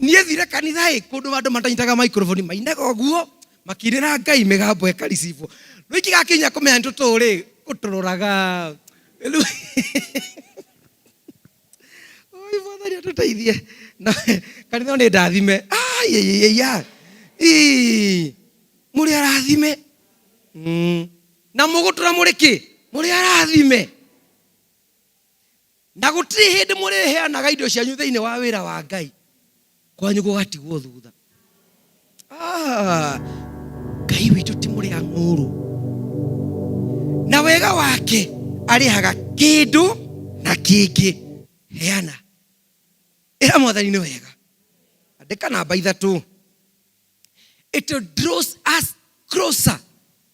Niĩ thire kanitha ĩ kũndũ andũ matanyitaga microphone mainaga ũguo makĩinĩra Ngai mĩgambo ĩkaricibwo. Rĩu ingĩgakinya kũmenya nĩ tũtũ rĩ gũtũroraga. Rĩu Oi mwathani atũteithie. Na kanitha nĩ ndathime. Ai Ii. Mũrĩ arathime. Na mũgũtũra mũrĩ kĩ? Mũrĩ arathime. Na gũtirĩ hĩndĩ mũrĩheanaga indo cianyu thĩinĩ wa wĩra wa Ngai. Kwanyu gũgatigwo thutha. Ah, Ngai witũ ti mũrĩa ng'ũrũ. Na wega wake arĩhaga kĩndũ na kĩngĩ. Heana. Ĩra mwathani nĩ wega. Andĩka namba ithatũ. It draws us closer.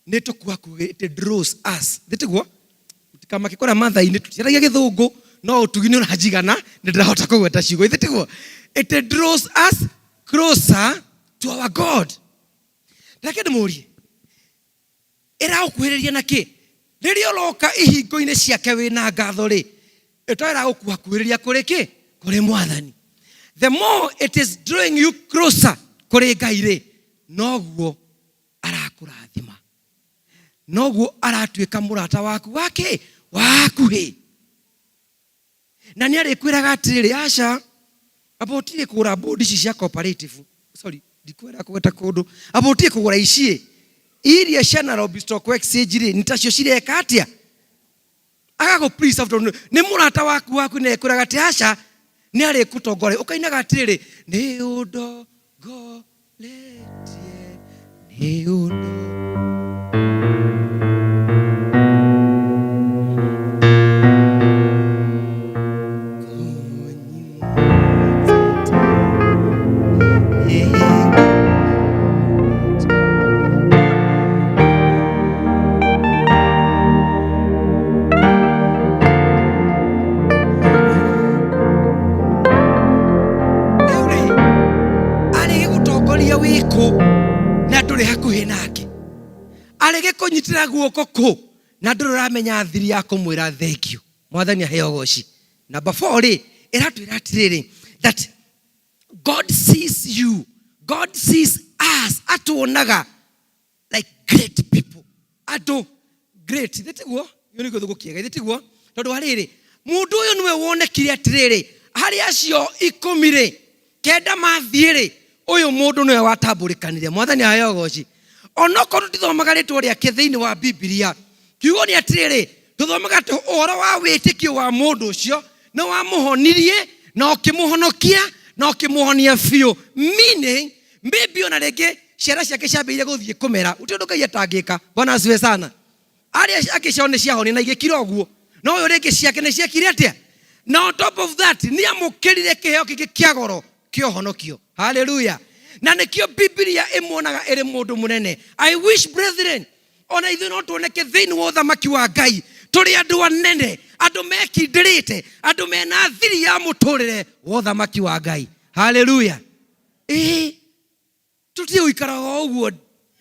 Nĩ tũkuhakuhĩ. It draws us. Thĩ tiguo? Tũtikamake kũrĩa Mathai-inĩ tũtiaragia gĩthũngũ no ũtugi nĩ ũranjigana nĩ ndĩrahota kũgweta ciugo. Ithĩ tiguo? It draws us closer to our God. Reke ndĩmũrie, ĩragũkuhĩrĩria na kĩ? Rĩrĩa ũroka ihingo-inĩ ciake wĩna ngatho rĩ, ĩto ĩragũkuhakuhĩrĩria kũrĩ kĩ? Kũrĩ mwathani. The more it is drawing you closer kũrĩ Ngai rĩ, noguo arakũrathima, noguo aratuĩka mũrata waku wa kĩ? Wa hakuhĩ. Na nĩ arĩkwĩraga atĩrĩrĩ, aca, amba ũtige kũgũra bond ici cia cooperative. Sorry, ndikwenda kũgweta kũndũ. Amba ũtige kũgũra ici iria cia Nairobi Stock Exchange rĩ, nĩ tacio cireka atĩa? Agagũ preserve tondũ nĩ mũrata waku waku na ekwĩraga atĩ aca, nĩ arĩkũtongoria. Ũkainaga atĩrĩrĩ, nĩ ũndongoretie, nĩ ũndũ Arĩgĩgũtongoria wĩ kũ na ndũrĩ hakuhĩ nake, arĩgĩkũnyitĩra guoko kũ na ndũrĩ ũramenya thiri ya kũmwĩra thengiũ. Mwathani aheo ũgoci. Number 4 rĩ, ĩratwĩra atĩrĩrĩ that God sees you, God sees us, atuonaga like great people, andũ great. Ithe tiguo? Ĩyo nĩ gĩthũngũ kĩega, ithe tiguo? Tondũ wa rĩrĩ, mũndũ ũyũ nĩwe wonekire atĩrĩrĩ, harĩ acio ikũmi rĩ, kenda mathiĩ rĩ, ũyũ mũndũ nĩwe watambũrĩkanire. Mwathani aheo ũgoci. Onokorwo tũtithomaga rĩtwa rĩake thĩinĩ wa Bibilia, kiugo nĩ atĩrĩrĩ, tũthomaga atĩ ũhoro wa wĩtĩkio wa mũndũ ũcio nĩ wamũhonirie na ũkĩmũhonokia na ũkĩmũhonia biũ. Meaning, maybe ona rĩngĩ ciara ciake ciambĩrĩirie gũthiĩ kũmera. Gũtirĩ ũndũ Ngai atangĩka. Bwana asifiwe sana. Arĩa angĩ ciao nĩ ciahonire na igĩkira ũguo, no ũyũ rĩngĩ ciake nĩ ciekire atĩa? Na on top of that, nĩ amũkĩrire kĩheo kĩngĩ kĩa goro kĩa ũhonokio. Hallelujah. Na nĩkĩo Bibilia ĩmuonaga ĩrĩ mũndũ mũnene. I wish brethren, ona ithuĩ no tuoneke thĩinĩ wa ũthamaki wa Ngai tũrĩ andũ anene, andũ mekindĩrĩte, andũ mena thiri ya mũtũrĩre wa ũthamaki wa Ngai. Hallelujah. Ĩĩ, tũtige gũikaraga o ũguo.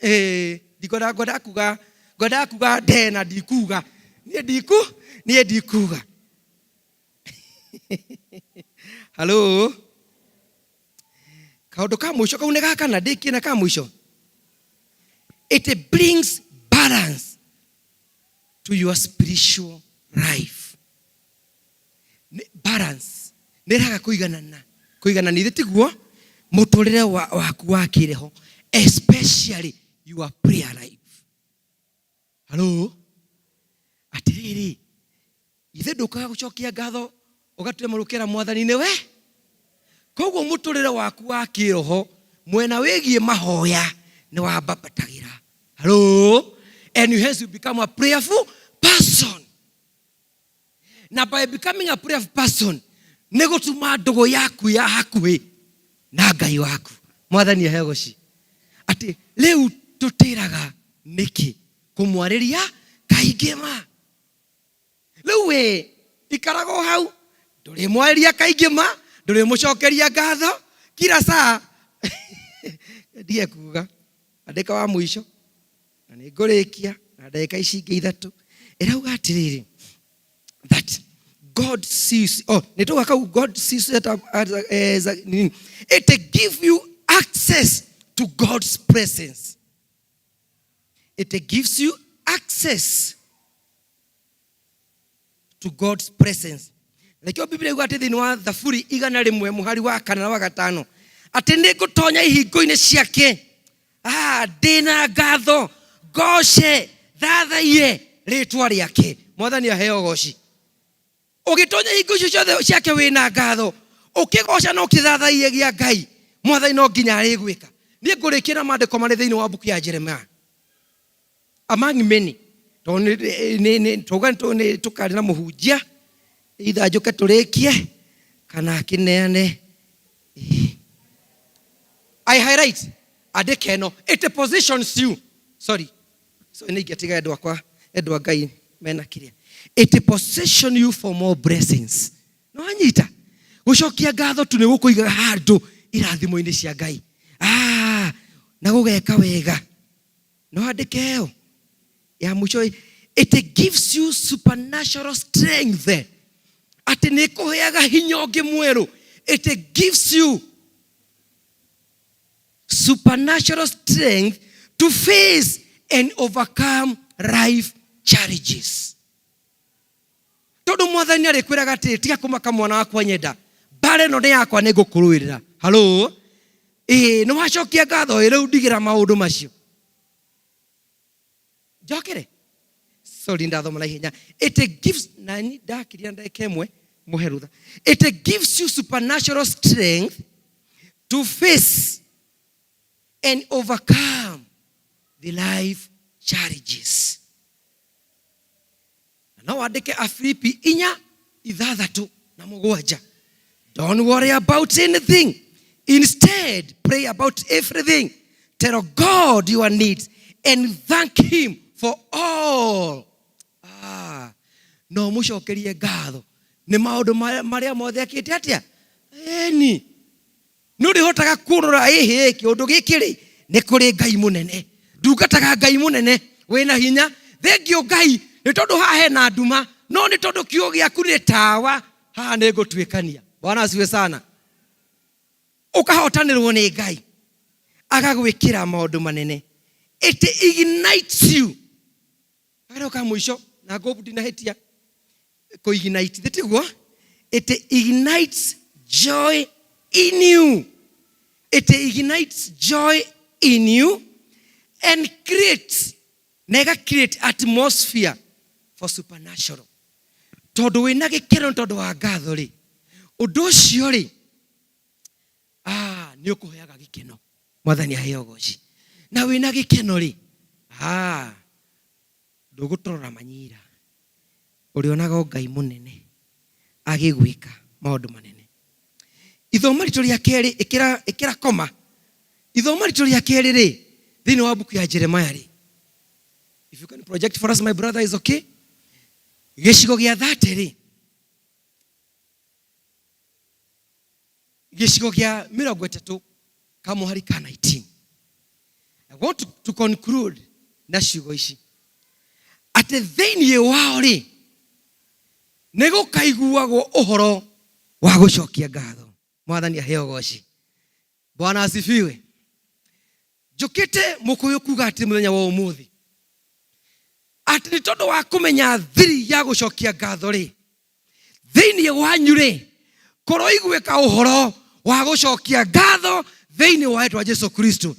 Ĩĩ, ndikwenda, ngwendaga kuga, ngwendaga kuga nde na ndikuga. Niĩ ndiku, niĩ ndikuga. Hello. Kaũndũ ka mũico kau nĩ ga kana, ndĩkie na ka mũico. It brings balance to your spiritual life. Nĩ balance. Nĩ ĩraga kũiganana. Kũiganana ithe tiguo mũtũrĩre waku wa kĩroho, especially your prayer life. Hello? Atĩrĩrĩ, ithe ndũkaga gũcokia ngatho ũgatua mũrũkĩra mwathani nĩwe. Koguo mũtũrĩre waku wa kĩroho mwena wĩgiĩ mahoya nĩ wambambatagĩra. Hello? And you hence you become a prayerful person. Na by becoming a prayerful person nĩ gũtuma ndũgũ yaku ya hakuhĩ na Ngai waku. Mwathani aheo goci. Atĩ rĩu tũtĩraga nĩkĩ kũmwarĩria kaingĩ ma. Rĩu we ikaraga o hau, ndũrĩmwarĩria kaingĩ ma, ndũrĩmũcokeria ngatho kila saa. Ndige kuga, andĩka wa mũico na nĩ ngũrĩkia na ndagĩka ici ingĩ ithatũ. Ĩrauga atĩrĩrĩ, that God sees, oh, nĩ tũga kau God sees that, nini? It give you access to God's presence. It gives you access to God's presence. Nakĩo Biblia yuga atĩ thĩinĩ wa Thaburi igana rĩmwe mũhari wa kana na wa gatano atĩ nĩ ngũtonya ihingo-inĩ ciake ndĩna ngatho ngoce thathaiye rĩtwa rĩake. Mwathani aheo goci. Ũgĩtonya ihingo icio ciothe ciake wĩna ngatho, ũkĩgoca na ũkĩthathaiya gĩa Ngai, Mwathani no nginya arĩgwĩka. Niĩ ngũrĩkia na maandĩko marĩ thĩinĩ wa mbuku ya Jeremiah. Among many, tondũ twauga nĩ tũkarĩ na mũhunjia, either njũke tũrĩkie kana akĩneane. I highlight andĩke ĩno, it positions you. Sorry, so nĩ ingĩatiga endwa akwa, endwa Ngai mena kĩrĩa. It position you for more blessings. No anyita gũcokia ngatho tu nĩ gũkũiga handũ irathimo-inĩ cia Ngai. Na gũgeka wega. No andĩke ĩyo ya mũico, it gives you supernatural strength. Atĩ nĩ ĩkũheaga hinya ũngĩ mwerũ. It gives you supernatural strength to face and overcome life challenges. Tondũ mwathani arĩkwĩraga atĩrĩ, tiga kũmaka mwana wakwa nyenda, mbara ĩno nĩ yakwa, nĩ ngũkũrũĩrĩra. Hello? Ĩĩ, nĩ wacokia ngatho, ĩ rĩu ndigĩra maũndũ macio. Njokere? Sorry, ndathoma na ihenya. It gives, na ni ndakiria ndagĩka ĩmwe, mũhe rũtha. It gives you supernatural strength to face and overcome the life challenges. Na no wandĩke Afilipi inya ithathatũ na mũgwanja. Don't worry about anything. Instead, pray about everything. Tell God your needs and thank him for all. No mũcokerie ngatho nĩ maũndũ marĩa mothe ekĩte atĩa? Ĩni. Nĩ ũrĩhotaga kũrora ĩhĩ kĩũndũ gĩkĩ rĩ, nĩ kũrĩ Ngai mũnene. Ndungataga Ngai mũnene wĩna hinya. Thengiũ Ngai nĩ tondũ haha hena nduma, no nĩ tondũ kiugo gĩaku nĩ tawa, haha nĩ ngũtuĩkania. Bwana asifiwe sana. Ũkahotanĩrwo nĩ Ngai agagwĩkĩra maũndũ manene. It ignites you. Akarĩa ka mũico na ngũbu ndinahĩtia kũ-ignite, thĩ tiguo? It ignites joy in you. It ignites joy in you and creates, na ĩga create atmosphere for supernatural. Tondũ wĩna gĩkeno nĩ tondũ wa ngatho rĩ, ũndũ ũcio rĩ, nĩ ũkũheaga gĩkeno. Mwathani aheo goci. Na wĩna gĩkeno rĩ, ndũgũtorora manyira. Ũrĩonaga o Ngai mũnene agĩgwĩka maũndũ manene. Ithomo ritũ rĩa kerĩ, ĩkĩra koma. Ithomo ritũ rĩa kerĩ rĩ, thĩinĩ wa mbuku ya Jeremiah rĩ, if you can project for us my brother is okay. Gĩcigo gĩa 30 rĩ, gĩcigo gĩa mĩrongo ĩtatũ kamũhari ka 19. I want to conclude na ciugo ici atĩ thĩinĩ wao rĩ nĩ gũkaiguagwo ũhoro wa gũcokia ngatho. Mwathani aheo goci. Bwana asifiwe. Njũkĩte mũkũyũ kuga atĩ mũthenya wa ũmũthĩ atĩ nĩ tondũ wa kũmenya thiri ya gũcokia ngatho rĩ, thĩinĩ wanyu rĩ Kũroiguĩka ũhoro wa gũcokia ngatho thĩinĩ wa rĩtwa Jesu Kristo.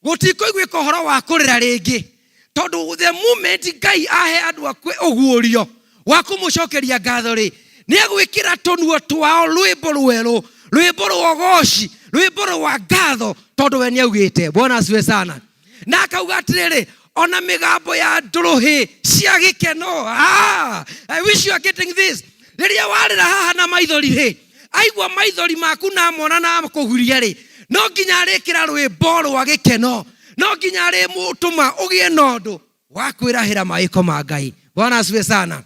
Gũtikũiguĩka ũhoro wa kũrĩra rĩngĩ, tondũ the moment Ngai ahe andũ akwe ũguũrio wa kũmũcokeria ngatho rĩ, nĩ egwĩkĩra tũnua twao rwĩmbo rwerũ, rwĩmbo rwa ũgoci, rwĩmbo rwa ngatho, tondũ we nĩ augĩte. Bwana asifiwe sana. Na akauga atĩrĩrĩ, ona mĩgambo ya ndũrũhĩ cia gĩkeno. I wish you are getting this. Rĩrĩa warĩra haha na maithori rĩ, aigua maithori maku na mona na kũguria rĩ, no nginya arĩkĩra rwĩmbo rwa gĩkeno, no nginya arĩmũtũma ũgĩe na ũndũ wa kwĩrahĩra maĩko ma Ngai. Bwana asifiwe sana.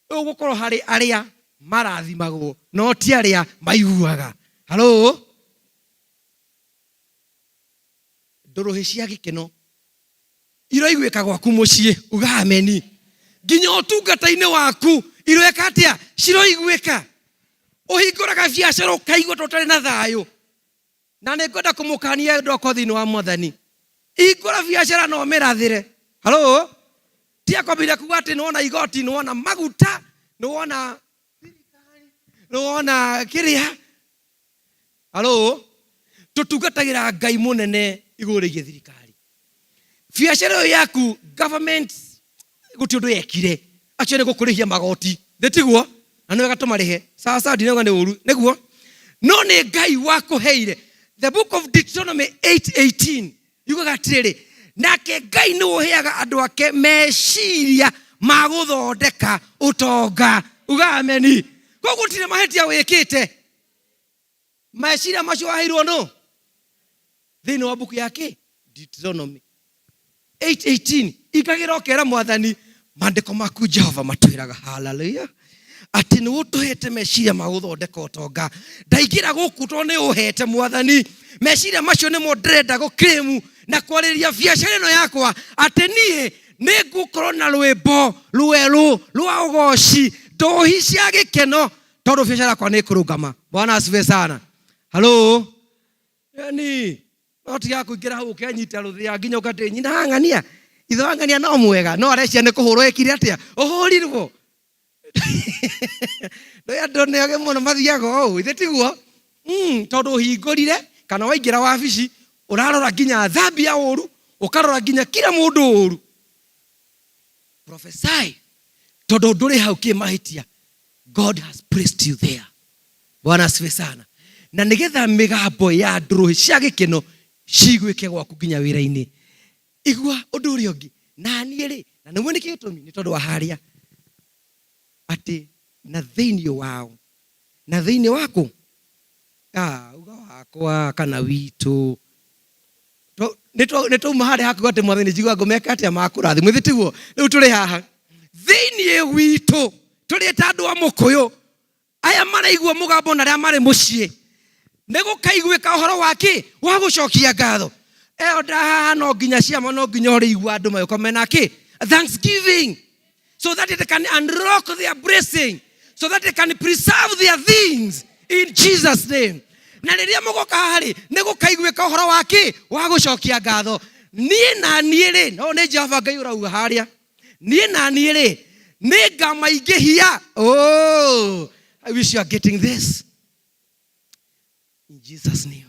Ũgũkorwo harĩ arĩa marathimagwo, no ti arĩa maiguaga. Halo, ndũrũhĩ cia gĩkeno iroiguĩka gwaku mũciĩ, uga ameni. Nginya ũtungata-inĩ waku iroeka atĩa? Ciroiguĩka. Ũhingũraga biacara ũkaigua ta ũtarĩ na thayũ. Na nĩ ngwenda kũmũkania andũ akwa thĩinĩ wa Mwathani, hingũra biacara na ũmĩrathĩre. Halo, ti akwambĩrĩria kuga atĩ nĩwona igoti, nĩwona maguta, nĩwona thirikari, nĩwona kĩrĩa. Halo, tũtungatagĩra Ngai mũnene igũrũ rĩgiĩ thirikari. Biacara ĩyo yaku, government gũtirĩ ũndũ yekire, acio nĩ gũkũrĩhia magoti, thĩ tiguo? Na nĩ wega tũmarĩhe. Sawa sawa, ndinauga nĩ ũru, nĩguo? No nĩ Ngai wakũheire. The book of Deuteronomy 8:18 yugaga atĩrĩrĩ, nake Ngai nĩ ũheaga andũ ake meciria ma gũthondeka ũtonga. Uga ameni. Koguo gũtirĩ mahĩtia wĩkĩte. Meciria macio waheirwo nũ? Thĩinĩ wa mbuku ya kĩ? Deuteronomy 8:18. Ingagĩra ũkera Mwathani, maandĩko maku Jehova matwĩraga, haleluya, atĩ nĩ ũtũhete meciria ma gũthondeka ũtonga. Ndaingĩra gũkũ tondũ nĩ ũhete Mwathani meciria macio, nĩmo ndĩrenda gũkĩmu na kwarĩria biacara ĩno yakwa, atĩ niĩ nĩ ngũkorwo na rwĩmbo rwerũ rwa ũgoci, ndũhi cia gĩkeno, tondũ biacara yakwa nĩ ĩkũrũngama. Bwana asifiwe sana. Halo, yani no tiga kũingĩra hau ũkenyita rũthĩa nginya ũkatĩ nyina wa ng'ania, ithe wa ng'ania no mwega, no arecia nĩ kũhũrwo ĩkire atĩa, ũhũrirwo. Nĩ andũ nĩ ogĩ mũno mathiaga ũũ, ithe tiguo? Tondũ ũhingũrire kana waingĩra wabici ũrarora nginya thambia ũru, ũkarora nginya kila mũndũ ũru. Prophesy, tondũ ndũrĩ hau kĩ mahĩtia. God has placed you there. Bwana asifiwe sana. Na nĩgetha mĩgambo ya ndũrũhĩ cia gĩkeno ciguĩke gwaku nginya wĩra-inĩ. Igua ũndũ ũrĩa ũngĩ, na niĩ rĩ, na nĩguo nĩkĩ gĩtũmi, nĩ tondũ wa harĩa atĩ na thĩinĩ wao, na thĩinĩ waku, uga wakwa kana witũ. Nĩ twauma harĩa hakuga atĩ Mwathani njiguaga ngũmeka atĩa makũrathimwo, ithe tiguo? Rĩu tũrĩ haha thĩinĩ witũ, tũrĩ ta andũ a mũkũyũ aya maraigua mũgambo na arĩa marĩ mũciĩ, nĩ gũkaiguĩka ũhoro wa kĩ? Wa gũcokia ngatho. Ĩyo ndahaha no nginya ciama, no nginya ũrĩigua andũ magĩũka mena kĩ? Thanksgiving, so that it can unlock their blessing, so that they can preserve their things in Jesus name. Na rĩrĩa mũgoka haha rĩ, nĩ gũkaiguĩka ũhoro wa kĩ? Wa gũcokia ngatho. Niĩ na niĩ rĩ, no nĩ Jehova Ngai ũrauga harĩa, niĩ na niĩ rĩ, nĩ ngamaingĩhia. Oh, I wish you are getting this in Jesus name.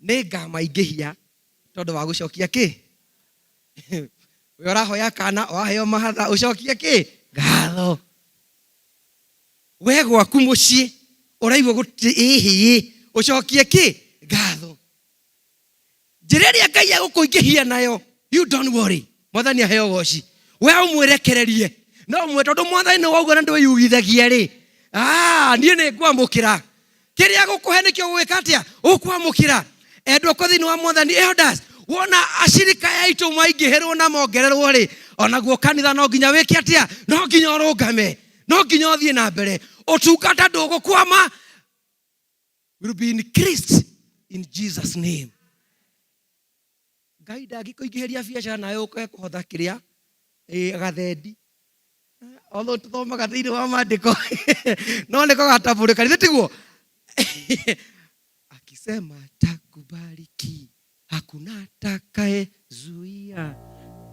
Nĩ ngamaingĩhia tondũ wa gũcokia kĩ? We ũrahoya kana waheo mahatha, ũcokie kĩ? Ngatho. We gwaku mũciĩ ũraigua gũtirĩ ĩhĩ, ũcokie kĩ? Ngatho. Njĩra ĩrĩa Ngai egũkũingĩhia nayo, you don't worry. Mwathani aheo goci. We ũmwĩrekererie, no ũmwe, tondũ Mwathani nĩ wauga na ndwĩyugithagia rĩ, niĩ nĩ ngwamũkĩra kĩrĩa gũkũhe, nĩkĩo gwĩka atĩa? Ũkwamũkĩra. Endwo kwa thĩinĩ wa Mwathani, elders, wona acirika ya itũ maingĩhĩrwo na mongererwo rĩ, onaguo kanitha no nginya wĩke atĩa? No nginya ũrũngame, no nginya ũthiĩ na mbere. Ũtungata ndũgũkwama, will be increased in Jesus name. Ngai ndangĩkũingĩhĩria biacara nawe ũke kũhotha kĩrĩa gathendi. Although tũthomaga thĩinĩ wa maandĩko, no nĩko gatambũrĩka, githĩ tiguo? Akisema takubariki, hakuna atakayezuia,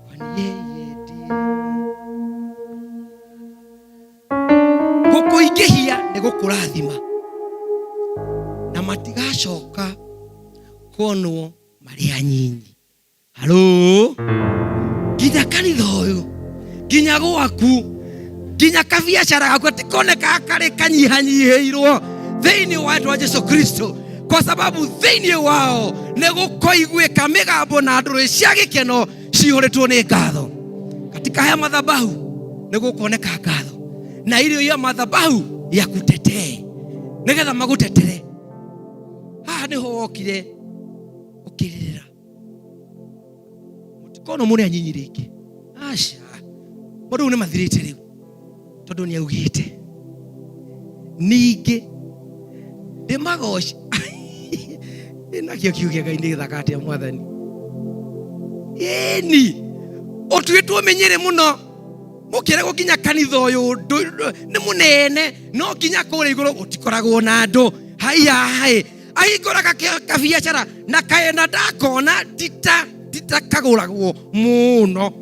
kwani yeye ndiye. Gũkũingĩhia. Nĩ gũkũrathima na matigacoka kuonwo marĩ anyinyi. Halo, nginya kanitha ũyũ, nginya gwaku, nginya kabiacara gaku atikoneka karĩ kanyihanyihĩirwo thĩinĩ wa rĩĩtwa Jesu Kristo, kwa sababu thĩinĩ wao nĩ gũkoiguĩka mĩgambo na ndũrĩ cia gĩkeno cihũrĩtwo nĩ ngatho. Katika haya madhabahu nĩ gũkoneka ngatho na irio ya madhabahu ya kutetee, nĩgetha magũtetere. Haha nĩho wokire ũkĩrĩrĩra, mũtikono mũrĩ anyinyi rĩngĩ. Aca, maũndũ rĩu nĩ mathirĩte rĩu, tondũ nĩ augĩte ningĩ ndĩmagoce. Nakĩo kiugo kĩa Ngai nĩ gĩthaka atĩa, mwathani. Ĩni ũtuĩtwo menyere mũno, mũkĩregwo nginya kanitha ũyũ nĩ mũnene, no nginya kũrĩa igũrũ gũtikoragwo na andũ. Haiya hai, ahingũraga kabiacara na kaena ndakona tita tita kagũragwo mũno.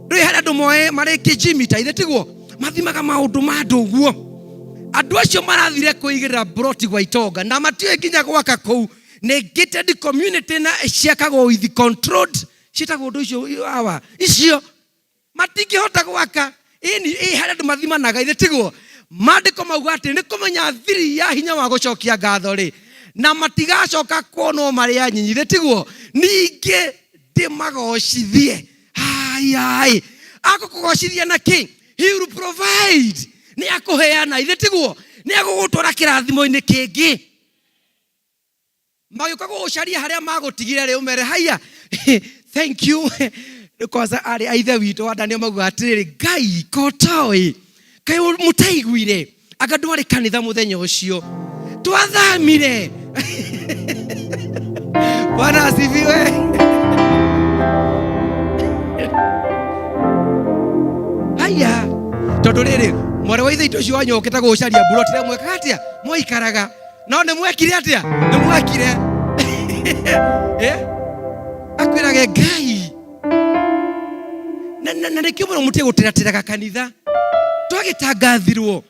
Ndũĩ harĩa andũ moe marĩ kĩjimita ithe tiguo mathimaga maũndũ ma andũ ũguo. Andũ acio marathire kwĩigĩrĩra broti gwa itonga na matiũĩ nginya gwaka kũu nĩ gated community na ciakagwo with controlled, ciĩtagwo ũndũ icio awa icio matingĩhota gwaka. Ĩni ĩ harĩa andũ mathimanaga ithe tiguo maandĩko mauga atĩ nĩ kũmenya thiri ya hinya wa gũcokia ngatho rĩ, na matigacoka kuonwo marĩ anyinyi, ithe tiguo ningĩ ndĩmagocithie. Hayai, agũkũgocithia na kĩ? He will provide, nĩ akũheana, ithe tiguo nĩ agũgũtwara kĩrathimo-inĩ kĩngĩ. Magĩũka gũgũcaria harĩa magũtigire rĩ, ũmere haiya, thank you. Kwanza arĩ a ithe witũ wa Daniel mauga atĩrĩrĩ, Ngai kotoĩ kaĩ mũtaiguire anga ndwarĩ kanitha mũthenya ũcio twathamire. Bwana asifiwe. Haya, tondũ rĩrĩ mwarĩ wa ithe witũ ũcio wanyu okĩte gũgũcaria mburoti rĩa mwekaga atĩa mwaikaraga, no nĩ mwekire atĩa? Nĩ mwekire. Eh? Akwĩrage Ngai na nĩkĩo mũno mũtige gũtĩratĩraga kanitha. Twagĩtangathirwo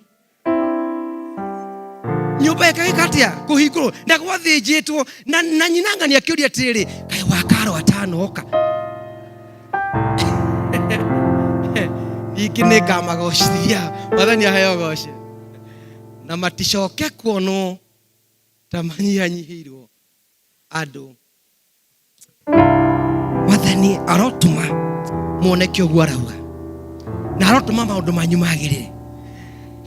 nyũmba ĩkagĩka atĩa kũhingũrwo na gwathĩnjĩtwo na nyina ng'ani akĩũria atĩrĩrĩ, kaĩ wakaro atanoka? Ningĩ nĩ ngamagocithia, mwathani aheo goce, na maticoke kuonwo ta manyihanyihĩirwo andũ. Mwathani arotũma muoneke ũguo arauga, na arotũma maũndũ manyu magĩrĩre.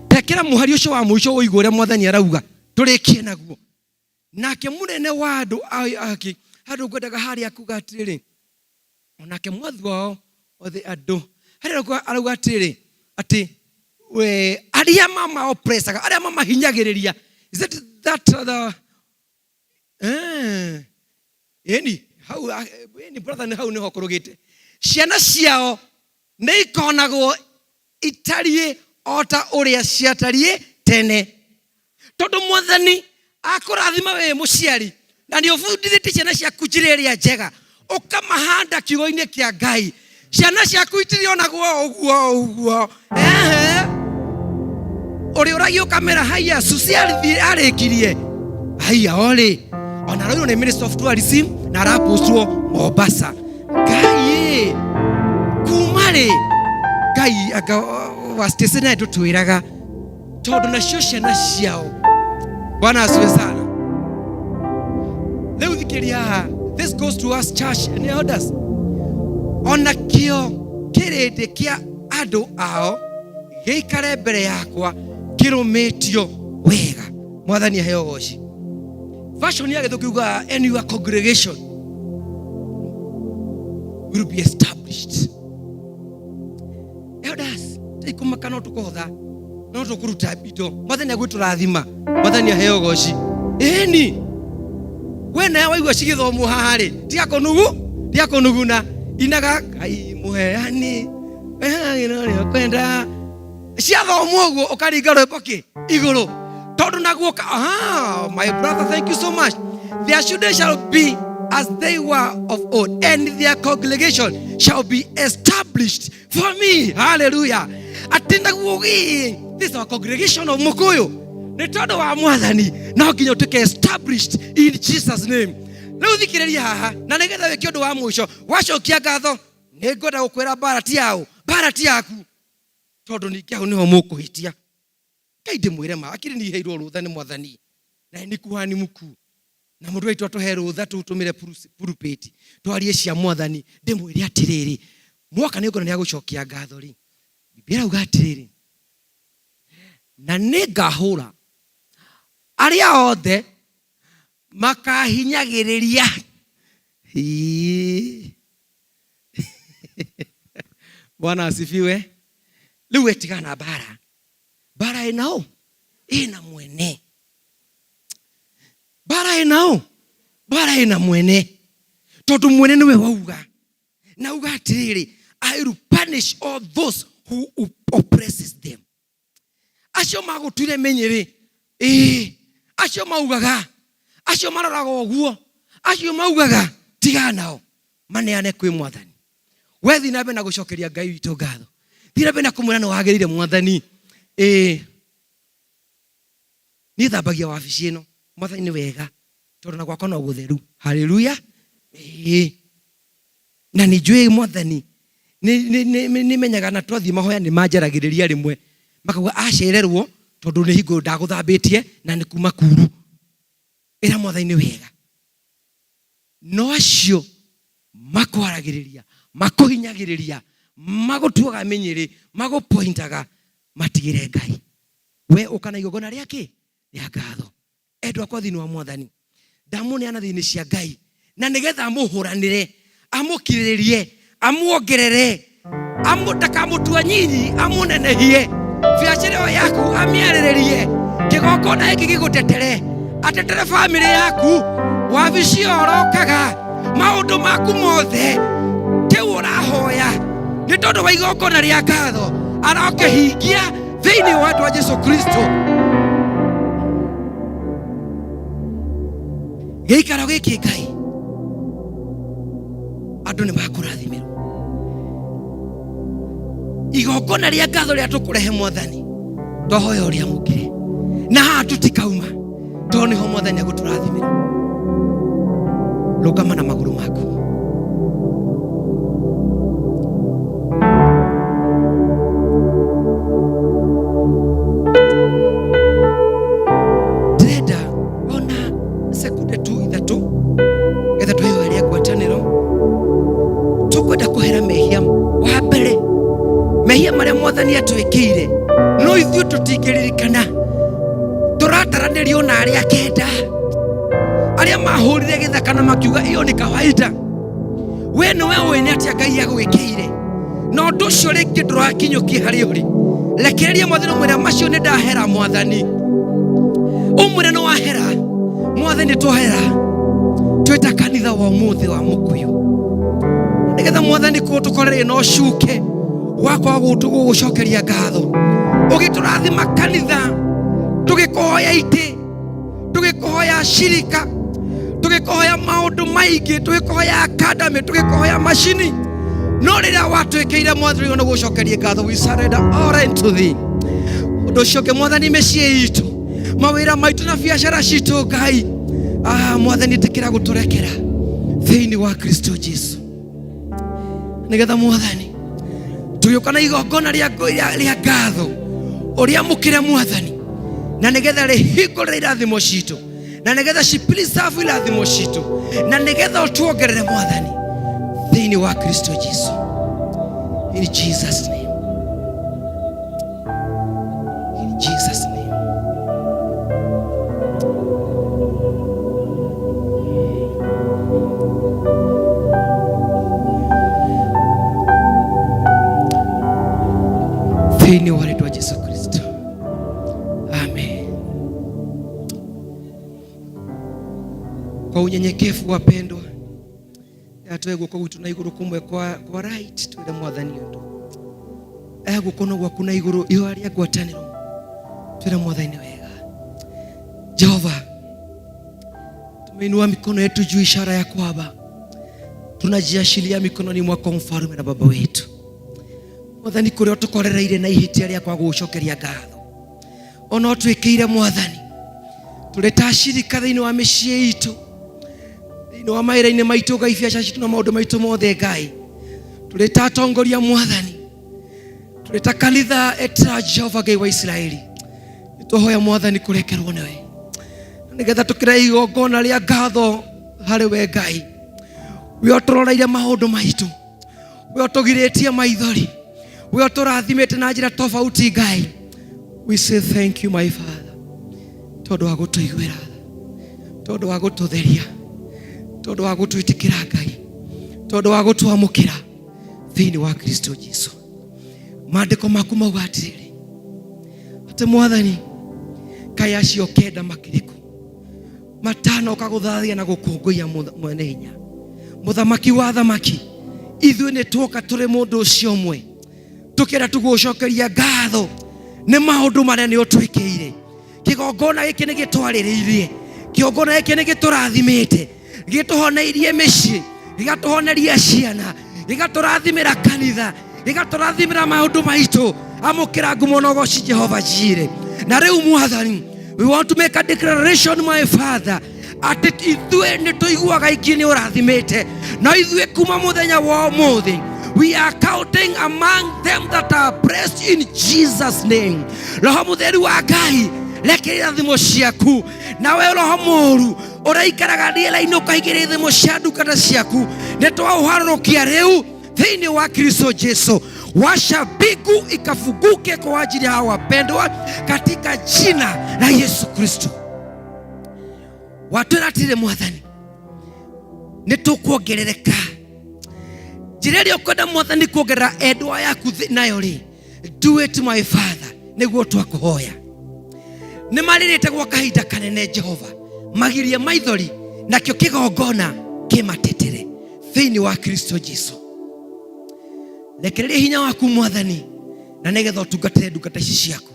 Tekera mũhari ũcio wa mũico ũigue ũrĩa mwathani arauga tũrĩkie naguo. Nake mũnene wa andũ ake handũ ngwendaga harĩa kuga atĩrĩrĩ, onake mwathi wao othe andũ harĩa arauga atĩrĩrĩ, atĩ we arĩa mamaopresaga, arĩa mamahinyagĩrĩria. Is it that the ĩni hau, ĩni brother, nĩ hau nĩho kũrũgĩte. Ciana ciao nĩ ikonagwo itariĩ o ta ũrĩa ciatariĩ tene, tondũ mwathani akũrathima wĩ mũciari na nĩ ũbundithĩtie ciana ciaku njĩra ĩrĩa njega, ũkamahanda kiugo-inĩ kĩa Ngai, ciana ciaku itirionagwo ũguo ũguo. Ehe, ũrĩ ũragia ũkamera haiya susi arĩkirie haiya orĩ ona arairwo nĩ Minister of Tourism na arapostwo Mombasa. Ngai ĩ kuma rĩ, Ngai anga wa station naye ndũtwĩraga, tondũ nacio ciana ciao. Bwana asifiwe sana. Rĩu thikĩria haha, this goes to us church and elders. Ona kĩo kĩrĩndĩ kĩa andũ ao gĩikare mbere yakwa kĩrũmĩtio wega. Mwathani aheo goci. Version ya gĩthũngũ yugaga, and your congregation will be established. Elders, tikũmaka, no tũkũhotha, no tũkũruta indo. Mwathani agwĩtũrathima, mwathani aheo goci. Ĩni we nawe waigua cigĩthomwo haha rĩ, tiga kũnugu, tiga kũnuguna, inaga Ngai mũheani ũrĩa ũkwenda. Ciathomwo ũguo ũkaringa rwĩmbo kĩ igũrũ, tondũ naguo aha, my brother, thank you so much. Their children shall be as they were of old, and their congregation shall be established for me. Hallelujah. Atĩ naguo gĩ, this is our congregation of Mukuyu. Nĩ tondũ wa mwathani no nginya ũtuĩke established in Jesus name. Rĩu thikĩrĩria haha, na nĩgetha wĩke ũndũ wa mũico, wacokia ngatho, nĩ ngwenda gũkwĩra mbara ti yaũ, mbara ti yaku, tondũ ningĩ hau nĩho mũkũhĩtia. Ngai ndĩmwĩre ma, akiri nĩ iheirwo rũtha nĩ mwathani, na nĩ kuhani mkuu, na mũndũ waitũ atũhe rũtha tũtũmĩre pulpit twarie cia mwathani. Ndĩmwĩre atĩrĩrĩ, mwoka nĩ ngona nĩ agũcokia ngatho rĩ, Biblia ĩrauga atĩrĩrĩ, na nĩ ngahũra arĩa othe makahinyagĩrĩria. Ĩĩ. Bwana asifiwe. Rĩu we tigana na mbara, mbara ĩna ũ? Ĩna mwene. Mbara ĩna ũ? Mbara ĩna mwene, tondũ mwene nĩwe wauga, na uga atĩrĩrĩ, I will punish all those who oppresses them. Acio magũtuire mĩnyĩrĩ, ĩĩ, acio maugaga, acio maroraga ũguo, acio maugaga, tigana nao, maneane kwĩ mwathani. We thiĩ na mbere na gũcokeria Ngai witũ ngatho, thiĩ na mbere na kũmwĩra nĩ wagĩrĩire mwathani. Ĩĩ, niĩ thambagia wabici ĩno, mwathani nĩ wega, tondũ na gwakwa no gũtheru. Haleluya. Ĩĩ, na nĩ njũĩ mwathani nĩ menyaga, na twathiĩ mahoya nĩ manjaragĩrĩria rĩmwe, makauga acererwo tondũ nĩ hingo ndagũthambĩtie na nĩ kuma kuru. Ĩra mwathani nĩ wega, no acio makwaragĩrĩria, makũhinyagĩrĩria, magũtuaga mĩnyĩrĩ, magũpointaga, matigĩre Ngai. We ũka na igongona rĩa kĩ? Rĩa ngatho. Endwa akwa thĩinĩ wa mwathani, ndamũneana thĩinĩ cia Ngai, na nĩgetha amũhũranĩre, amũkirĩrĩrie, amuongerere, ndakamũtua nyinyi, amũnenehie biacara ĩyo yaku, amĩarĩrĩrie, kĩgongona gĩkĩ gĩgũtetere, atetere bamĩrĩ yaku, wabici ĩyo ũrokaga, maũndũ maku mothe, kĩu ũrahoya nĩ tondũ wa igongona rĩa ngatho arokĩhingia thĩinĩ wa andũ a Jesu Kristo. Gĩikaro gĩkĩ Ngai, andũ nĩ makũrathimirwo. Igongona rĩa ngatho rĩa tũkũrehe mwathani, twahoya ũrĩa mũkire, na haha tũtikauma tondũ nĩho mwathani agũtũrathimĩra. Rũgama na magũrũ maku. Ndĩrenda ona sekunde tu ithatũ getha tũheo rĩa ngwatanĩro. Tũkwenda kũhera mehia. Wa mbere, mehia marĩa mwathani atwĩkĩire no ithuĩ tũtingĩririkana, tũrataranĩrio na arĩa kenda arĩa mahũrire gĩthaka na makiuga ĩyo nĩ kawaida. We nĩwe ũĩ nĩ atĩa Ngai agwĩkĩire, na ũndũ ũcio rĩngĩ ndũrakinyũkia harĩ ũrĩ. Rekereria mwathani, ũmwĩre macio nĩ ndahera mwathani, ũmwĩre nĩ wahera mwathani, twahera twĩta kanitha wa ũmũthĩ wa mũkuyu, nĩgetha mwathani kũũ tũkorere na ũcuke wakwa gũgũcokeria ngatho, ũgĩtũrathima kanitha, tũgĩkũhoya itĩ, tũgĩkũhoya shirika, tũgĩkũhoya maũndũ maingĩ, tũgĩkũhoya academy, tũgĩkũhoya macini, no rĩrĩa watwĩkĩire mwathani ona gũcokeria ngatho, we surrender all unto thee. Ũndũ ũcio ũngĩ mwathani, mĩciĩ itũ, mawĩra maitũ na biacara citũ, Ngai, mwathani ĩtĩkĩra gũtũrekera thĩinĩ wa Kristo Jesu, nĩgetha mwathani tũgĩũka na igongona rĩa ngatho ũrĩa mũkĩre mwathani, na nĩgetha rĩhingũrĩre irathimo citũ, na nĩgetha cipreserve irathimo citũ, na nĩgetha ũtuongerere mwathani thĩinĩ wa Kristo Jesu. In Jesus name. In Jesus name. Thĩinĩ wa rĩtwa Jesu Kristo. Amen. Kwa unyenyekevu wapendwa, atoe guoko gwitu na iguru kumwe kwa right, twire mwathani undu aya guoko no gwaku na iguru ihoya rĩa ngwatanĩro, twire mwathani wega. Jehova, tumeinua mikono yetu juu, ishara ya kwamba tunajiashiria mikononi mwako mfalme na baba wetu. Mwathani, kũrĩa ũtũkorereire na ihĩtia rĩa kwaga gũgũcokeria ngatho, Ona ũtwĩkĩire Mwathani, tũrĩ ta acirika thĩinĩ wa mĩciĩ itũ, thĩinĩ wa mawĩra-inĩ maitũ, Ngai, biacara citũ na maũndũ maitũ mothe, Ngai, tũrĩ ta atongoria, Mwathani, tũrĩ ta kanitha etera Jehova Ngai wa Isiraeli, nĩtwahoya Mwathani kũrekerwo nĩwe, nĩgetha tũkĩre igongona rĩa ngatho harĩ we Ngai. We ũtũroreire maũndũ maitũ, we ũtũgirĩtie maithori, we ũtũrathimĩte na njĩra tofauti, Ngai, we say thank you, my Father, tondũ wa gũtũiguĩra tha, tondũ wa gũtũtheria, tondũ wa gũtwĩtĩkĩra, Ngai, tondũ wa gũtwamũkĩra thĩinĩ wa Kristo Jesu. Maandĩko maku mauga atĩrĩrĩ, atĩ Mwathani, kaĩ acio kenda makĩrĩ kũ matanoka gũthathia na gũkũngũiya mwene hinya, mũthamaki wa thamaki? Ithuĩ nĩ tuoka tũrĩ mũndũ ũcio ũmwe, tũkĩenda tũgũcokeria ngatho nĩ maũndũ marĩa nĩ ũtwĩkĩire. Kĩgongona gĩkĩ nĩ gĩtwarĩrĩirie, kĩgongona gĩkĩ nĩ gĩtũrathimĩte, gĩtũhoneirie mĩciĩ, gĩgatũhoneria ciana, gĩgatũrathimĩra kanitha, gĩgatũrathimĩra maũndũ maitũ. Amũkĩra ngumo na ũgoci, Jehova Jire. Na rĩu Mwathani, we want to make a declaration, my Father, atĩ ithuĩ nĩ tũiguaga ingĩ nĩ ũrathimĩte, no ithuĩ kuma mũthenya wa ũmũthĩ, we are counting among them that are blessed in Jesus name. Roho Mũtheru wa Ngai, rekereria thimo ciaku. Nawe roho mũru ũraikaraga rĩera-inĩ ũkaigĩrĩra thimo cia ndungata ciaku, nĩ twaũharũrũkia rĩu thĩinĩ wa Kristo Jesu. Washa mbingu ikafunguke kwa ajili ya hawa wapendwa katika jina la Yesu Kristo. Watwĩra atĩrĩ, Mwathani, nĩ tũkuongerereka. Njĩra ĩrĩa ũkwenda, Mwathani, kuongerera endwa yaku nayo rĩ, do it, my Father, nĩguo twakũhoya. Nĩ marĩrĩte gwa kahinda kanene, Jehova, magirie maithori, nakĩo kĩgongona kĩmatetere thĩinĩ wa Kristo Jesu. Rekereria hinya waku, Mwathani, na nĩgetha ũtungatĩre ndungata ici ciaku.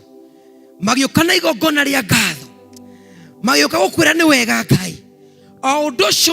Magĩũka na igongona rĩa ngatho, magĩũka gũkwĩra nĩ wega, Ngai, o ũndũ ũcio.